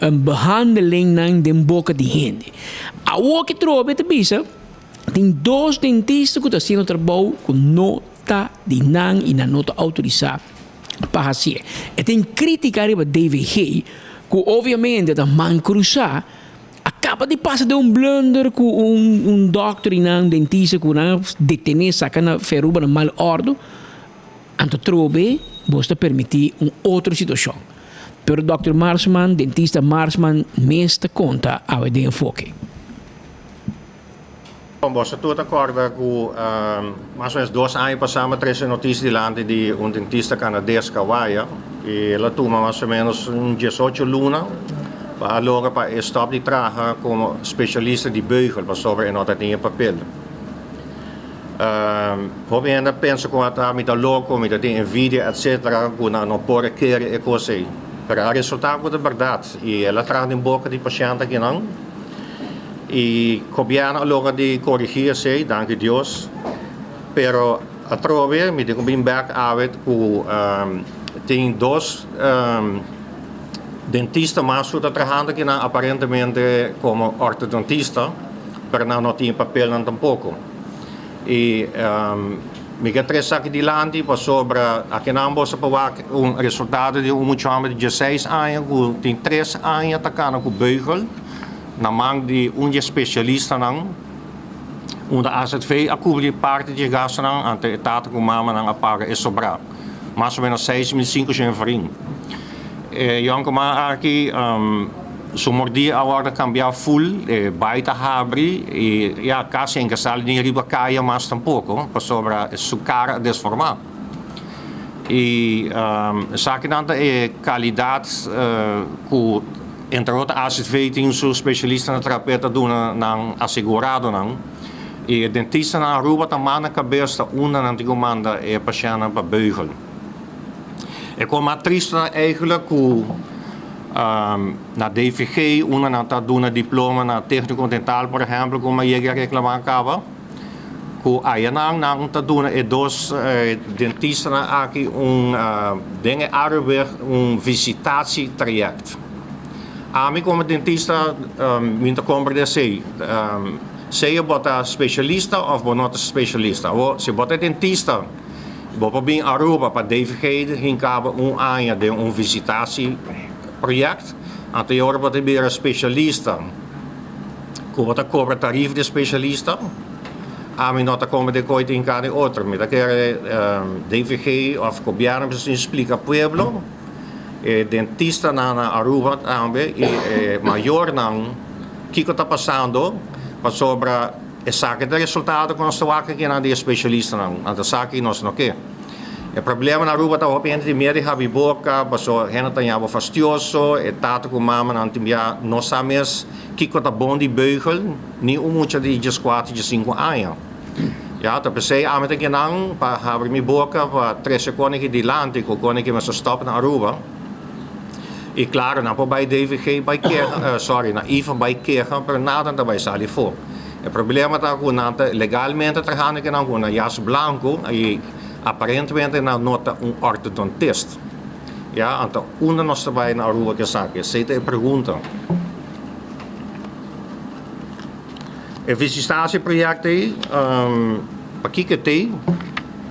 behandelingnan den boka di hende. Awor ke trobe ta bisa tin dos dentista ku ta hasiendo trabou ku no ta di nan i nan no ta outorisá. pa hasié. E tin krítika riba DVG ku obviamente ta man krusá, a kaba di pasa den un blunder ku un un dòkter i nan dentista ku nan a detené saka na Feruba na mal òrdu, anto trobe bos ta permití un otro situashon. Pero dòkter Marsman, dentista Marsman mes ta konta awe den Enfoke. Bon, boso tur ta kòrda ku mas o menos dos aña pasá mi a trese notisia dilanti di un dentista kanades Kawaya i el a tuma mas o menos un diesocho luna pa a logra pa e stòp di traha komo spesialista di beugel pasobra e no ta tin e papel. Hopi hende a pensa ku ata mi ta loko, mi ta tin envidia etcetera ku nan no por a kere e kos ei. Pero a resultá ku ta bèrdat i el a traha den boka di pashènt akinan. Y gobierno a logra di corigi esey, danki Dios, pero atrobe mi tin cu bin bek awe cu tin dos dentista mas cu ta trahando akinan aparentemente como ortodontista, pero nan no tin papelnan tampoco. Y mi ke trece aki dilanti pasobra akinan boso por wak un resultado di un mucha homber di dieseis aña cu tin tres aña ta cana cu beugel. Na man di un di e spesialistanan, unda AZV a kubri parti di e gastunan, anto e tata ku mamanan a paga e sobrá, mas o ménos 6500 florin. E yònkuman aki su mordí a wòrdu kambiá ful, e bai ta habri i ya kasi en ke sali ni riba kaya mas tampoko, pasobra su kara a desformá. I esakinan ta e kalidat ku. Entre otro AZV tin su specialistanan terapeuta ta duna nan aseguradonan y e dentistanan Aruba ta manda cabes ta unda nan tin cu manda e pashentnan pa beugel. E cos mas tristo ta eigenlijk cu na DVG unda nan ta duna diploma na tecnico dental por ehempel como a yega a reclama caba cu ayanan nan ta duna e dos dentistanan aki un den e Arubweg un visitatie traject. Ami como dentista mi ta comprende esey, sea bo ta specialista of bo no ta specialista. Awor si bo ta dentista bo por bin Aruba pa DVG hinca bo un aña den un visitatie project, anto e ora bo ta bira specialista. Ku bo ta kobra tarif di spesialista? Ami no ta kome den koi tin kade otro. Mi ta kere DVG òf gobièrnu mester sin splika pueblo, e dentistanan na Aruba tambe i e mayornan kiko ta pasando pasobra esaki ta resultado ku nos ta wak akinan di e spesialistanan. Anto esaki nos no ke. E problema na Aruba ta hopi hende tin miedu di habi boka pasobra hende ta yama bo fastioso, e tata ku mamanan tin bia no sa mes kiko ta bon di beugel, ni un mucha di dieskuater, diesinku aña. Ya, ta p'esei ami ta kinan pa habri mi boka pa trese koniki dilanti ku koniki mester stòp na Aruba. I klaro, nan por bai DVG bai keha, sorry, na IFA bai keha, pero nada no ta bai sali afó. E problema ta ku nan ta legalmente trahando kinan ku nan jas blanku i aparentemente nan no ta un ortodontist. Ya, anto unda nos ta bai na Aruba ku esaki? Esei ta e pregunta. E visitatieproject ei, pakiko e t'ei?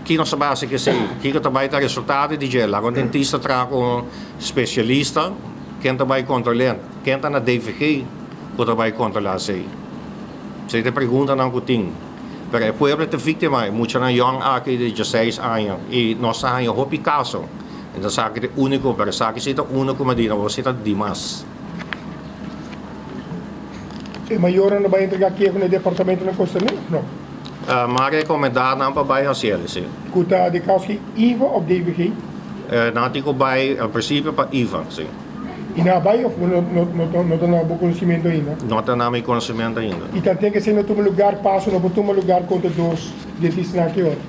Ki nos ta bai hasi ku esei? Kiko ta bai ta resultado di dje? Laga un dentista traha ku un spesialista, ken ta bai kontrol'é? Ken ta na DVG ku ta bai kontrolá esei? Esei ta e preguntanan ku tin. Pero e pueblo ta víktima, e muchanan yòn aki di dieseis aña i nos ta haña hopi kaso. E ta sa ki ta e úniko, pero esaki si ta úniko medida, bo si ta dimas. E mayornan ta bai entregá keho na e departamentonan konserní òf no? M'a rekomendá nan pa bai hasi el, sí. Ku ta di kaso di IVA òf DVG? Nan tin ku bai en prinsipio pa IVA, sí. I nan a bai òf no no ta na bo konosementu ainda? No ta na mi konosementu ainda. I tanten ku esei no tuma lugar, paso no por tuma lugar kontra dos dentistanan aki ora?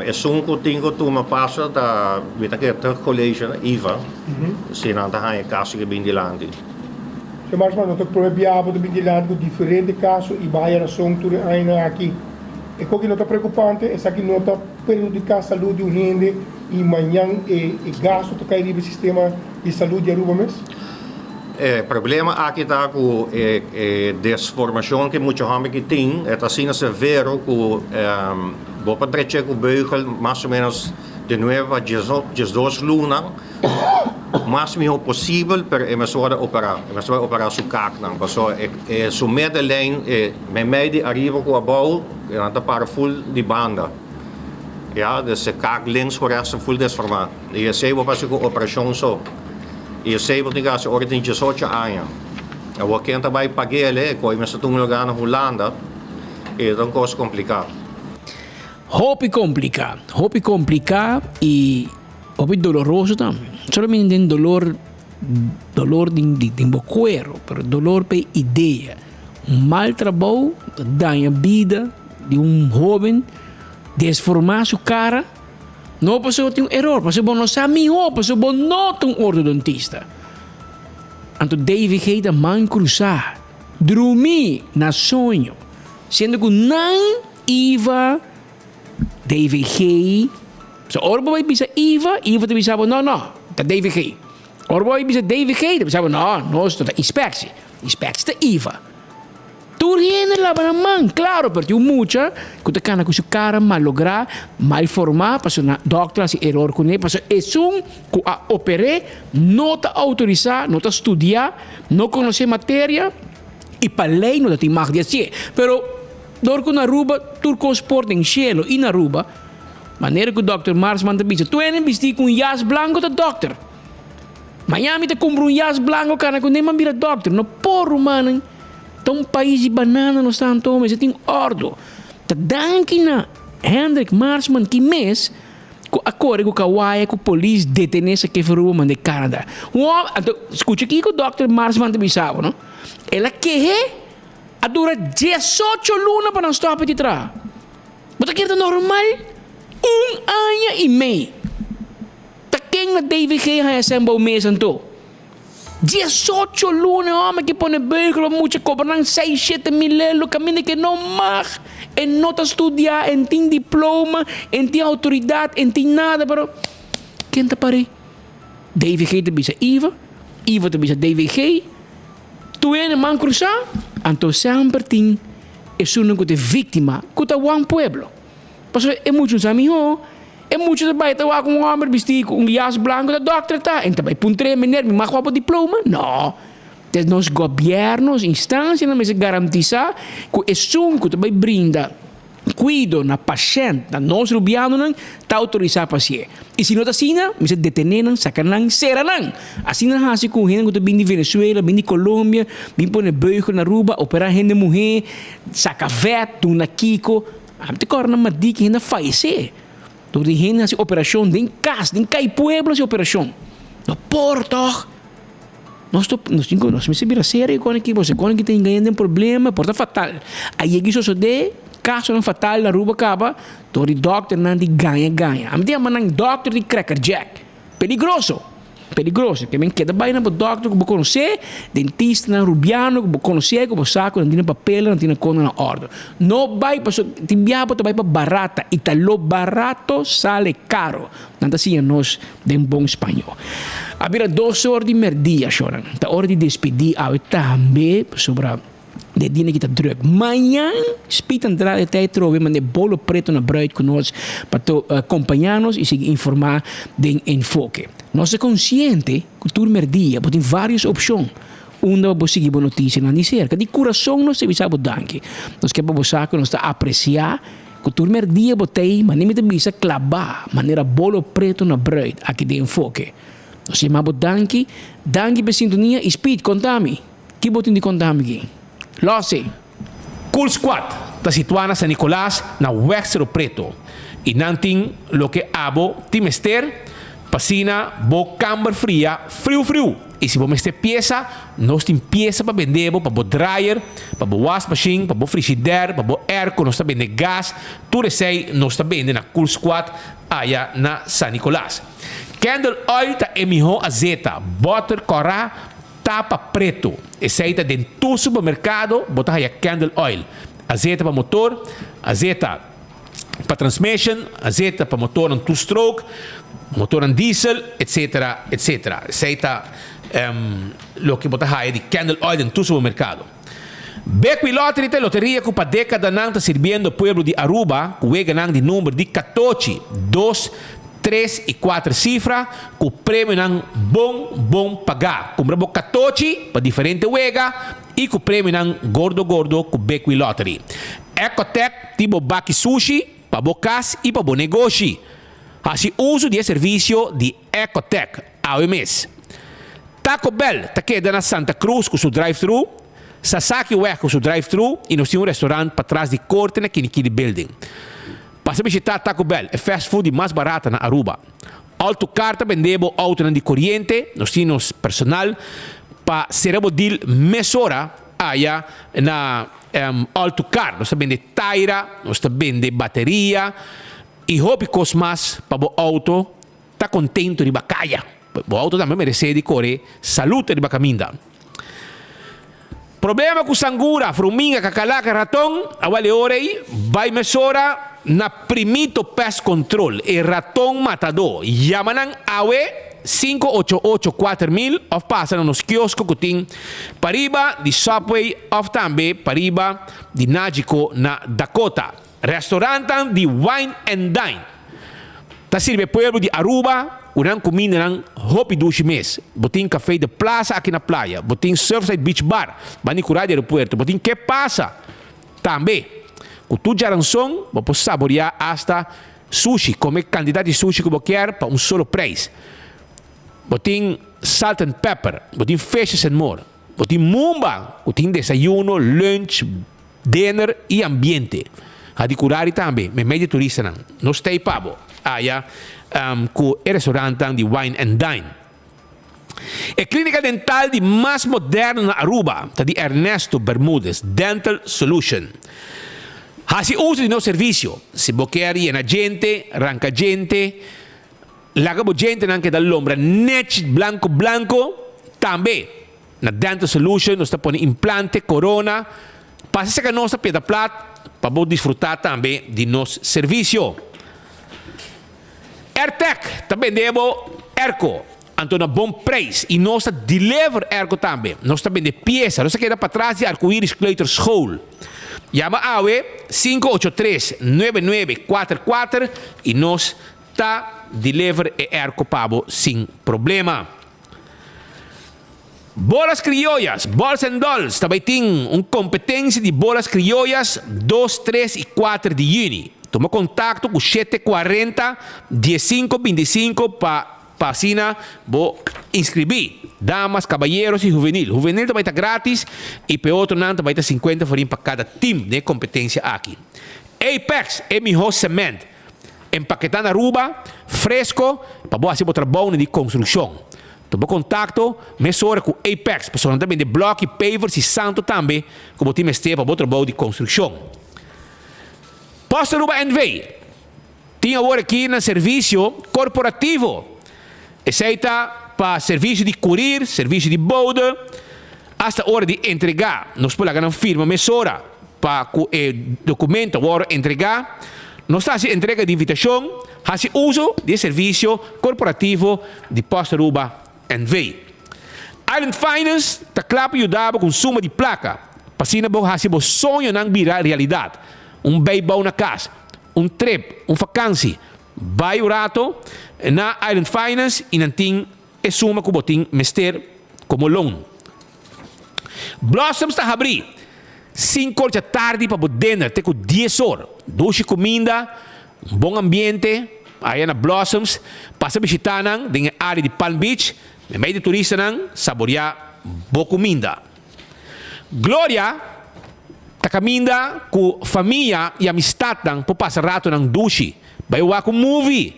Esun ku tin ku tuma paso ta mi ta kere terugcollege IVA, si nan ta haña kaso ke bin dilanti. Señor Marsman, no ta prome biaha bo ta bin dilanti ku diferente kaso i bo haya rason tur e añanan aki. E koki no ta preokupante? Esaki no ta perhudiká salud di un hende i mañan e gasto ta kai riba e sistema di salud di Aruba mes? E problema aki ta ku e desformashon ku e mucha hòmber ki tin e ta asina severo ku bo por drecha ku beugel mas o ménos. Di nuebe pa 12 luna, mas mihó posibel, pero e mester wòrdu operá. E mester bai operá su kaknan, pasobra e su middenlijn, e meimei di ariba ku abou, nan ta para ful di banda. Ya, dus e kak links ku rèks ta ful desformá. I esei bo por hasi ku operashon so. I esei bo tin ku hasi ora e tin 18 aña. Awor ken ta bai pag'el e koe mester ta un lugá na Hulanda, e ta un kos kompliká. Hopi kompliká, hopi kompliká i hopi doloroso tambe. Solamente den dolor, dolor den den bo kuero, pero dolor pa e idea. Un mal trabou ta daña bida di un hoben, desformá su kara, no pasobra tin un eror, pasobra bo no sa mihó, pasobra bo no ta un ortodontista. Anto David ta man krusá, drumí na soño, siendo ku nan Iva, DVG, so ora bo bai bisa Iva, Iva ta bisa bo no no, ta DVG. Ora bo bai bisa DVG, ta bisa bo no, nos no ta inspectie, inspectie ta Iva. Tur hende laba nan man, claro, pero tin un mucha cu ta cana cu su cara malogra, mal forma, pasobra nan dokter a haci eror cune, pasobra esun cu a oper'e no ta autorisa, no ta studia, no conoce materia y pa ley no ta tin mag di haci'e. Pero. Dor ku na Aruba tur kos por den shelo i na Aruba, manera ku dòkter Marsman ta bisa, tur hende bistí ku un jas blanko ta dòkter. Maña mi ta kumpra un jas blanko kana ku neman bira dòkter. No por rumannan, ta un pais di banana nos ta anto mester tin òrdu. Ta danki na Hendrik Marsman ki mes ku a kore ku kawaya ku polis detené Sakeef Aruba mand'é Canada. Un hòmber, anto skucha kiko dòkter Marsman ta bisa bo no, el a keh'é. A dura diesocho luna pa nan stòp di traha. Bo ta kere ta normal? Un aña i mei. Ta ken na DVG haña sèn bou mes anto? Diesocho luna e hòmber ke pone beugel pa mucha kobra nan seis shete mil lelo kaminda ke no mag. E no ta studiá, e n'tin diploma, e n'tin outoridat, e n'tin nada pero ken ta par'é? DVG ta bisa Iva, Iva ta bisa DVG. Tur hende man krusá, anto semper tin esunnan ku ta e víktima, ku ta wan pueblo. Pasobra e mucha no sa mihó, e mucha ta bai ta wak un hòmber bistí ku un jas blanku ta dòkter ta, e ta bai puntr'é, Meneer, mi mag wak bo diploma? No. Des nos gobièrnu, nos instansianan mester garantisá ku esun ku ta bai brinda Kuido na pashènt, na nos rubianonan, ta outorisá pa hasié. I si no ta asina, mester detené nan, saka nan, sera nan! Asina nan hasi ku hende ku ta bin di Venezuela, bin di Colombia, bin pone beugel na Aruba, operá hende muhé, saka vèt, duna kiko. Ami ta kòrda nan madiki hende a fayesé dor di hende hasi operashon den kas, den kai pueblo hasi operashon. No por tòg! Nos ta, nos tin ku, nos mester bira serio kon aki, pasobra kon aki ta hinka hende den problema, por ta fatal. A yega i sosodé kasonan fatal na Aruba kaba dor di dòkternan di gaña gaña. Ami ta yama nan dòkter di cracker jack. Peligroso, peligroso. Ke men keda bai na bo dòkter ku bo konosé, dentistanan rubiano ku bo konosé, ku bo sa ku nan tin nan papelnan, nan tin nan konan na òrdu. No bai pasobra tin biaha bo ta bai pa barata i ta lo barato sale karo. Nan ta siña nos den bon spañó. A bira dos or di merdia, shornan. Ta ora di despedí awe tambe, pasobra de dia ki ta drùk. Mañan, Speed Andrade ta trobe manda e bolo preto na bruid ku nos pa to kompañá nos i sigui informá den Enfoke. Nos ta konsiente ku tur merdia bo tin vários opshon unda pa bo sigui bo notisianan di serka. Di kurason nos ta bisa bo danki. Nos ke pa bo sa ku nos ta apresiá. Ku tur merdia bo t'ei, manera mi ta bisa klabá manera bolo preto na bruid aki den Enfoke. Nos yama bo danki, danki p'e sintonia i Speed, konta mi, ki bo tin di konta mi aki? Lòs'e! Cool Squad ta situá na San Nicolas na Weg Cerro Preto i nan tin loke abo tin mester pa asina bo kamber fria friu friu. I si bo mester piesa, nos tin piesa pa bende bo pa bo dryer, pa bo wasmachine, pa bo frigidaire, pa bo airco, nos ta bende gas, tur esei nos ta bende na Cool Squad aya na San Nicolas. Candle oil ta e miho azeta, boter kòrá, tapa preto. Esei ta den tur supermerkado bo ta haya candle oil. Azeta pa motor, azeta. pa transmission, azeta pa motornan two stroke, motornan diesel, etc. Etc. Esei ta loke bo ta haya di candle oil den tur supermercado. Bequi Lottery ta e loteria cu pa decadanan ta sirbiendo pueblo di Aruba cu weganan di number di catochi, dos. Tres i kuater sifra ku premionan bon bon pagá. Kumpra bo katochi pa diferente wega i ku premionan gordo gordo ku Bekwee Lottery. Ecotec tin bo baki sushi pa bo kas i pa bo negoshi. Hasi uso di e servisio di Ecotec awe mes. Taco Bell ta keda na Santa Cruz ku su drive-thru, Sasaki Weg ku su drive-thru i nos tin un restaurant patras di korte na Kinikini Building. Pasa bishita Taco Bell, e fast food di mas barata na Aruba. Autocar ta bende bo autonan di coriente, nos tin nos personal pa cera bo deal mesora aya na Autocar. Nos ta bende taira, nos ta bende bateria y hopi cos mas pa bo auto ta contento riba caya. Bo auto tambe merece di core salud riba caminda. Problema ku sangura, fruminga, kakalaka, raton, awel e ora ei bai mesora na Primito Pest Control, e raton matadó. Yama nan awe 588 4000 òf pasa na nos kiosko ku tin pariba di Subway òf tambe pariba di Nagico na Dakota. Restaurantnan di Wine and Dine ta sirbi e pueblo di Aruba ku nan kumindanan hopi dushi mes. Bo tin Café de Plaza aki na playa, bo tin Surfside Beach Bar banda di kura di aeropuerto, bo tin Ke Pasa tambe. Ku tur djaranson bo por saboreá asta sushi, kome kantidat di sushi ku bo kier pa un solo preis. Bo tin Salt and Pepper, bo tin Fishes and More, bo tin Mumba ku tin desayuno, lunch, Dinner y ambiente. Hadicurari tambe, meimei di turistanan. Nos ta ei pa bo aya cu e restaurantnan di Wine and Dine. E clinica dental di mas moderno na Aruba ta di Ernesto Bermudez Dental Solution. Haci uso di nos servicio. Si bo kier yena djente, ranca djente, laga bo djentenan keda lombra nech blanco blanco, tambe. Na Dental Solution nos ta pone implante, corona. Pasa serka nos na Piedra Plat pa bo disfruta tambe di nos servicio. Airtec ta bende bo airco, anto na bon prijs y nos ta deliver airco tambe. Nos ta bende pieza. Nos ta keda patras di Arcoiris Kleuterschool. Yama awe 583 9944 y nos ta deliver e airco pa bo sin problema. Bolas Criollas, Balls and Dolls ta bai tin un competencia di bolas criollas dos, tres y cuater di juni. Tuma contacto cu shete cuarenta, diescinco binticinco pa pa asina bo inscribi. Damas, caballeros y juvenil. Juvenil ta bai ta gratis y pa e otronan ta bai ta cincuenta florin pa cada team den e competencia aki. Apex, e miho cement. Empaketá na Aruba, fresco, pa bo hasi bo trabounan di construccion. Tuma contacto mesora cu Apex, pasobra nan ta bende bloki, pavers y santo tambe cu bo tin mester pa bo trabou di construccion. Post Aruba NV. Tin awor aki nan servicio corporativo. Esey ta pa servicio di courier, servicio di bode, hasta ora di entrega. Nos por laga nan firma mesora pa cu e documento a worde entrega. Nos ta haci entrega di invitacion, haci uso di e servicio corporativo di Post Aruba NV. Island Finance ta cla pa yuda bo cu un suma di placa pa asina bo haci bo soñonan bira realidad. Un bijbouw na cas, un trip, un vakantie. Bay un rato na Island Finance y nan tin e suma cu bo tin mester como loan. Blossoms ta habri sinku or dja tardi pa bo dinner te cu dies or. Dushi cuminda, un bon ambiente aya na Blossoms. Pasa bishita nan den e area di Palm Beach. Memey di turistanan saborea bo cuminda. Gloria ta caminda cu famia y amistadnan por pasa ratonan dushi. Bay wak un movie.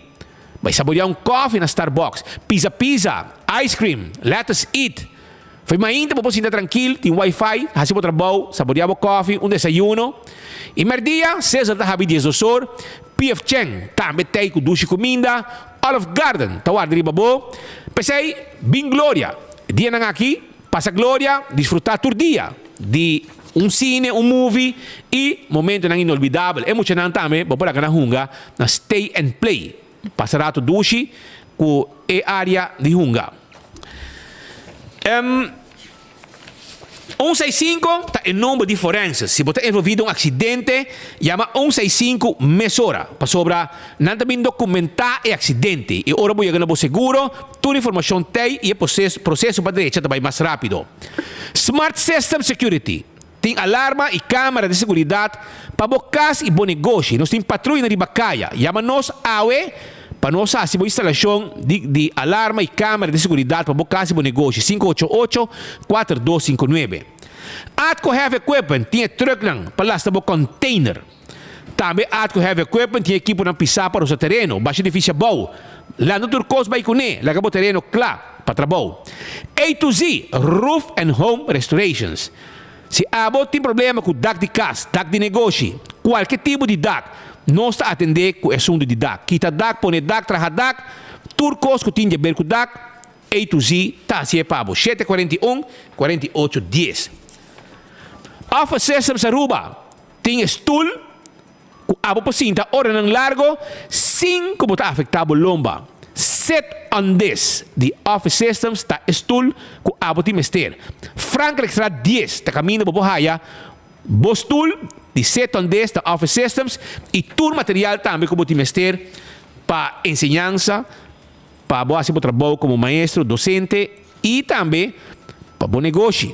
Bay saborea un koffie na Starbucks, pizza pizza, ice cream, let us eat. Fo'i mainta bo por sinta trankil, tin wifi, hasi bo trabou, saborea bo koffie, un desayuno. I merdia, Sizzle ta habi diesdos or, PF Chang tambe t'ei ku dushi kuminda, Olive Garden ta warda riba bo. P'esei, bin Gloria. E dianan aki, pasa Gloria, disfrutá tur dia di un sine, un movie i momentonan inolvidabel. E muchanan tambe bo por laga nan hunga na Stay and Play. Pasa rato dushi ku e área di hunga. Un seis sinku ta e number di forense. Si bo ta envolví den un aksidente, yama un seis sinku mesora, pasobra nan ta bin dokumentá e aksidente i ora bo yega na bo seguro, tur informashon t'ei i e proseso pa drecha ta bai mas rápido. Smart System Security tin alarma i kámara di seguridat pa bo kas i bo negoshi. Nos tin patruya riba kaya. Yama nos awe pa nos hasi bo instalashon di di alarma i kámara di seguridat pa bo kas i bo negoshi, 588 4259. Atco Heavy Equipment tin e trùknan pa lasta bo kònteiner. Tambe Atco Heavy Equipment tin ekiponan pisá pa rosa tereno, basha edifisio abou, lanta tur kos bai kuné, laga bo tereno kla pa trabou. A to Z Roof and Home Restorations Si abo tin problema ku dak di kas, dak di negoshi, kualke tipo di dak, nos ta atendé ku e asuntu di dak. Kita dak, pone dak, traha dak, tur kos ku tin di aber ku dak, A to Z ta hasié pa bo. 7 41, 48 10. Office Systems Aruba tin e stul ku abo por sinta oranan largo sin ku bo ta afektá bo lomba. Sit on this di Office Systems ta e stul ku abo tin mester. Frankrijkstraat 10 ta kaminda bo por haya bo stul di Sit on this ta Office Systems i tur material tambe ku bo tin mester pa enseñansa, pa bo hasi bo trabou komo maestro, dosente i tambe pa bo negoshi.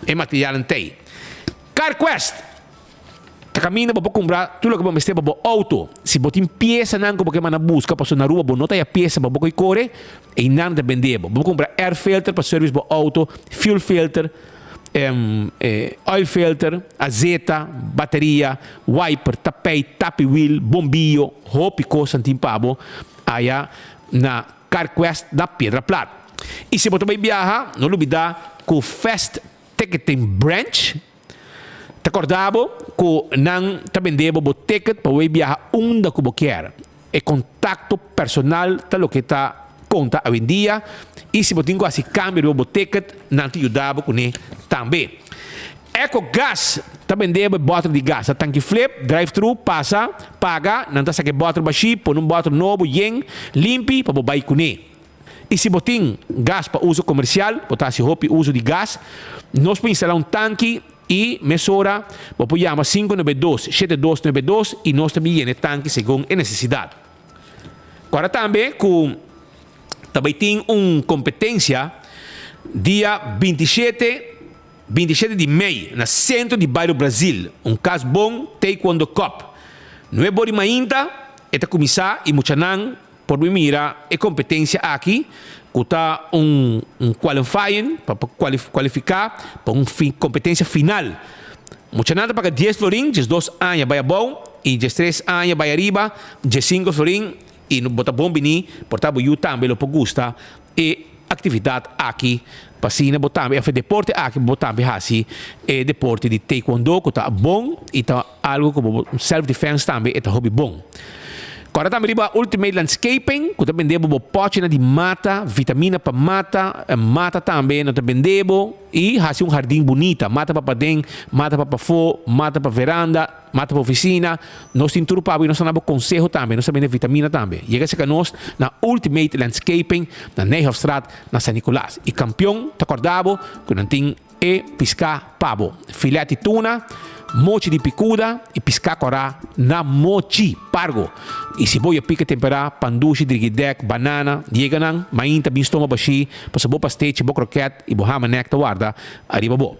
E materialnan t'ei. CarQuest ta kaminda bo por kumpra tur loke bo mester pa bo outo. Si bo tin piesanan ku bo ke manda buska pasobra na Aruba bo no ta haya piesa pa bo koi kore, einan ta bende bo. Bo por kumpra air filter pa service bo outo, fuel filter, oil filter, azeta, bateria, wiper, tapijt, tapi wiel, bombiyo, hopi kosnan tin pa bo aya na CarQuest na Piedra Plat. I si bo ta bai biaha, no lubida ku Fast Ticketing Branch ta korda bo ku nan ta bende bo bo ticket pa bo bai biaha unda ku bo kier. E kontakto personal ta loke ta konta awendia i si bo tin ku hasi kambio riba bo ticket nan ta yuda bo kuné tambe. Eco Gas ta bende bo e bòter di gas. Ta tanki flip, drive thru, pasa, paga, nan ta saka e bòter bashí, pone un bòter nobo yen, limpi pa bo bai kuné. I si bo tin gas pa uso komersial, bo ta hasi hopi uso di gas, nos por instalá un tanki i mesora bo por yama 592 7292 i nos ta bin yena e tanki segun e nesesidat. Kòrda tambe ku ta bai tin un kompetensia dia 27 27 di mei na sentro di bario Brazil, un kas bon Taekwondo Cup. Nuebe ora di mainta e ta kuminsá i muchanan Por mi mira e competencia aki cu ta un un qualifying pa pa cualifica pa un competencia final. Muchanan ta paga dies florin, diesdos aña bay abou y diestres aña bay ariba, diescinco florin y bo ta bon bini por ta bo yu tambe lo por gusta e actividad aki pa asina bo tambe of e deporte aki bo tambe haci e deporte di taekwondo cu ta bon y ta algo cu bo self defense tambe e ta hopi bon. Corda tambe riba Ultimate Landscaping cu ta bende bo bo pochinan di mata, vitamina pa mata, mata tambe nan ta bende bo y haci un hardin bunita, mata pa paden, mata pa pafo, mata pa veranda. Mata pa oficina, nos tin tur pa bo y nos ta na bo conseho tambe, nos ta bende vitamina tambe. Yega cerca nos na Ultimate Landscaping na Nijhofstraat na San Nicolas. Y campeon ta corda bo cu nan tin e pisca pa bo. Filet di tuna, mochi di picuda y pisca cora na mochi pargo. Y si bo ya pica tempera, pandushi, drigidek, banana, yega nan mainta bin stoma bashi pasobra bo pastechi, bo kroket y bo hamanek ta warda ariba bo.